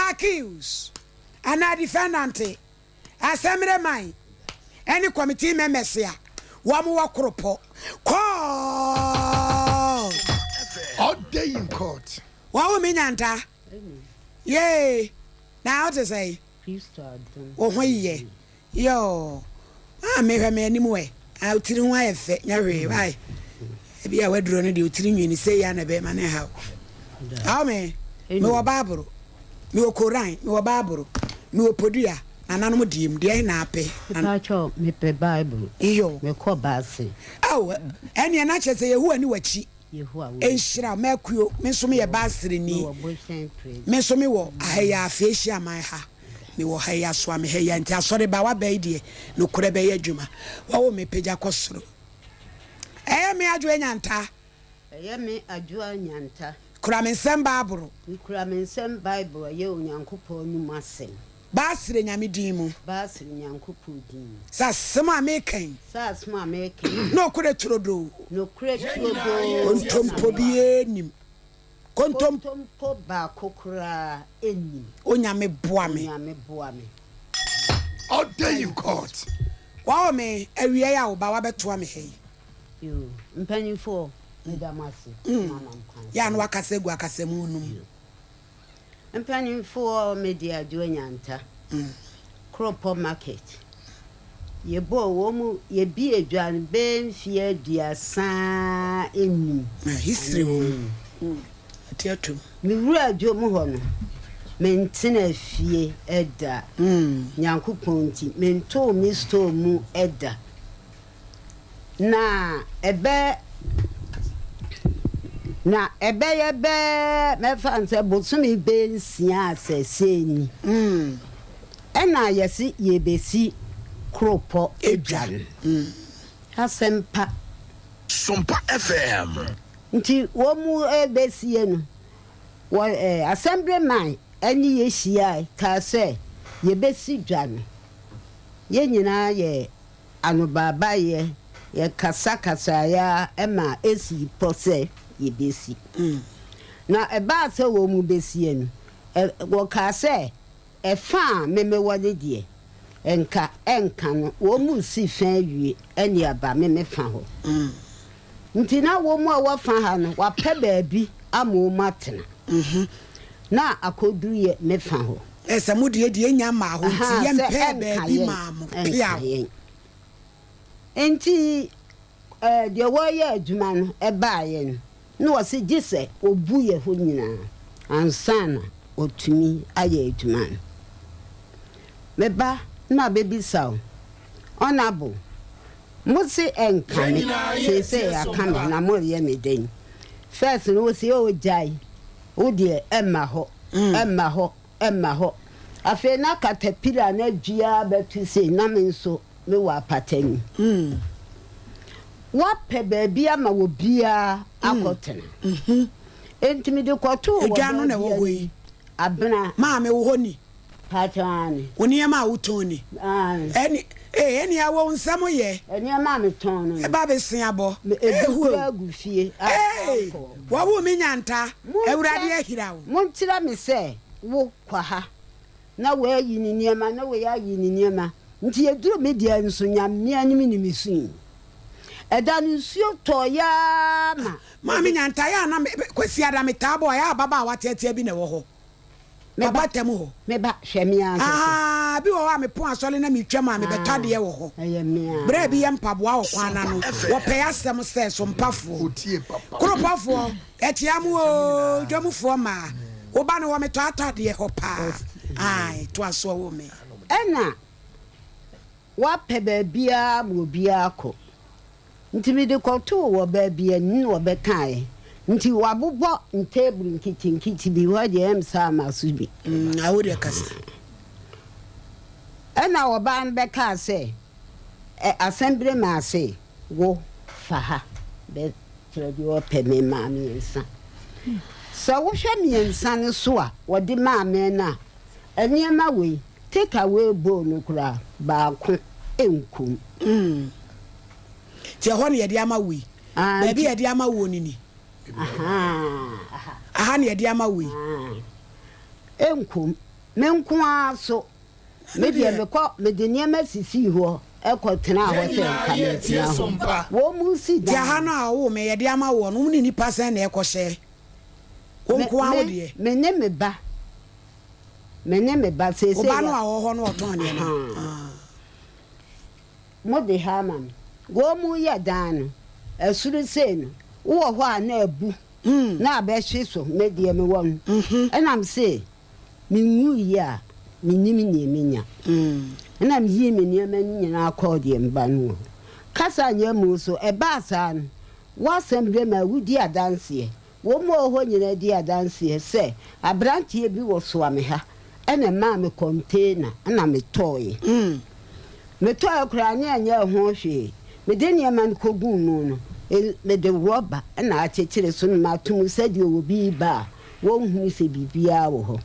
accused anaa defendant, assemblyman ne committee members a wɔwɔ Kuropɔ Court. All day in court. Wɔwo me Nyanta. Yee, na wote sɛn? Wo ho yɛ. Yoo. Ah, mehwɛ me anim ɛ. Ah, wo tiri ho ayɛ fɛ, nyɛ hwee, why? Ebi a waduro no deɛ, wo tiri nwi no sei ya na ɛbɛma no haw. Awo me, mewɔ Baaboro, mewɔ Koran, mewɔ Baaboro, mewɔ Podua, nananom deɛ mu, deɛ na apɛ. Mepakyɛw, mepɛ Bible. Iyo. Mekɔ baase. Ao, ɛneɛ na kyerɛ sɛ Yehowa ni w'akyi. Yehowa wo Nhyira wo, Mercurio, me nso meyɛ Basreni. Mewɔ Bohyɛn Praise. Me nso mewɔ ha yi ara, Afei Hyiaman ha. Mewɔ ha yi, asoa me ha yi ara. Nti asɔre ba, w'aba yi deɛ, nokorɛ bɛyɛ adwuma. Wawo me pagya kɔ soro. Ɛyɛ me Adwoa Nyantaa. Ɛyɛ me Adwoa Nyanta. Kura me nsam Baaboro. Mekura me nsam Bible a ɛyɛ Onyankopɔn anom asɛm. Baasere Nyame din mu. Baasere Nyankopɔn din mu. Sɛ asɛm a meka yi. Sɛ asɛm a meka yi. Nokorɛ turodoo. Nokorɛ turodoo. Kontompo biara nnim. Kontom. Kontompo baako koraa nnim. Onyame boa me. Onyame boa me. All day in court. Wawo me awia yi a wo ba wabɛtoa me ha yi. Yoo, mpanyinfoɔ, meda mo ase. Moama me kwan Yɛ a na wakasa agu akasamu no mu. Mpanimfoɔ mede Adwoa Nyanta, Kuropɔ market, yɛbɔɔ wɔn mu, yɛbie dwa no bɛyɛ mfeɛ 35 History wɔ mu. Ate atom. Me wuraa dwom hɔ no, mentena fie da. Nyankopɔn nti, mentoo me store mu da. Na ɛbɛ na ɛbɛyɛ bɛɛ mɛfa no sɛ bosome bɛyɛ nsia a sɛsɛɛ ni ɛna yɛse yɛbɛsi koropɔ dwa no. Asɛmpa. Sompa FM. Nti wɔn rebɛsie no, wɔ ɛɛ Assemblyman ɛne yɛ hyiae kaa sɛ yɛbɛsi dwa no. Yɛn nyinaa yɛ Anobaabaeɛ, yɛkasakasaeɛ ara ma ɛsii pɔ sɛ yɛbɛsi. Na ɛbaa sɛ wɔrebɛsie no, wɔkaa sɛ, Ɛfã a me mewɔ no deɛ, nka ɛnka no, wɔresi fã awie ne aba me me fã hɔ. Nti na wɔn a wɔwɔ fã ha no, wɔapɛ baabi ama wɔatena, na akɔduru yɛ me fã hɔ. Sɛ mo deɛ deɛ nya mmaa hɔ nti Ahaa, sɛ yɛmpɛɛ ɛnka baabi yɛn, maa mo. ɛnka Peaw. yɛn. Nti eh, deɛ wɔreyɛ adwuma no baeɛ no, na wɔse gye sɛ wɔbu yɛ hɔ nyinaa ansa na wɔtumi ayɛ adwuma no. Me ba, na mabɛbisa wo, Honourable, mo se ɛnka me, seesei aka me na moreyɛ me dɛn? First no wose oh gyae, wo deɛ ɛmma hɔ, ɛmma hɔ. Ɛmma hɔ. Afei na katapila no adwi ara bɛto sei na me nso mewɔ apata mu. Woapɛ baabi ama obiara akɔtena. Enti mede kɔtoo wɔ Edwa no na baabi ɛwɔ hɔ yi. Abena. Maame, wo hɔ ni? Paatwɔ, aane. Wo nneɛma a wotɔn ni? Aane. Ɛne, Ee, ɛnea wo nsɛm yɛ. Nneɛma a metɔn no no. Ɛba bɛsua bɔ. Ebi koraa gu fie a Ee, ankɔ. wɔwoo me nyanta. Awurade ahyira wo. Monkyerɛ me sɛ wo kɔ ha na wei ayi ne nneɛma na wei ayi ne nneɛma nti yɛduru me deɛ nso Nyame anim ne me sui. Ɛda no nsuo tɔeɛ ara ma. Maame Nyanta, ɛyɛ a na me, Kwasiada metaa bɔ, ɛyɛ a ababaawa teatea bi na ɛwɔ hɔ. Me ba, Papa tam hɔ. Me ba, hwɛ me ara kɛkɛ. Ahaa, bi wɔ hɔ a mepɔn asɔre na metwam a mebɛtɔ adeɛ wɔ hɔ. Ɛyɛ me ara. Berɛ a bi yɛ mpaboa wɔ kwan no ano, wɔpɛe asɛm sɛ sompafoɔ. Kuropafoɔ, yɛkyea mo oo, dwamfoɔ mmaa. Wo ba no wɔ metɔ atɔ adeɛ hɔ paa. Ae, toa soɔ wo me. Ɛna wapɛ baabiara ma obiara kɔ. Nti mede kɔtoo wɔ baabi a nni na wɔbɛkaeɛ. Nti wɔabobɔ ntable nketenkete bi hɔ deɛ ɛm sɛ ama so bi. Mm, a wo deɛ kasa. Ɛna ɔbaa no bɛkaa sɛ, Ɛ, asɛmbere maa se, wo, fa ha bɛ kyerɛ deɛ ɔpɛ me maa mmiɛnsa. Sɛ wohwɛ mmiɛnsa no so a wɔde maa me no a, nneɛma wei, take away bowl no koraa, baako nkɔ mu. Mm. Nti ɛhɔ na yɛde ama wo yi. Ah, Baabi nti. a yɛde ama woɔ no ni. Ahaa, aha. Aha na yɛde ama wo yi. Ah. Ɛnkɔ mu. Me nko ara so. Ɛno Me deɛ deɛ. mekɔ, mede nneɛma sisii hɔ kɔtenaa hɔ Yɛn sɛ nyinaa nka yɛretie mentena hɔ. Sompa. Wɔn resi Nti aha dan no no. a ɔwoo me yɛde ama woɔ no, wo ne nnipa sɛn na ɛrekɔhyɛ? Wo Me, nko ara wo me, deɛ. me ne me ba. Me ne me ba. Wo Seesei ba no yɛ. a ɔwɔ hɔ no ɔtɔn nneɛma? Ahaa. Ah. Mode ha ama me. Wɔreyɛ dan no, ɛsoro sei no, wowɔ hɔ a na abu, na abɛhwe so, me deɛ mewɔ no. Ɛna mese, menwuiɛ a, mennim deɛ menya. Ɛna meyii me nneɛma no nyinaa kɔɔ deɛ me ba no wɔ hɔ. Kasa nyɛ mu so, ɛbaa saa no, w'asɛm berɛ ma wodi adanseɛ. Wɔn a wɔwɔ hɔ nyinaa di adanseɛ sɛ aberanteɛ bi wɔ Soame ha na ɛmaa me kɔntena na metɔeɛ. Metɔeɛ koraa ne ɛnyɛɛ ho hwee. Mede nneɛma no kɔguu mu no, mede rɔba na akyekyere so na mato mu sɛdeɛ obi reba a wɔnhunu sɛ biribiara wɔ hɔ.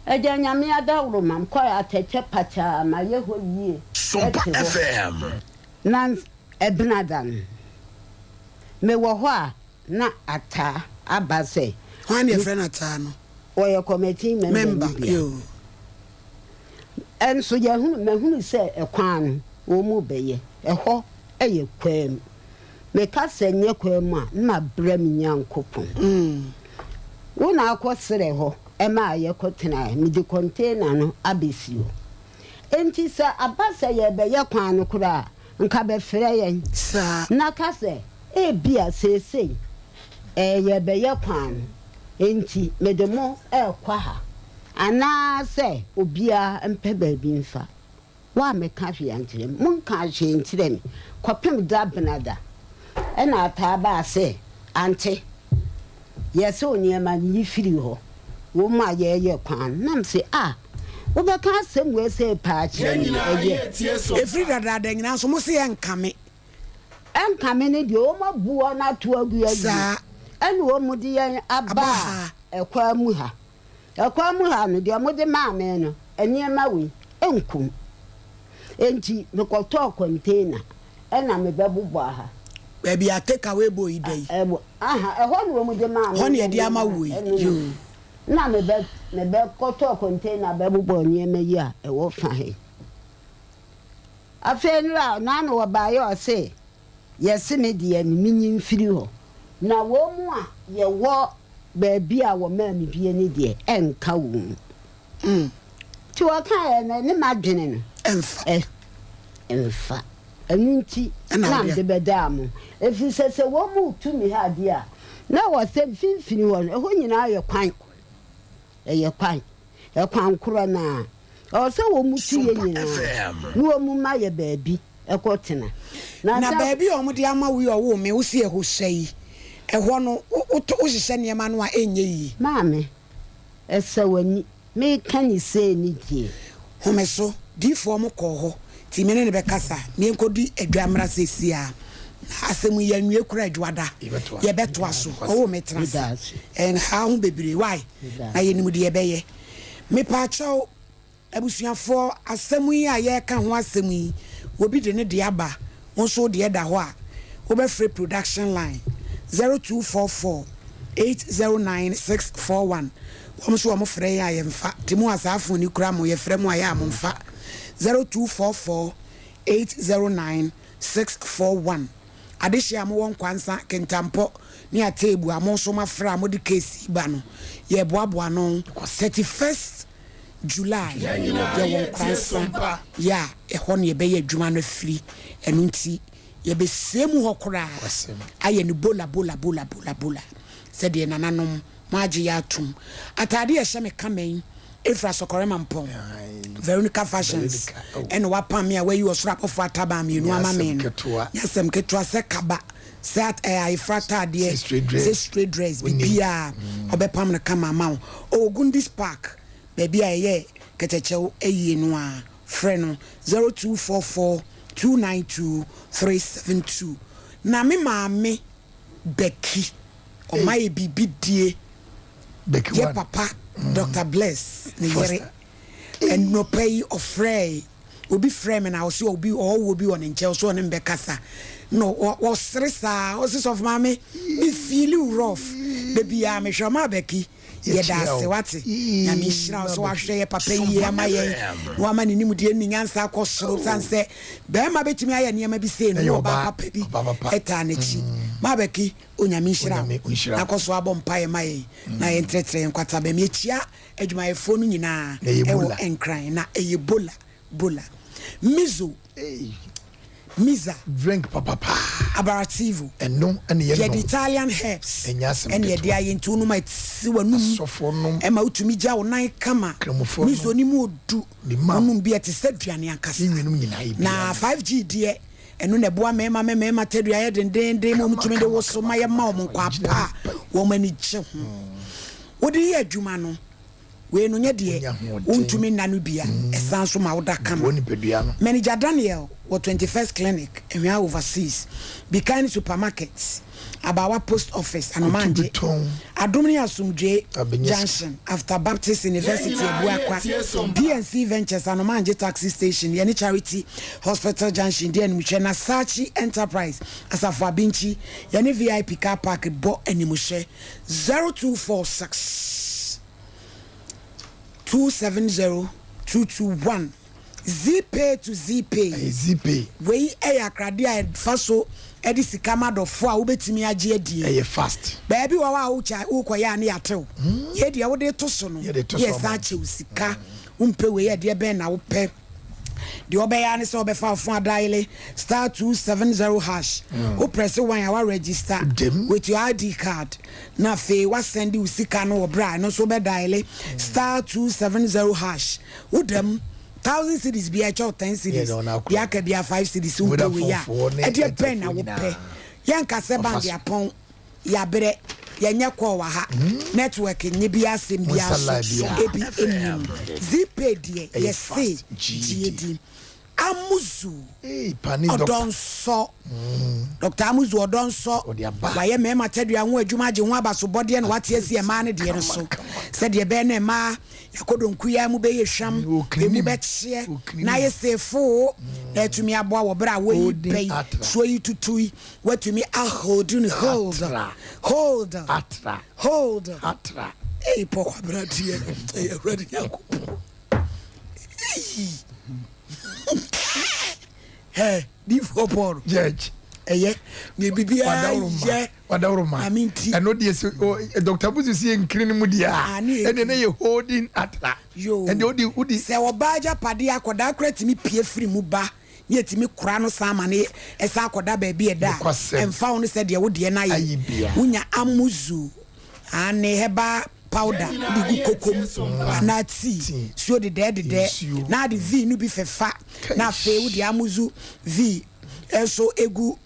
Agya Nyame adaworoma, mekɔeɛ atɛkyɛ pakyaa, mayɛ hɔ yie Sompa te hɔ. FM. Na Ɛbenada no, mewɔ hɔ a na Ataa aba sɛ. Hwan na yɛfrɛ no Ataa no? Ɔyɛ kɔmɛtii mɛmba no Mɛmba, bi a. yoo. Nso yɛahunu, mahunu sɛ ɛkwan no wɔrebɛyɛ, ɛhɔ yɛ kwaam. Meka sɛ nyɛ kwaam a, na mabrɛ me Nyankopɔn. Wo na akɔ serɛ hɔ maa yɛkɔtenaeɛ, mede kɔntena no abɛsi hɔ. Enti sɛ aba sɛ yɛrebɛyɛ kwan no koraa a, nka bɛfrɛ yɛn na ka sɛ, 'Ebia seesei yɛrebɛyɛ kwan no, enti mede mo rekɔ ha. Anaasɛ obiara mpɛ baabi mfa. Woammɛka hwee ankyerɛ me. Monkaa hwee nkyerɛɛ me kɔpem da benada. Ɛnna Ataa baa sɛ, Ante. Yɛsew nneɛma no yi firi hɔ. Wo ma yɛyɛ kwan. Na mese, Ah, wobɛka asɛm wei sei paa akyerɛ Yɛn me? nyinaa Ɛyɛ. yɛretie so. Ɛfiri dadaada nyinaa nso, mose ɛnkame. Ɛnkame no deɛ, wɔabu wɔn ato agu awie. Saa. Ɛna wɔde yɛn aba Aba ha. ɛkwan mu ha. Ɛkwan mu ha no, deɛ mode maa me no, nneɛma wei, ɛnkum. Enti mekɔtɔɔ container ɛna mebɛbobɔɔ ha. Baabi a take away bowl yi da yi. Ɛwɔ, aha, ɛhɔ na wɔn de maa me. Hɔ na yɛde ama wo yi, Ɛno no. yoo. Na mebɛ, mebɛkɔtɔɔ container bɛbobɔɔ nneɛma yi a ɛwɔ fa ha yi. Afei nora, naano wɔbaeɛ ɔse, yɛse me deɛ no menyi mfiri hɔ. Na wɔn a yɛwɔ baabi a wɔmaa me bie no deɛ, ɛnka wɔn mu. Nti wɔkaeɛ no, ɛne m'adwene no. Ɛmfa. Ɛmfa. Ɛno nti na mede bɛdaa mo, ɛfiri sɛ sɛ wɔretu me ha deɛ a, na ɛwɔ sɛ mfimfini hɔ no, ɛhɔ nyinaa yɛ kwan. Ɛyɛ kwan. Ɛkwan korɔ no ara. Ɛwɔ sɛ wɔtu yɛn nyinaa na wɔma yɛ baabi kɔtena. Na Na sɛ. baabi a wɔde ama wo yi a ɔwoo me, wo se ɛhɔ sua yi, ɛhɔ no, wohyehyɛ nneɛma no a ɛnyɛ yie. Maame, Ɛsɛ w'ani. Meka no sei ne deɛ. Home so, diyifoɔ mo kɔɔ hɔ, nti me ne no bɛkasa, na yɛnkɔdi adwa mmra seesei ara, na asɛm yi yɛanwie koraa adwuada, yɛbɛtoa so, ɔwoo me tena ase, ɛnhaa ho bebree, why, na yɛnim deɛ yɛbɛyɛ, mepaakyɛw. Abusuafoɔ, asɛm yi a yɛreka ho asɛm yi, obi de ne deɛ aba, wo nso wo deɛ da hɔ a, wobɛfrɛ production line, 0244 809 641. Wɔn nso wɔn frɛ yɛn a yɛmfa, nti mo a saa phone yi kura mo, yɛfrɛ mo a yɛ a momfa, 0244 809 641. Adehyeɛ a mowɔ Nkwansa, Kintampo ne Ateebu a mo nso moafrɛ a mode case yi ba no, yɛreboaboa ano 31st July yɛwɔ Nkoransa yɛ a ɛhɔ na yɛbɛyɛ adwuma no afiri, ɛno nti yɛbɛsɛe mu hɔ koraa ayɛ no bola bola bola bola bola sɛdeɛ nananom moagye yɛ atom. Ataadeɛ a ɛhyɛ me kama yi ɛfiri Asɔkɔre Mampɔn, Veronica Fashions ɛna wapam me a wayi ɔsoro abɔfoɔ ataban mmienu ama me no. Nyɛ asɛm ketewa sɛ kaba, sɛ ayefra ataadeɛ, sɛ straight dress, biribiara ɔbɛpam no kama ama wo. Ɔwɔ Gundis Park, baabi a yɛyɛ kɛtɛkyɛw ayie no a, frɛ no 0244 292 372. Na me maame Becky, ɔma yɛ biribi die. Yɛ papa Doctor Bless ne yere. Anɔpa yi ɔfrɛe, obi frɛɛ me na ɔse obi ɔwɔ bi wɔ ne nkyɛn ɔse ɔne me bɛkasa na ɔsere saa ɔse sɔfo maame me feeli wo rough da biaa mehwɛ ɔma abɛki yɛda ase wate Nyame nhyira wo sɛ wahwɛ yɛ papa yie ama yɛn na wama ne nimdeɛ ne ne nyansa akɔ soro sane sɛ bɛrima bɛtumi ayɛ nneɛma bi sei no na ɔbaa papa bi ɛtaa n'akyi ma abɛki Onyame nhyira wo na kɔ so abɔ mpaeɛ ma yɛn na yɛntrɛtrɛ yɛn kwata bɛm yɛkyia Adwumayɛfoɔ no nyinaa wɔ Nkran na ɛyɛ bola bola. Mizo, Miza, Drink papa paa. Abarativo. Ɛno ɛna yɛ Yɛde nom. Italian herbs Ɛnyɛ asɛm ɛna yɛde ketewa. ayɛ nti wonom a ɛsi w'anum Asɔfoɔ nom. ɛma wotumi gya wo nan kama. Kramofoɔ nom. Mizo no mu odu. Ne ma Wonom bi a ɛte sɛ aduane ankasa. Yɛn nuanom nyinaa yɛ biara Na nom. 5G deɛ ɛno na ɛboa mmarima ma mmarima tadua yɛ dendeenden ma Kama wɔtumi de kama woso kama ma yɛma kama wɔn kama. nkwa Gyina pa mu a wɔn ani gye ho. Wode yɛ adwuma no, wei no nyɛ deɛ wontumi nna no bi a, ɛsan nso ma woda kama. Manager Daniel wɔ 21st Clinic, Ahwea Overseas, Bikaini Supermarket, Abawa Post Office, Anomangye, Adom ne Asomdwoe Junction, after Baptist University, Abuakwa, PNC Ventures, Anomangye Taxi Station, yɛne Charity Hospital Junction di animhwɛ, na Sachi Enterprise, Asafo Abinkyi, yɛne VIP Car Park bɔ animhwɛ. 0246 270 221 Zeepay to Zeepay. Ɛyɛ Zeepay. Wei yɛ akradeɛ a ɛfa so de sika ma adɔfoɔ a wobɛtumi agye adie. Ɛyɛ fast. Baabi wɔ hɔ a wokya wokɔyɛ a ne yɛatew. Yei deɛ wode to so no, Yɛde to so yɛsan ama wo. akyɛ wo sika. Wompɛ wei a ɛdeɛ bɛn na wopɛ? Deɛ wobɛyɛ ara ne sɛ wobɛfa wo phone adayele star 270 hash. Wo prɛse one a wa register with your ID card na afei wa sɛnde wo sika no wɔ berɛ a ɛno nso wobɛdayele star 270 hash. Wo dam thousand cedis biara ɛkyɛ wo ten cedis, deɛ aka biara five cedis. Wompɛ wei a ɛdeɛ bɛn na wopɛ? Yɛnka sɛ bank apɔn. Yabrɛ, yɛnyɛ call wɔ ha, network nye bi asɛm biara so ebi nnim. Zeepay deɛ yɛse gye di. Amuzu Ɔdɔnsɔ, Doctor Amuzu Ɔdɔnsɔ, wayɛ mmarima tadua ho adwuma agye ho abasobɔdeɛ na wate asi mmaa no deɛ no so sɛdeɛ ɛbɛyɛ na mmaa yɛakɔdɔnku yi ara mu bɛyɛ hwam, emu bɛkyeɛ na ayɛ sefoo na atumi aboa wɔ berɛ a wɔyi bɛ yi, soɔ yi tutu yi. Watumi a hold no hold hold hold Ei Paul Kwabena deɛ ɛyɛ Awurade Nyankopɔn Ei Hɛ difoɔ Paul Judge ɛyɛ ne biribiara yɛ Wadaworoma Nyame nti ɛno deɛ sɛ Dr. Busu si yɛ nkiri no mu deɛ a ɛdeɛ ne yɛ holding atra ɛdeɛ wode wode Sɛ ɔbaa agyapadeɛ akɔdaa koraa tumi pue firi mu ba na yɛtumi kora no san ma no san kɔda baabi a ɛda a, ɛmfa ho ne sɛdeɛ wo deɛ no ayɛ. Wonya amuzu, aane, herbal powder wode gu koko mu anaa tea, suo dedɛɛdedɛɛ, na ade V no bi fefa, na afei wode amuzu V nso gu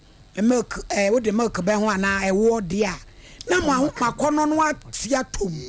milk eh, wode milk bɛ ho anaa ɛwoɔ deɛ a, na mo aho mo akɔnnɔ no ate atɔ mu.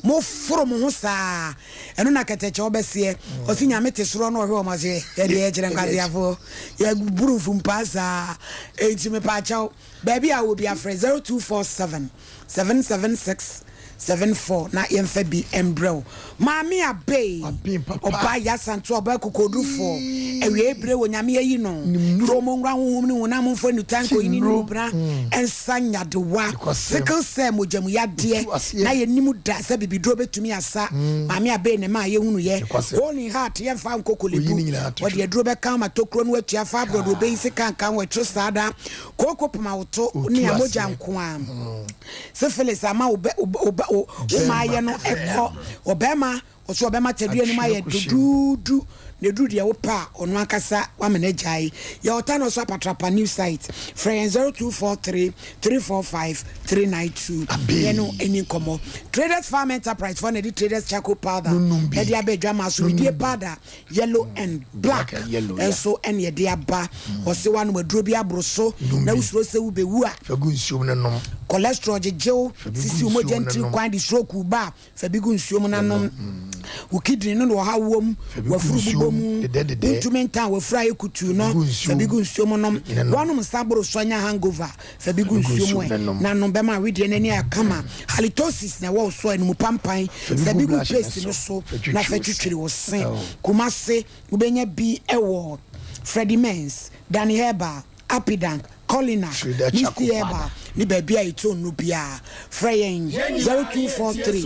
Moforo mo ho saa. Ɛno na kɛtɛkyɛ ɔbɛseɛ. Ɔse Nyame te soro na ɔhwɛ wɔn ase. Yɛdeɛ yɛkyerɛ nkwaseafoɔ. Yɛboro mfumpaa saa. Enti mepaakyɛw, baabi a wɔ biara frɛ 0247 776. 74 na yɛmfa bi mbrɛ wo. Maame Abey, ɔbaa Yasanto, ɔbaa kokodurufoɔ, awiei bere wɔ Nyame ayi no, sɛ wɔmmɔ nwura honhom ne honam mfa nnutan nkoyini ne mubena nsa nyadewa, sickle cell mogya mu yadeɛ, na yɛnnim da sɛ bibiduro bɛtumi asa. Maame Abey na ɛmaa yɛhunuiɛ. Hole in heart, yɛmfa nkɔ Korle Bu, wɔde aduro bɛka ama tokuro no atua, fibroid wɔbɛyi sika nka ho, ɛtwe saa da, kooko poma wo to ne a mogya nko ara. Syphilis ama wo bɛ wo wo wo mmaayɛ no kɔ. Ɔbarima, ɔso ɔbɛma tadua no mu ayɛ duduudu na ɛduru deɛ wopɛ a, ɔno ankasa wama no agyae. Yɛ ɔta na ɔso apatrapa new site. Frɛ yɛn 0243 345 392 yɛne wo ɛni nkɔmmɔ. Traders Farm Enterprise foɔ na ɛde Traders Charcoal Powder ɛde aba adwamaa so. Wedeɛ powder yellow and black nso ɛna ɛde aba. Ɔse woanom aduro bi aboro so na wosuro sɛ wobɛwu a, Fa gu nsuom na nom. Cholesterol gyegye wo, Fa bi gu sisi wo mogya nsuom na ntini nom. kwan de stroke ba a, fa bi gu nsuom na nom. Wo kidney no na ɔhaw wom, Fa bi gu w'afuru bobɔ nsuom mu, dedɛdedɛ. wontumi ntan w'afuru ayɛ kutuu Fa bi no, gu fa bi nsuom gu nsuom nom. na nom. Woanom nsa boro so anya hangover, fa bi Fa gu bi gu nsuo mu nsuom ɛ na nom. na nom bɛma wedeɛ no ani ayɛ kama. Halitosis na ɛwɔ wo so a, animu pampan, Fa bi fa gu bi gu brush no paste no so so fa na fa twitwiri wo se. twitwiri wo se. Oh. Kumase, wobɛnya bi wɔ Freddie Mens, Danny Herbal, Apidank, Colina, Frida Misty Charcoal Herbal Powder. ne baabi a yɛtɔ nnuro biara. Frɛ yɛn 0243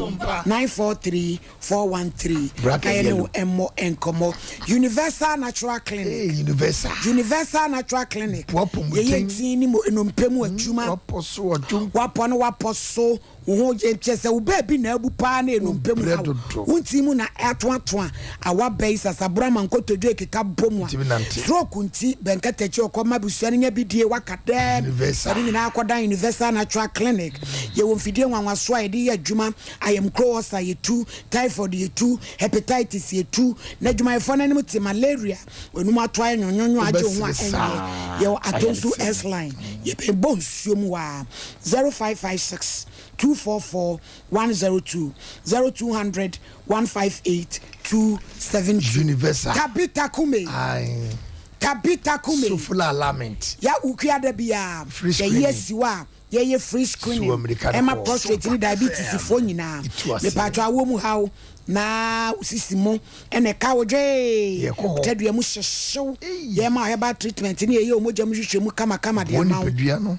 943 413 na Black and yɛne wo yellow. mmɔ nkɔmmɔ. Universal Natural Clinic. Hey, Universal. Universal Natural Clinic. Boa Yɛyɛ apɔmuden. ntin ne mo nnompe mu adwuma. Wapɔ so ɔdwom. Wapɔ no wapɔ so. Wo ho yɛ kyerɛ sɛ wo baabi na abu paa na nnompe mu Wobrɛ haw. dodo. Wo ntin mu na atoatoa. Awa bɛyi sasaboro ama nkotodwe ekeka bɔ mu a. Ntumi nante. Stroke nti bɛnkatakyi ɔkɔ ma abusua no nya bi die waka dɛm. Universal. Wɔde nyinaa akɔdan Universal Natural Clinic. Yɛwɔ mfidie nwanwasoɔ a yɛde yɛ adwuma. Ayamkuro ulcer yɛtu, typhoid yɛtu, hepatitis yɛtu, na adwumayɛfoɔ no anim te malaria, w'anum ato ayɛ nwonwonwo agye wo ho a Wobɛsere ɛnyɛ. saa Yɛwɔ Atonsu ayaresɛm. S-line, yɛbɛbɔ nsuo mu waa, 0556 244 102, 0200 158 272. Universal. Tabitha Kume. Aye. Tabitha Kume. Sofula alignment. Ya wukua da biara, Free yɛyi screening. asi hɔ a. Yɛyɛ free screening ɛma prostate ne diabetes foɔ nyinaa. Mepatwɔ awɔ mu haw na wo sisi mo ɛna ɛka wo dwee. Tadua mu hyehyew. Yɛma herbal treatment ne yɛyɛ omogya mu hwehwɛ mu kama kama de ama wo.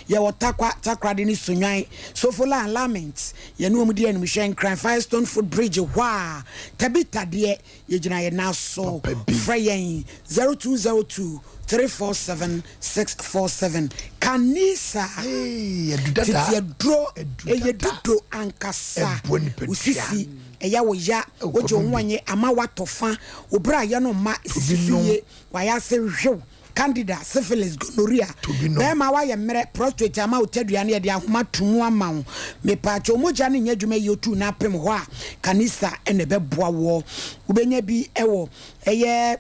Yɛwɔ Tarkwa, Takoradi ne Sunyani. Sofola and Lament yɛne wɔn di animhwɛ Nkran Firestone Foot Bridge hɔ a. Tabitha deɛ Yɛgyina yɛn nan so. Frɛ yɛn 0202 347 647. Kanisa tete aduro ɛyɛ dudo ankasa. Wo sisi ɛyɛ wo ya, wogye wo ho ɔnye ama woatɔ fa, wo bra yɛ no mma sisi so yie, wayɛ ase hwew. Candida, syphilis, gonorrhea, bɛɛma wayɛ mmerɛ, prostrate ama wo tadua no yɛde ahoma to mu ama wo. Mepaakyɛw mogya no nyɛ adwuma yie otuu no apem hɔ a Kanisa na ɛbɛboa woɔ. Wobɛnya bi wɔ ɛyɛ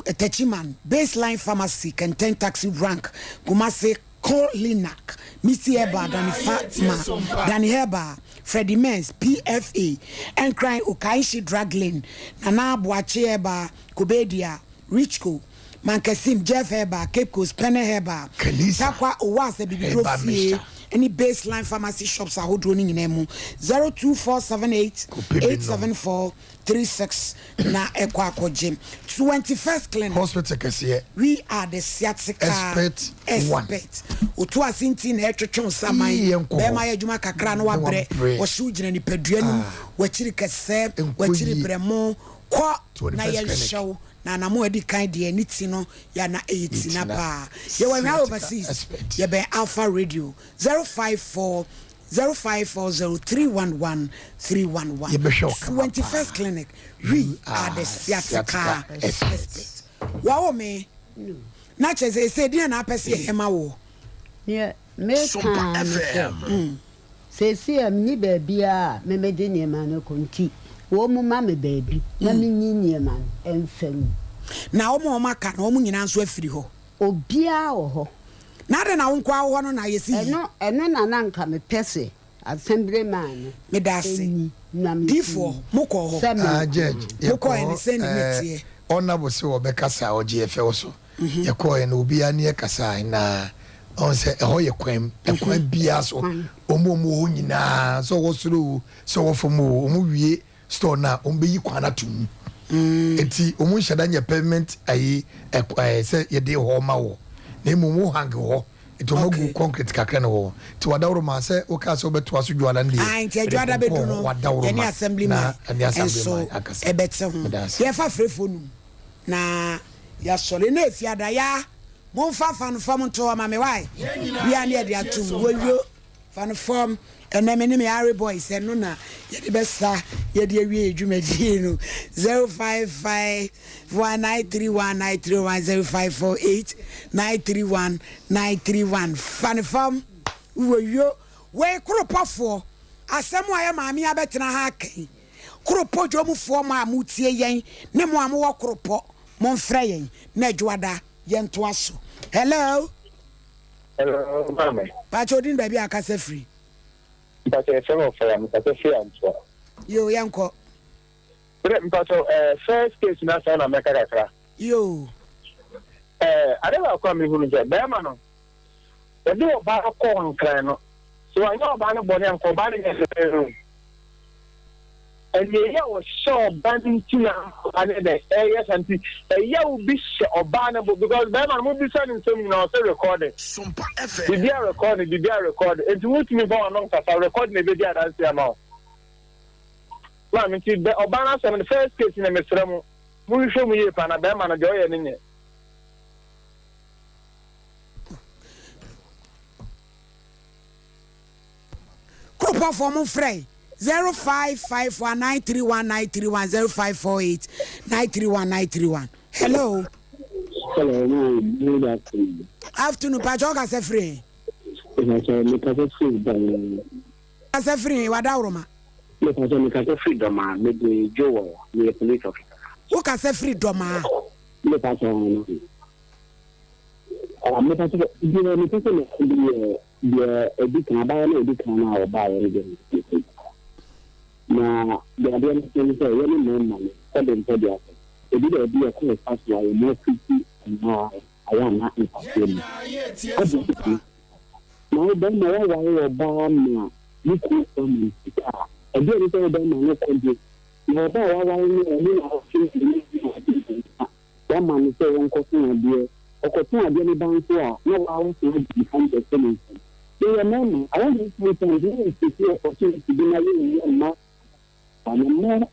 Techiman, Baseline Pharmacy, Kɛntɛn Taxi Rank, Kumasi, Colinak, Misty Herbal, Danny Pharma, Danny Herbal, Freddie Mens, PFA, Nkran, Okaishie Drug Lane, Nana Aboakye Herbal, Kobedia, Richco, Mankasim, Jeff Herbal, Cape Coast, Pene Herbal, Kalisa Tarkwa Owas Abibiduro Herbal Fie Mixture. ne Baseline Pharmacy Shops ahodoɔ no nyinaa mu. 02478 Kɔpɛ bi nom. 874 36 na ɛkɔ akɔgye. 21st Clinic. Hospital kɛseɛ. We are the sciatica Expert one. expert. Otu ase nti na ɛtwetwe wo saman. Yii, yɛnkɔ hɔ. Bɛrima ayɛ adwuma kakra na Na wabrɛ. wabrɛ. Ɔhyew gyina nipadua no mu. Ah. Wakyiri kɛsɛ, Nkɔ wakyiri yie. brɛmo. Kɔ na 21st Clinic. yɛnhyɛ wo. Na anamon a edi kan deɛ ne ti no yɛ na ɛyɛ tina paa. Yɛwɔ Ahwea Overseas, yɛbɛn Alpha Radio, 054 0540 311 311. 21st Clinic, we are the sciatica experts. Wɔwo me na kyerɛ sɛ ɛsɛ deɛ na apɛ sɛ yɛyɛ ma woɔ. Neɛ meka ara ne sɛ. Seesei a menni baabiara a memede nneɛma no kɔ nti, wɔmma me baabi na menyi nneɛma no mfa mu. Na wɔn a wɔaka no, wɔn nyinaa nso afiri hɔ. Obiara wɔ hɔ. Na adɛn na wo nko ara wɔ hɔ no na ayɛ sɛ yi? Ɛno, ɛno na na anka mepɛ sɛ Assemblyman no Meda ase. nyi na metumi Difoɔ, mokɔɔ hɔ? sɛ me Ah, nko Judge, ara. Mokɔɔɛ no, yɛkɔɔ sɛn na na eh, ɛteɛ? Honourable se wɔbɛkasa a ɔgye yɛ fɛw so. Yɛkɔɔɛ no, obiara ne yɛ kasae na ɔhu sɛ ɛhɔ yɛ kwan mu, ɛkwan biara so. Wɔn a wɔwɔ hɔ nyinaa, sɛ ɔwɔ soro o, sɛ ɔwɔ fam o, wɔn wie store no a, wɔn bɛyi kwan no ato mu. Nti wɔn nhyɛ da nyɛ pavement ayi ɛɛ sɛ yɛde hɔ ma wɔ, na mmom wo hang hɔ. Nti wɔn agu concrete kakra na wɔ hɔ. Nti wadaworo ma sɛ wokaa sɛ wobɛtoa so dwoada no deɛ, Ah, nti mede adwoada pɔnkɔ bɛdu wɔ no, hɔ, wadaworo yɛne ma assembly na man ɛne assembly nso man akasa. ɛbɛte ho. Meda ase. Yɛfa frɛfoɔ no mu na yɛasɔre. Na efiada ya, momfa fa no fam nto hɔ ma me wae. Wia ne yɛde atom. Woyo, fa no fam. Ɛnɛ me ne me Are boys, ɛno na yɛde bɛsa yɛde awie yɛ dwumadie no. 055 1931 931 0548 931 931. Fa no fam. Woyo. Wei koropɔfoɔ, asɛm a yɛ maame abɛtena ha aka yi, Koropɔ dwomfoɔ mo a motie yɛn ne mo a mowɔ Koropɔ, momfrɛ yɛn na Adwoada yɛntoa so. Hello. Hello, maame. Pakyɛ odin baabi a akasa firi. Mpakyɛ yɛfrɛ me Ɔfɔya, mekasa firi Antoa. Yoo, yɛnkɔ. Brɛ mpakyɛ ɛɛ first case no asɛm na mɛka kakra. Yoo. Ɛɛ ade baako a mehunu sɛ bɛrima no wɔde ɔbaa no kɔɔ nkran no sɛ wanyɛ ɔbaa no bɔne anka ɔbaa no nyɛ hwee no. Ɛnea a wɔhyɛ ɔbaa no nti na ɔbaa no dɛ ɛyɛ sa nti ɛyaw bi hyɛ ɔbaa no bo because bɛrima no mobisa no nsɛm nyinaa ɔsɛ recording biribi a recording biribi a recording nti wotumi fa wɔn nkasa recording na ebedi adanse ama wo maame nti bɛ ɔbaa no asɛm no first case na mesrɛ mo monhwehwɛ mu yie paa na bɛrima no deɛ ɔyɛ no nyɛ. Kuropɔfoɔ mo frɛ 0551 931 931 0548 931 931. Hello. Hello, ma'am. Good afternoon. Afternoon, Pacho kasa firi he? Pacho, me kasa firi Dɔma. Kasa firi he, Wadaworoma. Me pacho, me kasa firi Dɔma. Me de Joel, me yɛ police officer. Wo kasa firi Dɔma? Me pacho, no. Ah, me pacho, deɛ me pɛ sɛ me deɛ deɛ edi kan abaayewa na edi kan na ɔbaayɛ no deɛ me pɛ na deɛ adeɛ no sɛ sɛ yɛne mmarima no sɛde mpɛ deɛ asɛ ebi dɛ ebi ɛkɔ ɛfa so a yɛn afiti mmaa ayɛ ana mfasoɔ mu adi bi na wo bɛrima waware ɔbaa ma ne kunu ama no sika a ɛdeɛ ne sɛ wo bɛrima no kɔ deɛ na ɔbaa a waware no ɔno na ɔtwe ne ne ne Wama no sɛ ɔnkɔtɔn adeɛ. Ɔkɔtɔn adeɛ no ba nso a, na wasan agye sika no bɛhyɛ ne nsam. Yɛyɛ mmarima, I want to sometimes na yɛsisi opportunity bi na yɛnyɛ mma na mma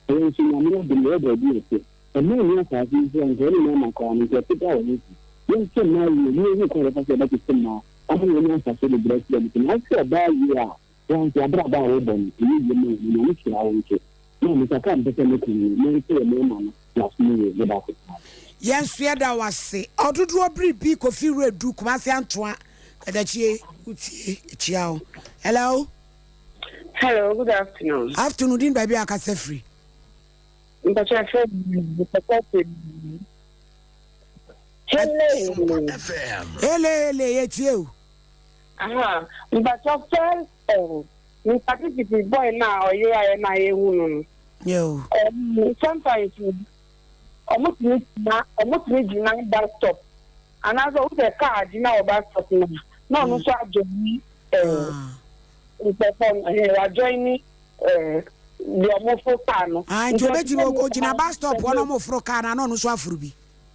yɛn nso Nyame adom yɛwɔ baabi a ɛte. Mmaa nni asaase yi so a nka yɛne mmarima koraa no nka yɛte da wɔ ho fi. Yɛnhwɛ mmaa yie na yɛnhu kwan a yɛbɛfa so yɛbɛtete mmaa ama yɛanya mfasoɔ bebree afiri wɔn so. Na wohwɛ ɔbaa yie a, wo nso abrabɔ a wobɔ no, ɛyɛ yie ma wo na Nyame hyira wo nso. Maame, kakra a mepɛ sɛ meka nie, monhwɛ yɛn mmarima no. Yɛn nso yɛda wo ase. Ɔdodoɔ biribi Kofi Wiredu Kumasi Antoa Katakyie wotie yɛkyia wo. Hello. Hello, good afternoon. Afternoon, din baabi a akasa firi. Mpakyɛ fɛ mpakyɛ fɛ. Hele. Hele hele yɛtie o. Aha, mpakyɛ first eh, mpakyɛ titi boy na ɔyeraeɛ na yɛhu no no. Yo. Um, sometimes ɔmo tumi gyina ɔmo tumi gyina bus stop anaasɛ ɔmo sɛ kaa gyina wɔ bus stop no na ɔno nso adjoini ɛɛ nkurɔfoɔ no ɛhɛn wadjoini ɛɛ deɛ ɔmo foro kaa no. Ah, nti obetumi ogyina bus stop hɔ na ɔmo foro kaa no ana ɔno nso aforo bi.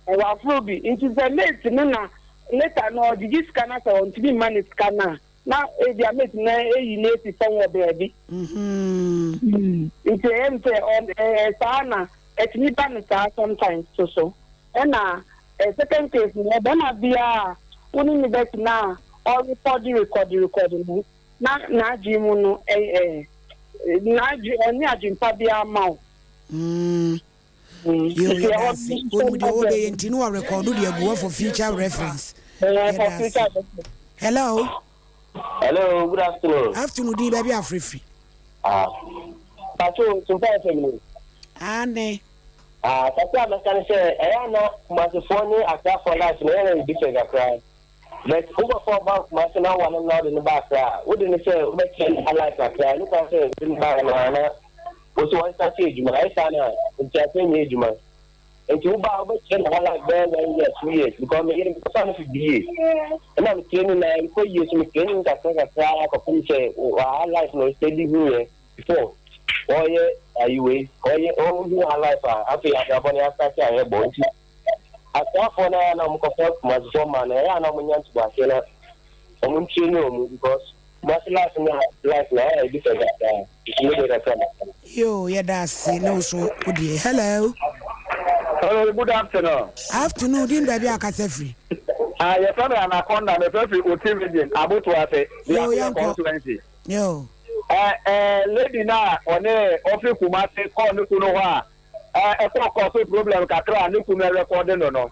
Waforo bi nti sɛ mate no na later no ɔgyegye sika na sɛ ɔntumi mma ne sika no a. Na ebia mɛtumi ayi no asi fam wɔ baabi. Nti ɛyɛ me sɛ ɛyɛ saa na ɛtumi ba no saa sometimes so so. Ɛna second case no, ɔbarima biara a wo ne no bɛtena a ɔrekɔde rekɔde rekɔde no, na n'adwene mu no ɛyɛ n'adwene ɔnni adwempa biara ma wo. Yo, yɛda ase. Onim deɛ wɔbɛyɛ nti ne wɔrekɔdo de agu hɔ for future reference. Yɛda ase. Hello. Hello, good afternoon. Afternoon, din baabi afrɛfiri. Ah, Pacho, Tumpa FM ni. Ane. Ah, kakra a mɛka ne sɛ ɛyɛ ana Kumasefoɔ ne Akrafoɔ life no ɛyɛ na different kakra. But wobɛfa ɔba Kumase na awa no na wode no ba Akra a, wode no sɛ wobɛkyerɛ no life kakra, ɛno kwan sɛ wode no ba na na wo so wɔnsa se adwuma, ɛyɛ saa na nteaseɛ nyɛ adwuma. Nti wo ba a wobɛkyerɛ no ha life bɛyɛ one year 2 years because me yere mekɔfa no fi BA ɛna me training na nkɔ yie so me training kakra kakra kɔpem sɛ ha life no steady hu yɛ before ɔyɛ ayi wei ɔyɛ ɔhu ha life a afei abrabɔ no yɛasate a yɛbɔ nti asraafoɔ no a na wɔkɔfa kumasefoɔ ma no ɛyɛ a na wɔnya ntoboaseɛ na wɔn ntraining wɔn because Kumasi life no life no ɛyɛ different kakra nti me deɛ kakra na. Yoo yɛda ase ne wo so wo deɛ hello. Hello good afternoon. Afternoon din baabi a kasa firi. Ah yɛfrɛ me Anaconda mefrɛ firi Oti region Abotoase Yoo Biakoyɛ yɛnkɔ. constituency. Yoo. Eh eh lady no a ɔne ɔfiri Kumasi kɔɔ ne kunu hɔ a eh ɛkɔɔ kɔɔ so problem kakra a ne kunu ɛrekɔde no no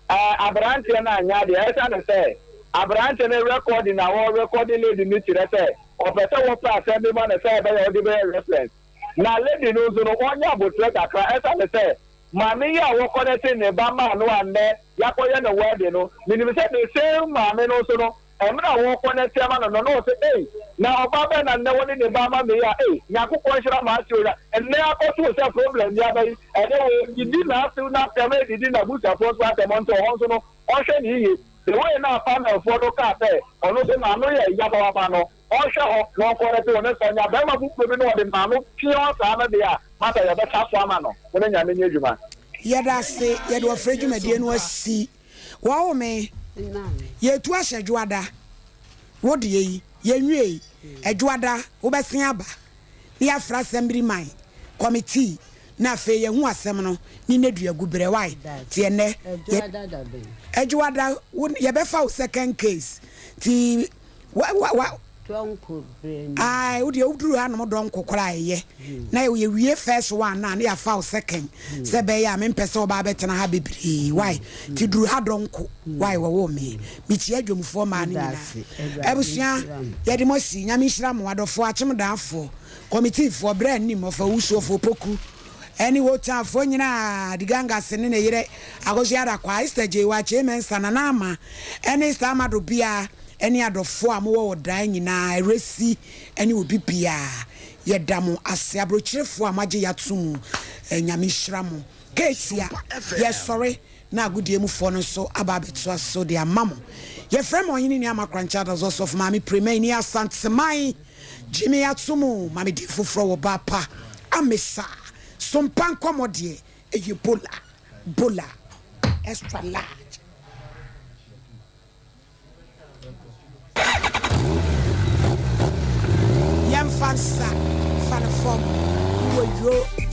eh aberanteɛ no anyɛ adeɛ ɛsiane sɛ aberanteɛ no recording a ɔrekɔde lady no kyerɛ sɛ Ɔpɛ sɛ wɔpɛ asɛm bi ma no sɛ ɛbɛyɛ a ɔde bɛyɛ reference. Na lady no nso no, ɔnyɛ aboterɛ kakra ɛsiane sɛ maame yi a wɔkɔnɛte ne ba maa no a nnɛ yɛakɔyɛ no wedding no, menim sɛ the same maame no nso no, mmerɛ a wɔkɔnɛte ama no no, na ɔse ei, na ɔbaa bɛn na nnɛ wɔde ne ba ama me yi a, ei, Nyankopɔn nhyira m'ase o, na nnɛ akɔtoo sɛ problem bi aba yi, ɛnɛ wɔdidi n'asew n'atɛm ɛdidi n'abusuafoɔ nso atɛm, ɔnti ɔhɔ nso no, ɔnhwɛ no yiye. The way na panelfoɔ no kaa sɛ ɔno nso n'ano yɛ ya papaapa no, ɔnhwɛ hɔ na ɔnkɔrɛte wo ne sɛ ɔnya barima foforɔ bi na ɔde n'ano pia saa no deɛ a, masa yɛbɛka so ama no. Mo ne Nyame nyɛ adwuma. Yɛda ase yɛde ɔfrɛ dwumadie no asi. Wɔwo me, yɛtu ahyɛ dwoada. Wo deɛ yi, yɛnwiei. Ɛdwoada, wobɛsen aba. na yɛafrɛ asɛmbiriman committee na afei yɛahu asɛm no ne nnadua gu berɛ wai nti ɛnnɛ yɛ Adwoada wo yɛbɛfa wo second case nti wa wa wa ae wo deɛ woduru hanom dɔnko koraa ɛyɛ na yɛwie first one no a na yɛafa wo second sɛ ɛbɛyɛ a mempɛ sɛ wɔba abɛtena ha bebree wai nti duru ha dɔnko wai wɔwoo me mekyia adwamfoɔ mmaa no nyinaa abusua yɛde mo asi nyame nhyira mo adɔfoɔ akyemdaafoɔ kɔmitiifoɔ berɛ anim ɔfa wusuofoɔ poku ɛne wotafoɔ nyinaa digangase ne ne yerɛ akosua adakwa Esther Gyewa Kyei Mensah Nana Ama ɛne Esther Amado bia ɛne adɔfoɔ a mowɔ wɔ daa nyinaa ɛresi ɛne obi biaa yɛda mo ase abrokyerefoɔ a moagye yɛato mu nyame nhyira mo Ketia yɛsɔre na agodie mu foɔ no nso aba abɛtoa so de ama mo. Yɛfrɛ me Ɔhene Nuamah Korankye Adazɔ Ɔsɔfo Maame Premani Asanteman Gye me ato mu ma me din foforɔ wɔ ba pa Amesa Sompa nkɔmmɔ deɛ ɛyɛ bola bola extra large. Yɛmfa nsa fa no fam wɔ yo.